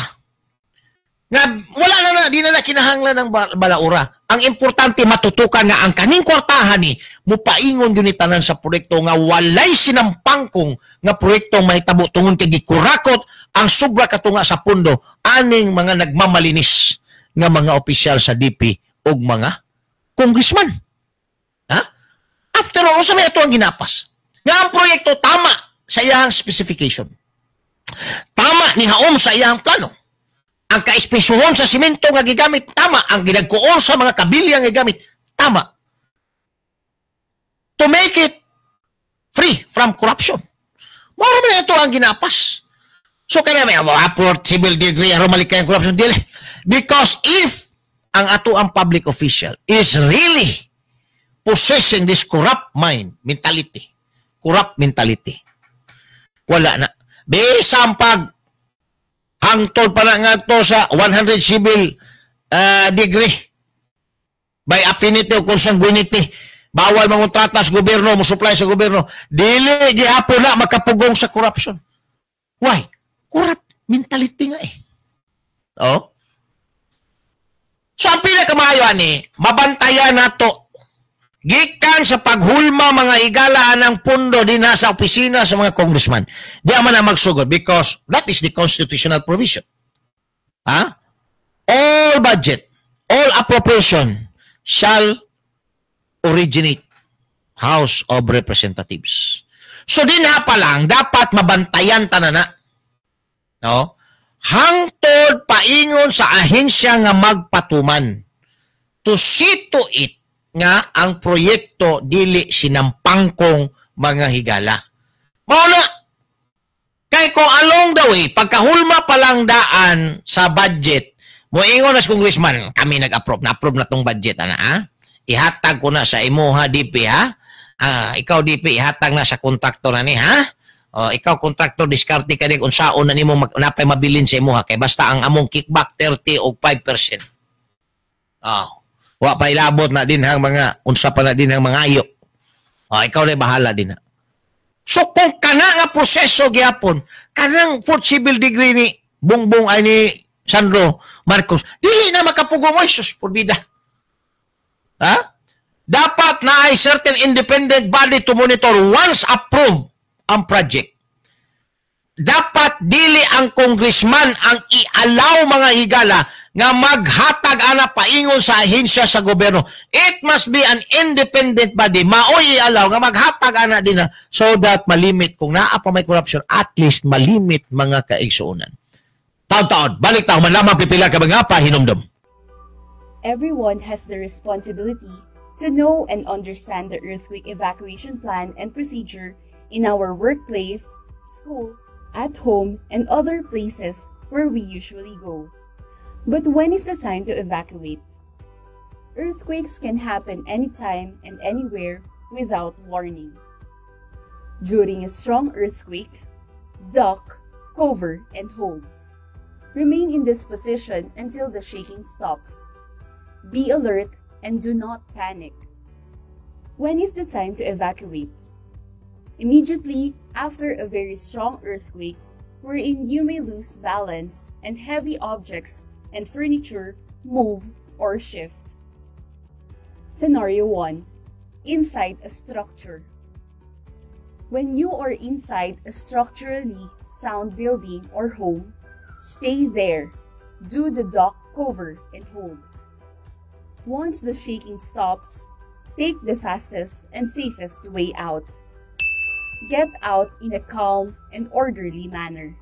Nga wala na na, di na na kinahanglan ng balaura. Ang importante matutukan nga ang kaning kwartahan ni mupaingon gyud ni tanan sa proyekto nga walay sinampangkong nga proyektong mahitabo tungod kay gikurakot ang sobra katunga sa pundo aning mga nagmamalinis nga mga opisyal sa DP ug mga congressman. Ha? After all, unsa may ato ang ginapas? Nga ang proyekto tama sa iyang specification. Tama ni haom sa iyang plano. Ang kaespesuhon sa simento nga gigamit, tama. Ang ginagkuon sa mga kabilya nga gigamit, tama. To make it free from corruption. Mao man ito ang ginapas. So kaya may mga civil degree aron malikay ang corruption, dili. Because if ang ato ang public official is really possessing this corrupt mind mentality, corrupt mentality, wala na. Bisan pag hangtod pa na nga to sa 100 civil degree by affinity o consanguinity, bawal mangontrata sa gobyerno, mo supply sa gobyerno, dili gihapon na makapugong sa corruption. Why? Corrupt mentality nga eh. Oh? So ang pinakamaayo ani, mabantayan nato gikan sa paghulma, mga higala, ng pundo din sa opisina sa mga congressman. Di man na magsugod because that is the constitutional provision. Ha? All budget, all appropriation shall originate House of Representatives. So dinha pa lang dapat mabantayan tanana. No? Hangtod paingon sa ahensya nga magpatuman. To see to it nga ang proyekto dili sinampangkong, mga higala. Mao na, kay kung along the way, pagkahulma pa lang daan sa budget, moingon na sa congressman, "Kami nag-approve, na-approve na tong budget, ana ha? Ihatag ko na sa imuha, DP, ha? Ah, ikaw, DP, ihatag na sa kontraktor na ni, ha? Oh, ikaw, kontraktor, diskarte ka din unsaon na nimo napay mabilin sa imuha kay basta ang among kickback 30 o 5%." Oh, wa pa ilabot na din hang mga unsa pa na din hang mga ayo. Oh, ikaw na bahala din na. So kung kana nga proseso gyapon, kanang fourth civil degree ni Bongbong ay ni Sandro Marcos, dili na makapugong, oy, sus porbida. Ha? Dapat na ay certain independent body to monitor once approved ang project. Dapat dili ang congressman ang i-allow, mga higala, nga maghatag ana paingon sa ahensya sa gobyerno. It must be an independent body. Maoy i-allow nga maghatag ana din na so that malimit kung naa pa may corruption, at least malimit, mga kaigsuonan. Taon-taon, balik taon man lamang pipila ka mga pahinumdom. Everyone has the responsibility to know and understand the earthquake evacuation plan and procedure in our workplace, school, at home, and other places where we usually go. But when is the time to evacuate? Earthquakes can happen anytime and anywhere without warning. During a strong earthquake, duck, cover, and hold. Remain in this position until the shaking stops. Be alert and do not panic. When is the time to evacuate? Immediately after a very strong earthquake, wherein you may lose balance and heavy objects and furniture move or shift. Scenario 1. Inside a structure. When you are inside a structurally sound building or home, stay there. Do the duck, cover, and hold. Once the shaking stops, take the fastest and safest way out. Get out in a calm and orderly manner.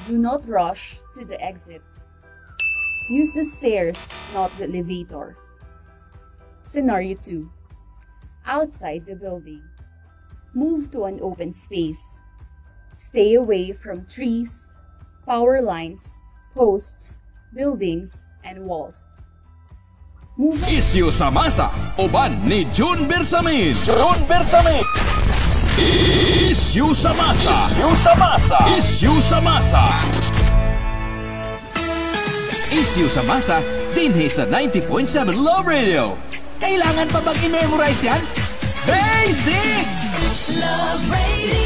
Do not rush to the exit. Use the stairs, not the elevator. Scenario 2. Outside the building. Move to an open space. Stay away from trees, power lines, posts, buildings, and walls. Move Isyu sa masa, uban ni June Bersamin. June Bersamin. Isyu sa masa. Isyu sa masa. Isyu sa masa. Isyu sa masa, dinhi sa 90.7 Love Radio. Kailangan pa bang i-memorize yan? Basic! Love Radio.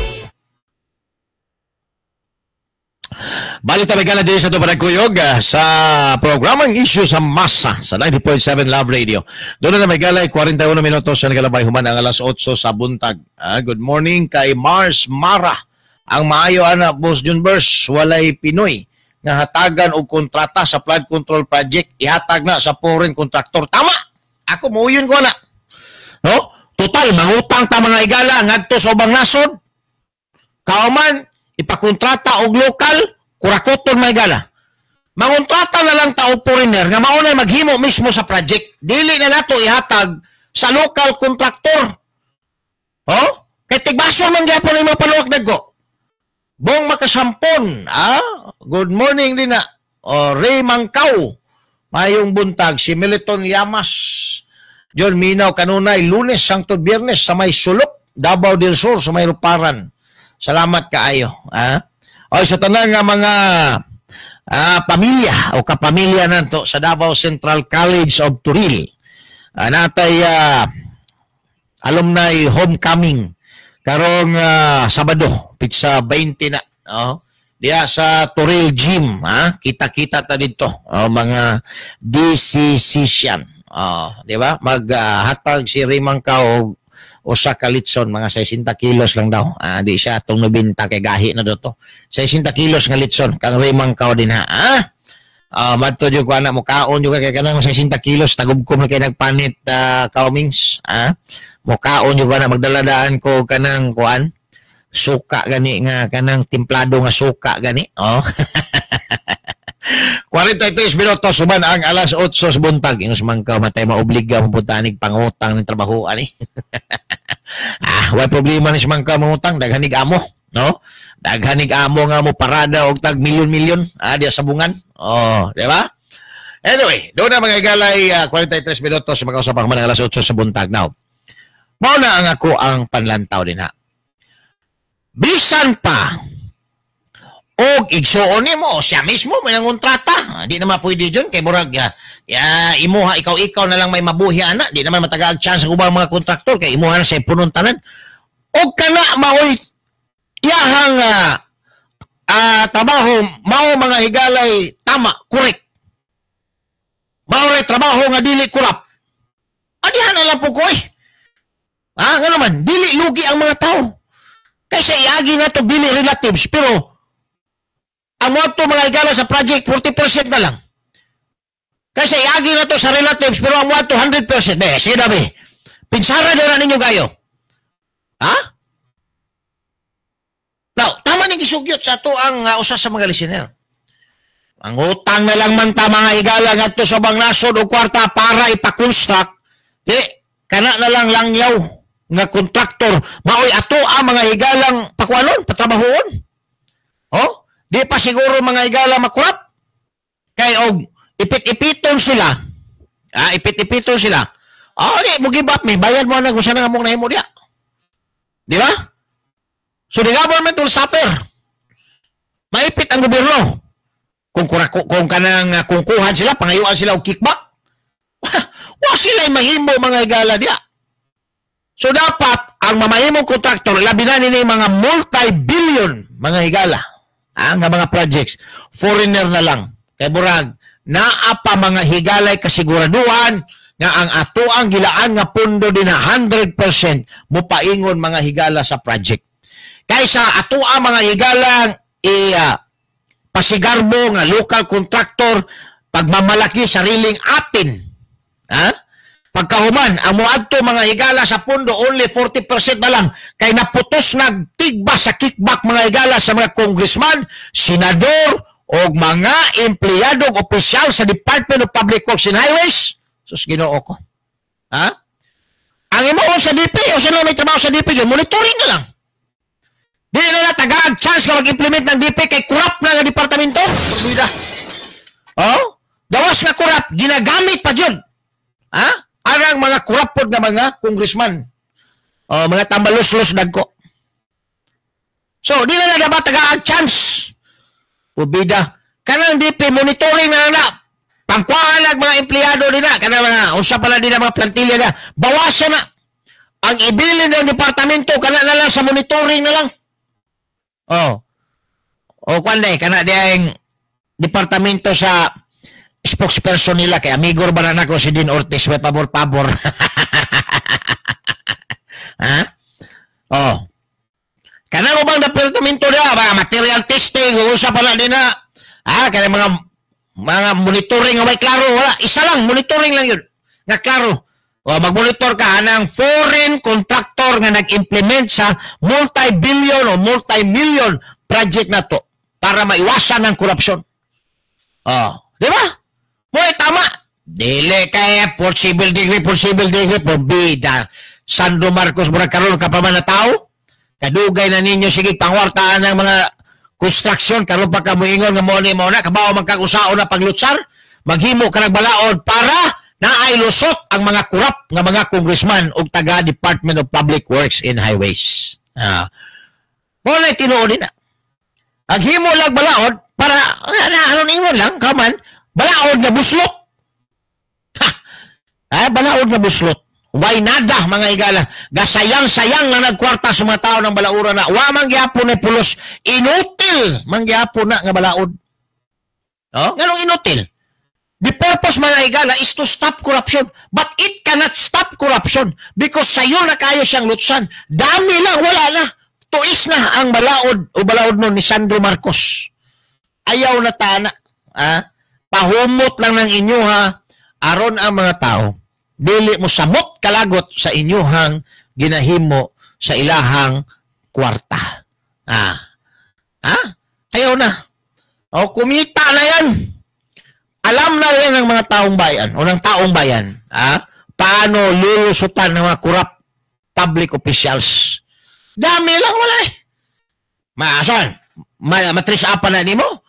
Balik tayo gala din sa ito panagkuyog sa programang Issue sa Masa sa 90.7 Love Radio. Doon na may galay 41 minutos sa nagalabay human ang alas 8 sa buntag. Good morning kay Mars Mara. Ang maayo ana Boss Junbers, walay Pinoy nga hatagan og kontrata sa flood control project, ihatag na sa foreign contractor. Tama! Ako muuyon ko na. No? Total mangutang ta mga igala ngadto sa ubang nasod. Kauman ipakontrata og lokal, kurakoton may gala. Mangontrata na lang ta og foreigner nga maunay maghimo mismo sa project. Dili na nato ihatag sa local contractor. Oh? Kay tigbaso man gyapon ang mga paluwak dagko. Bong makasampon, Good morning din na. O, Ray Mangkaw. Mayong buntag si Militon Llamas. John Minaw kanunay Lunes sangtod Biyernes sa may Sulok, Davao del Sur sa may Ruparan. Salamat kaayo, Oy, sa tanan nga mga pamilya o kapamilya nanto sa Davao Central College of Toril. Natay alumni homecoming karong Sabado, pitsa 20 na. Oh, diya sa Toril Gym, kita-kita ta didto, oh, mga DCCian. Oh, di ba? Maghatag si Rimang Kao usa ka litson, mga 60 kilos lang daw. Di siya atong 90 kay gahi na do to. 60 kilos nga litson kang Rimang Kao din ha. Madto jud ko ana mo kaon jud kay kanang 60 kilos tagubkom na kay nagpanit kaumings. Mo kaon jud ko ana, magdaladaan ko kanang kuan suka gani nga kanang timplado nga suka gani. Oh. 43 minutos suban ang alas 8 sa buntag. Ingos man ka matay maobliga mo puntanig pangutang ng trabaho ani. Way problema ni man ka mangutang, daghanig amo, no? Daghanig amo nga mo parada og tag milyon-milyon diya sa bungan. Oh, di ba? Anyway, doon na mga igalay 43 minutos makausap ang man alas 8 sa buntag now. Mao na ang ako ang panlantaw din ha. Bisan pa og igsuon nimo siya mismo may nangontrata, di naman pwede dyan kay murag imuha ikaw na lang may mabuhi ana, di naman matagaag chance ang ubang mga kontraktor kay imuha na sa punon tanan. Og kana maoy iyahang trabaho mao mga higalay tama, correct. Mao ray trabaho nga dili kurap. Adihan na lang po ko eh. Nga naman, dili lugi ang mga tao. Kaysa iagi na to dili relatives pero ang mga to mga higala sa project 40% na lang. Kaysa iagi na to sa relatives pero ang mga to 100%. Be, sige na be. Pinsara na ninyo kayo. Ha? Now, tama ni gisugyot sa ato ang usa sa mga listener. Ang utang na lang man ta mga higala ngadto sa ubang nasod o kwarta para ipa-construct, di kana na lang langyaw nga kontraktor maoy ato ang mga higalang pakuanon, patrabahoon. Oh? Di pa siguro mga higala makurap. Kay og ipit-ipiton sila. Ipit-ipiton sila. Di mo give up, may bayad mo na kung saan nga mong nahimo diya. Di ba? So the government will suffer. Maipit ang gobyerno. Kung kanang kung kuhan sila, pangayuan sila og kickback. Wa sila mahimo mga higala diya. So dapat ang mamahimong kontraktor, labi na nini mga multi-billion mga higala, ang mga projects, foreigner na lang. Kay murag naa pa mga higalay kasiguraduhan nga ang atoang gilaan nga pundo din na 100% mopaingon mga higala sa project. Kaysa atoang mga higalang pasigarbo nga local contractor pagmamalaki sariling atin. Ha? Pagkahuman, ang moadto mga higala sa pundo only 40% na lang kay naputos nagtigba sa kickback mga higala sa mga congressman, senador o mga empleyadong opisyal sa Department of Public Works and Highways. Sus, Ginoo ko. Ha? Ang imuon sa DP o sino may trabaho sa DP yun, monitoring na lang. Di na na tagaag chance ka mag-implement ng DP kay kurap na nga departamento. Pagbida. Oh? Gawas nga kurap, ginagamit pa yun. Ha? Arang mga kurap pod nga mga congressman. O, mga tambalos-los dagko. So, di na na dapat tagaag chance. Pubida. Kanang DP, monitoring na lang na. Pangkuhaan ang mga empleyado din na. Kanang mga, usa pala din na mga plantilla na. Bawasan na. Ang ibilin ng departamento, kana na lang sa monitoring na lang. Oh. O, kwan na eh, kana di departamento sa spokesperson nila kay amigo ba na nako si Dean Ortiz, may pabor-pabor. Ha? Oh. Kana mo bang departamento niya, mga material testing, usa pala din na. Ah, kana mga monitoring nga may klaro, wala, isa lang monitoring lang yun. Nga klaro. O magmonitor ka anang foreign contractor nga nag-implement sa multi-billion o multi-million project na to para maiwasan ang korupsyon. Oh, di ba? Mo'y tama. Dili kaya possible degree, pobida. Sandro Marcos murag karon ka pa man na tao. Kadugay na ninyo sige pangwartaan ng mga construction karon pa ka moingon nga mo ni mo na kabaw man kag usaon na paglutsar, maghimo ka balaod para naay lusot ang mga kurap nga mga congressman ug taga Department of Public Works and Highways. Ah. Mo na tinuod din na. Ang himo lang balaod para na aron ingon lang kaman balaod nga buslot. Ha. Ah, balaod nga buslot. Why nada mga higala. Gasayang-sayang nga nagkwarta sa mga tao ng balaura na. Wa man gyapon na pulos. Inutil man gyapon na nga balaod. No? Nganong inutil? The purpose mga higala is to stop corruption. But it cannot stop corruption because sayo na kayo siyang lutsan. Dami lang, wala na. Tuis na ang balaod o balaod nun ni Sandro Marcos. Ayaw na tana. Ah? Pahumot lang ng inyo ha. Aron ang mga tao. Dili mo samot kalagot sa inyuhang ginahimo sa ilahang kwarta. Ah. Ha? Ayaw na. O kumita na yan. Alam na yan ng mga taong bayan o ng taong bayan. Ah? Paano lulusutan ng mga corrupt public officials. Dami lang, wala eh. Maasan? Matris up na nimo?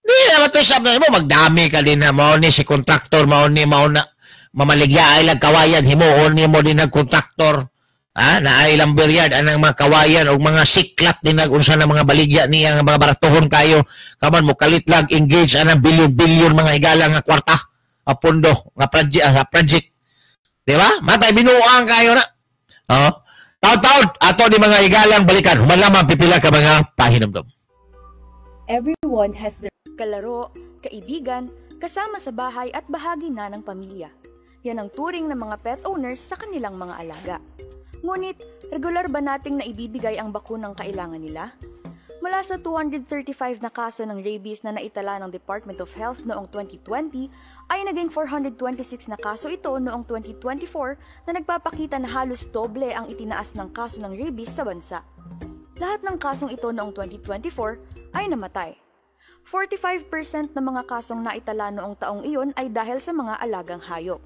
Di na matris up na nimo. Magdami ka din na mao ni si contractor, mao ni mao na mamaligya ay lang kawayan, himuon nimo din ang kontraktor. Ah, na ay lumberyard anang mga kawayan o mga siklat din nag unsa na mga baligya niya nga mga baratuhon kayo. Kaman mo kalit lag engage anang bilyon-bilyon mga higala nga kwarta, a pondo nga project. Di ba? Matay binuang kayo na. Oh. Taud-taud ato ni mga higalang balikan. Human lamang pipila ka mga pahinumdom. Everyone has their kalaro, kaibigan, kasama sa bahay at bahagi na ng pamilya. Yan ang turing ng mga pet owners sa kanilang mga alaga. Ngunit, regular ba nating naibibigay ang bakunang kailangan nila? Mula sa 235 na kaso ng rabies na naitala ng Department of Health noong 2020, ay naging 426 na kaso ito noong 2024 na nagpapakita na halos doble ang itinaas ng kaso ng rabies sa bansa. Lahat ng kasong ito noong 2024 ay namatay. 45% ng mga kasong naitala noong taong iyon ay dahil sa mga alagang hayop.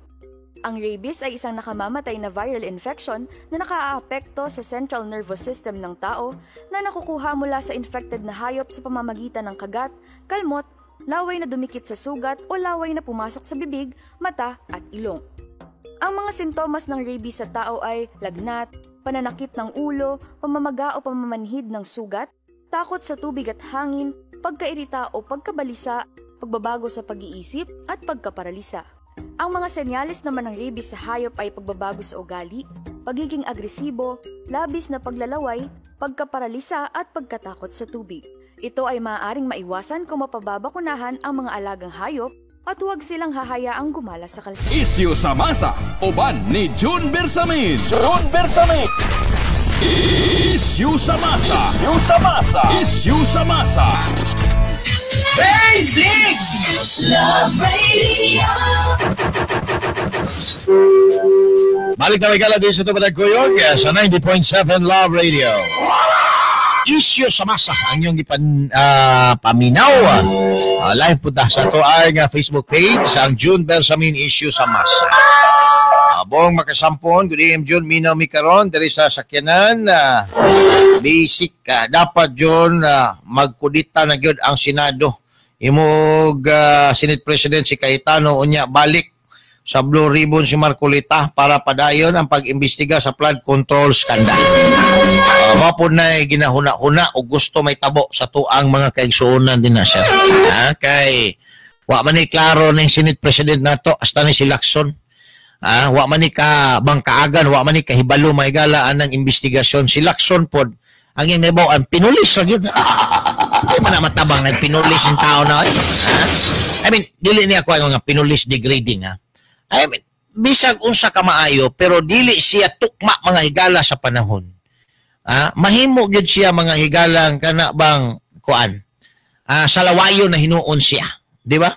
Ang rabies ay isang nakamamatay na viral infection na nakaaapekto sa central nervous system ng tao na nakukuha mula sa infected na hayop sa pamamagitan ng kagat, kalmot, laway na dumikit sa sugat o laway na pumasok sa bibig, mata at ilong. Ang mga sintomas ng rabies sa tao ay lagnat, pananakit ng ulo, pamamaga o pamamanhid ng sugat, takot sa tubig at hangin, pagkairita o pagkabalisa, pagbabago sa pag-iisip at pagkaparalisa. Ang mga senyales naman ng rabies sa hayop ay pagbabago sa ugali, pagiging agresibo, labis na paglalaway, pagkaparalisa at pagkatakot sa tubig. Ito ay maaaring maiwasan kung mapababakunahan ang mga alagang hayop at huwag silang hahayaang gumala sa kalsada. Isyu sa masa, uban ni June Bersamin. June Bersamin. Isyu sa masa. Isyu sa masa. Isyu sa masa. Basic Love Radio. Balik na may gala din sa Tumatag Kuyog sa 90.7 Love Radio. Isyu sa masa ang inyong paminaw. Live po ta sa ato ang Facebook page ang June Bersamin Isyu sa Masa. Bong makasampon, good evening June, minaw mi karon diri sa sakyanan. Basic dapat June magkudita na gyud ang Senado. Imog Senate President si Cayetano unya balik sa Blue Ribbon si Marcoleta para padayon ang pag-imbestiga sa flood control scandal. Mao po na ginahuna-huna o gusto may tabo sa tuang mga kaigsuonan din na siya. Kay wa man ni klaro ning Senate President nato hasta ni si Lacson. Wa man ni ka bangkaagan, wa man ni kahibalo mahigala anang investigasyon si Lacson pod ang iyang nahibaw-an pinulis ra gyud. Di man na matabang nagpinulis ang tao na. I mean, dili niya ako ang nga pinulis degrading ha. I mean, bisag unsa ka maayo pero dili siya tukma mga higala sa panahon. Mahimo gyud siya mga higalang kana bang kuan. Sa lawayo na hinuon siya, di ba?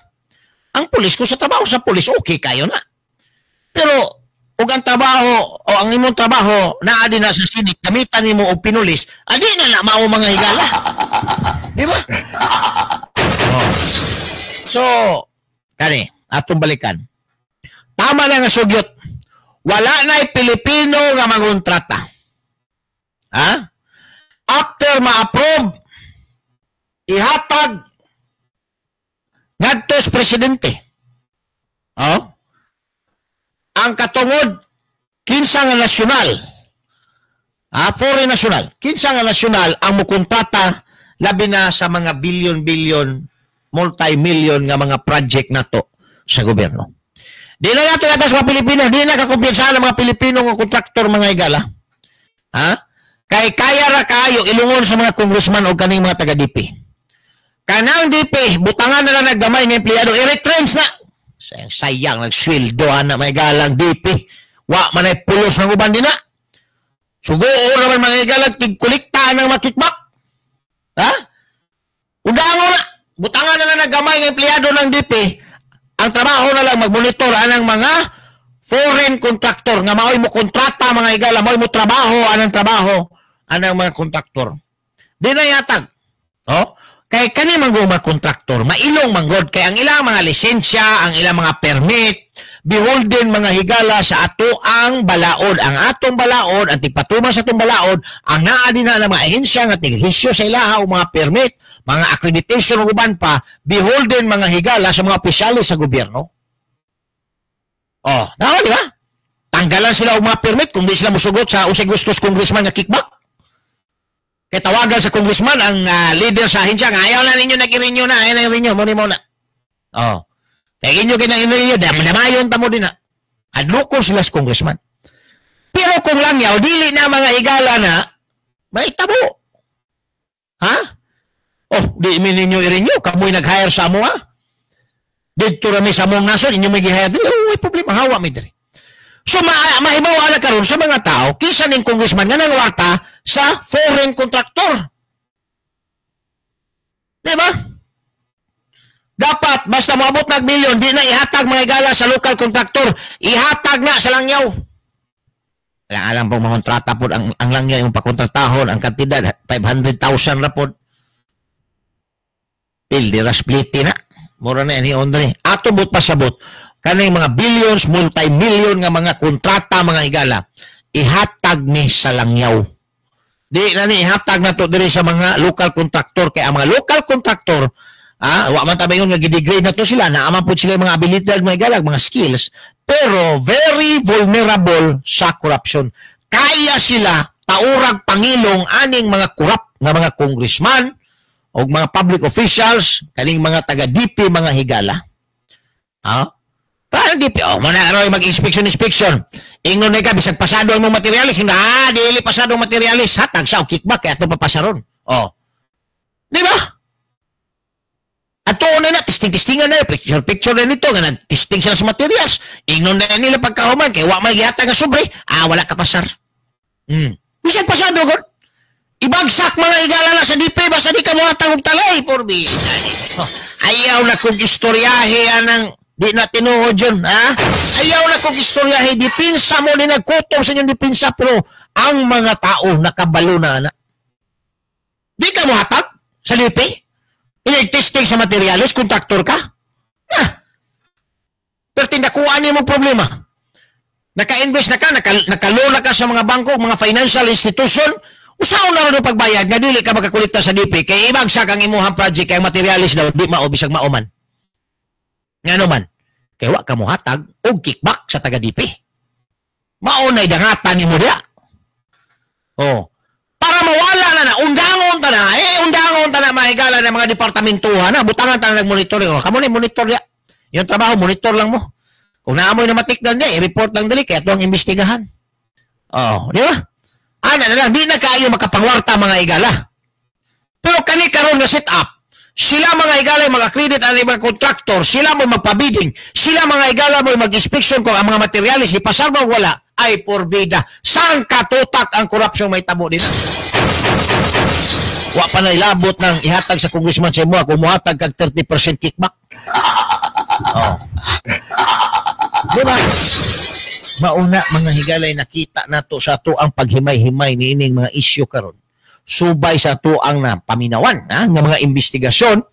Ang pulis kung sa trabaho sa pulis okay kayo na. Pero ug ang trabaho o ang imong trabaho naa din na sa sinik gamitan nimo og pinulis, adi na na mao mga higala. Di ba? Oh. So, kani atong balikan. Tama na nga sugyot. Wala na'y Pilipino nga mangontrata. Ha? After ma-approve, ihatag ngadto sa presidente. Oh? Ang katungod, kinsa nga nasyonal, foreign national, kinsa nga nasyonal ang mukontrata labi na sa mga bilyon-bilyon, multi-million nga mga project nato sa gobyerno. Di na nato yata sa mga Pilipino, di na kakumpiyansahan ang mga Pilipino nga kontraktor mga higala. Ha? Kay kaya ra kayo ilungon sa mga congressman o kaning mga taga-DP. Kanang DP, butangan na lang naggamay ng empleyado, i-retrench na. Sayang, sayang, nagsweldo na may galang DP. Wa man ay pulos ng uban din na. Sugo naman mga higalang, tigkulikta ng makikbak. Ha? Udango na. Butangan na lang naggamay ng empleyado ng DP. Ang trabaho na lang magmonitor anang mga foreign contractor nga maoy mo kontrata mga higala, maoy mo trabaho anang trabaho anang mga kontraktor. Di na yatag. Oh? Kay kani man mga kontraktor, mailong manggod kay ang ilang mga lisensya, ang ilang mga permit, beholden mga higala sa ato ang balaod, ang atong balaod, ang tigpatuman sa atong balaod, ang naa din na ng mga ahensya nga tighisyo sa ilaha o mga permit, mga accreditation ug uban pa, beholden mga higala sa mga opisyales sa gobyerno. Oh, nawa di ba? Tanggalan sila og mga permit kung di sila mosugot sa unsay gustos congressman nga kickback. Kay tawagan sa congressman ang leader sa ahensya nga ayaw na ninyo nag-renew na, ayaw na i-renew, mo ni mo na. Oh. Kay inyo kinang i-renew, damayon ta mo din na. Adlokon sila sa congressman. Pero kung langyaw, dili na mga higala na may tabo. Ha? Oh, di mi ninyo i-renew, kamoy nag-hire sa amo ha. Didto ra mi sa among nasod, inyo may gi-hire dili, oh, may problema, hawa mi diri. So mahibaw ala karon sa mga tao kinsa ning congressman nga nangwarta sa foreign contractor. Di ba? Dapat basta moabot nag milyon di na ihatag mga higala sa local contractor, ihatag na sa langyaw. Alang-alang pong makontrata pod ang langyaw imong pakontratahon ang kantidad 500,000 ra pod. Pildi ra spliti na. Mura na ni Andre. Ato but pasabot kaning mga billions, multi-million nga mga kontrata mga higala, ihatag ni sa langyaw. Di na ni ihatag na to diri sa mga local contractor kay ang mga local contractor, wa man ta bayon nga gidegrade na to sila, naa man pud sila mga abilidad mga higala, mga skills, pero very vulnerable sa corruption. Kaya sila Taurag pangilong aning mga kurap nga mga congressman o mga public officials, kaning mga taga-DP, mga higala. Ha? Parang DP, oh, mana aroy mag-inspection inspection. Ingnon na ka bisag pasado ang mong materialis, hindi dili pasado ang materialis, hatag sa kickback kay ato papasaron. Oh. Di ba? Ato na na testing-testingan na picture na nito nga nag-testing sila sa materials. Ingnon na nila pagkahuman kay wa may gihatag nga sobre, wala ka pasar. Bisag pasado gud. Ibagsak mga higala na sa DP basta di ka mohatag og talay porbi. Oh, ayaw na kog istoryahe anang di na tinuod yun, ha? Ayaw na kong istoryahe, dipinsa mo ni nagkutom sa inyong dipinsa, pero ang mga tao nakabalo na, na. Di ka mohatag sa DP? Inig-testing sa materialis, kontraktor ka? Ha? Pero tindakuan niyo mong problema. Naka-invest na ka, nakalola ka sa mga bangko, mga financial institution, usaon na rin ang pagbayad, nga dili ka makakulikta sa DP, kay ibagsak ang imuhang project, kay ang materialis daw, di mao, bisag mao man. Nga naman, kay wa ka mohatag og kickback sa taga DP. Mao na'y dangatan nimo diya. Oh. Para mawala na na, undangon ta na, undangon ta na mahigala ng mga departamentuhan na, butangan ta na nagmonitoring. Oh, kamo na monitor diya. Yung trabaho, monitor lang mo. Kung naamoy na matikdan diya, i-report lang dali, kaya ito ang imbestigahan. Oh, di ba? Ana na lang, di na kaayo makapangwarta mga higala. Pero kani karon na set up, sila mga higala mga credit at mga kontraktor, sila mo magpabidding, sila mga higala mo mag-inspection kung ang mga materialis ipasar ba wala, ay porbida. Saan katutak ang korupsyon may tabo din? Wa pa na ilabot ng ihatag sa congressman sa imo kung muhatag kag 30% kickback. Oh. Di ba? Mauna mga higalay nakita nato sa ato ang paghimay-himay niining mga isyu karon. Subay sa tuang na paminawan nga mga investigasyon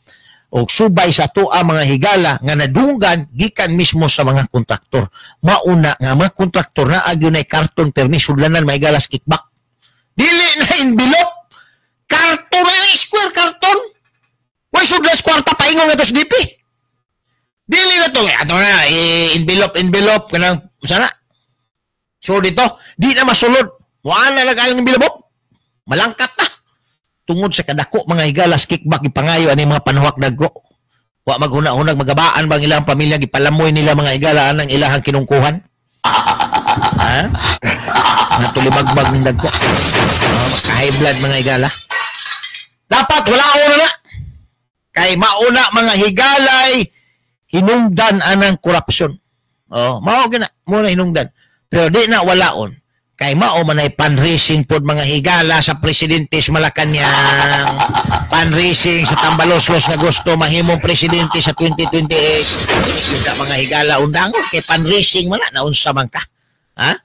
o subay sa tuang mga higala nga nadunggan gikan mismo sa mga kontraktor. Mauna nga mga kontraktor na agyo na karton permi sudlanan mahigala sa kickback. Dili na envelope, karton na square karton. Way sudlas kwarta paingon nga to sa DP. Dili na to ato na envelope envelope kanang sana. So dito di na masulod. Wa na kayong envelope. Malangkat na. Tungod sa kadako mga higalas kickback ipangayo ani mga panuhak dagko. Wa maghuna-hunag magabaan bang ilang pamilya gipalamoy nila mga higala anang ilahang kinungkuhan. Ha? Natulibagbag ning dagko. Maka-high blood mga higala. Dapat wala una na. Kay mauna mga higalay hinungdan anang korupsyon. Oh, mao gina mo na hinungdan. Pero di na walaon. Kay mao man ay fundraising pod mga higala sa presidente sa Malacanang. Fundraising sa Tambaloslos nga gusto mahimong presidente sa 2028. Yun na mga higala undangon kay fundraising man na naunsa man ka. Ha?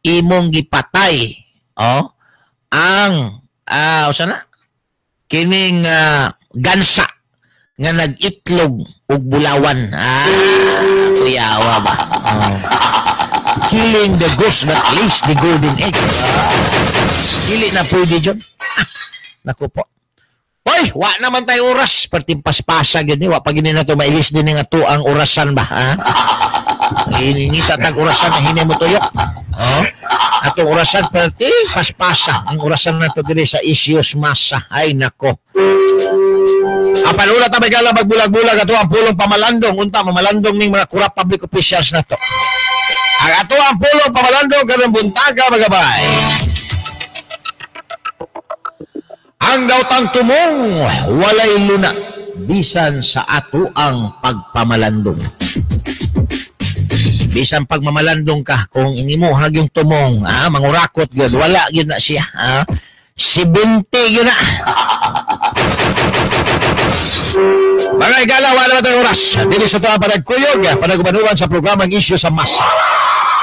Imong gipatay, oh, ang usa na kining gansa nga nag-itlog og bulawan. Kuyawa ba? Oh. Killing the goose that lays the golden egg. Dili na pwede dyan. Naku po. Hoy, wa naman tayo oras. Pertimpaspasa gyud ni. Wa pa gini na to mailis din nga to ang orasan ba? Ha? Ininita tag orasan na hinay mo tuyok. Oh. Atong orasan pertimpaspasa. Ang orasan na to diri sa isyos masa. Ay nako. Apan ula ta may magbulag-bulag ato ang pulong pamalandong. Unta mamalandong ning mga corrupt public officials na to. Ang ato ang pulong pamalandong karong buntaga magabay. Ang daotang tumong walay luna bisan sa ato ang pagpamalandong. Bisan pagmamalandong ka kung inimo hagyong tumong, mangurakot gyud wala gyud na siya, 70 gyud na. Mga higala, wala na tayong oras. Dili sa ito ang panagkuyog, panagubanuan sa programang Isyu sa Masa.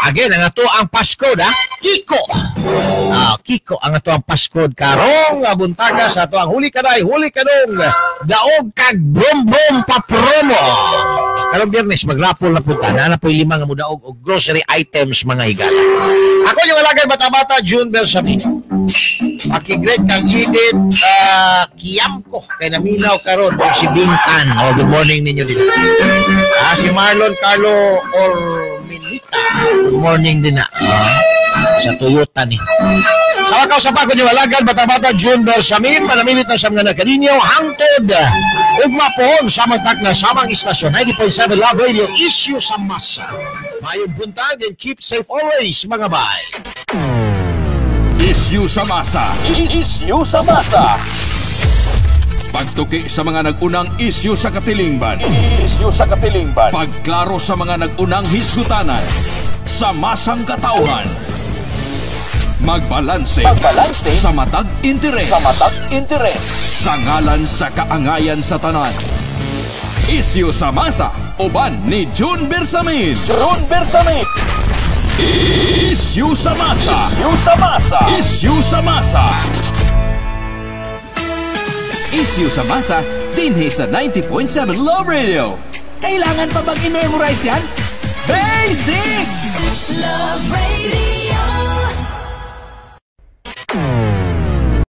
Again, ang ato ang passcode, Kiko. Kiko ang ato ang passcode karong buntaga sa ato ang huli kanay, huli kanong daog kag brom-brom pa promo. Karong Biyernes magrapol na punta. Naa na po'y 5 nga mudaog og grocery items mga higala. Ako yung alagay bata-bata, June Belsamin. Pakigreet kang Edith Kiamko kay naminaw karon si Bintan. Oh, good morning ninyo din. Si Marlon Carlo Orminita. Good morning din na. Sa Toyota ni. Sa wakaw sa pagod yung alagad, bata-bata, June Bersamin, panamilit na sa mga nakaninyo, hangtod, ugma pohon sa magtak na samang istasyon, 90.7 Love Radio, issue sa masa. Mayong buntag and keep safe always, mga bay. Issue sa masa. Issue sa masa. Pagtuki sa mga nag-unang isyu sa katilingban. Isyu sa katilingban. Pagklaro sa mga nag-unang hisgutanan. Sa masang katauhan. Magbalanse. Magbalanse. Sa matag interes. Sa matag interes. Sa ngalan sa kaangayan sa tanan. Isyu sa masa. Uban ni June Bersamin. June Bersamin. Issue sa masa. Issue sa masa. Issue sa masa. Issue sa masa dinhi sa 90.7 Love Radio. Kailangan pa bang i-memorize yan? Basic! Love Radio.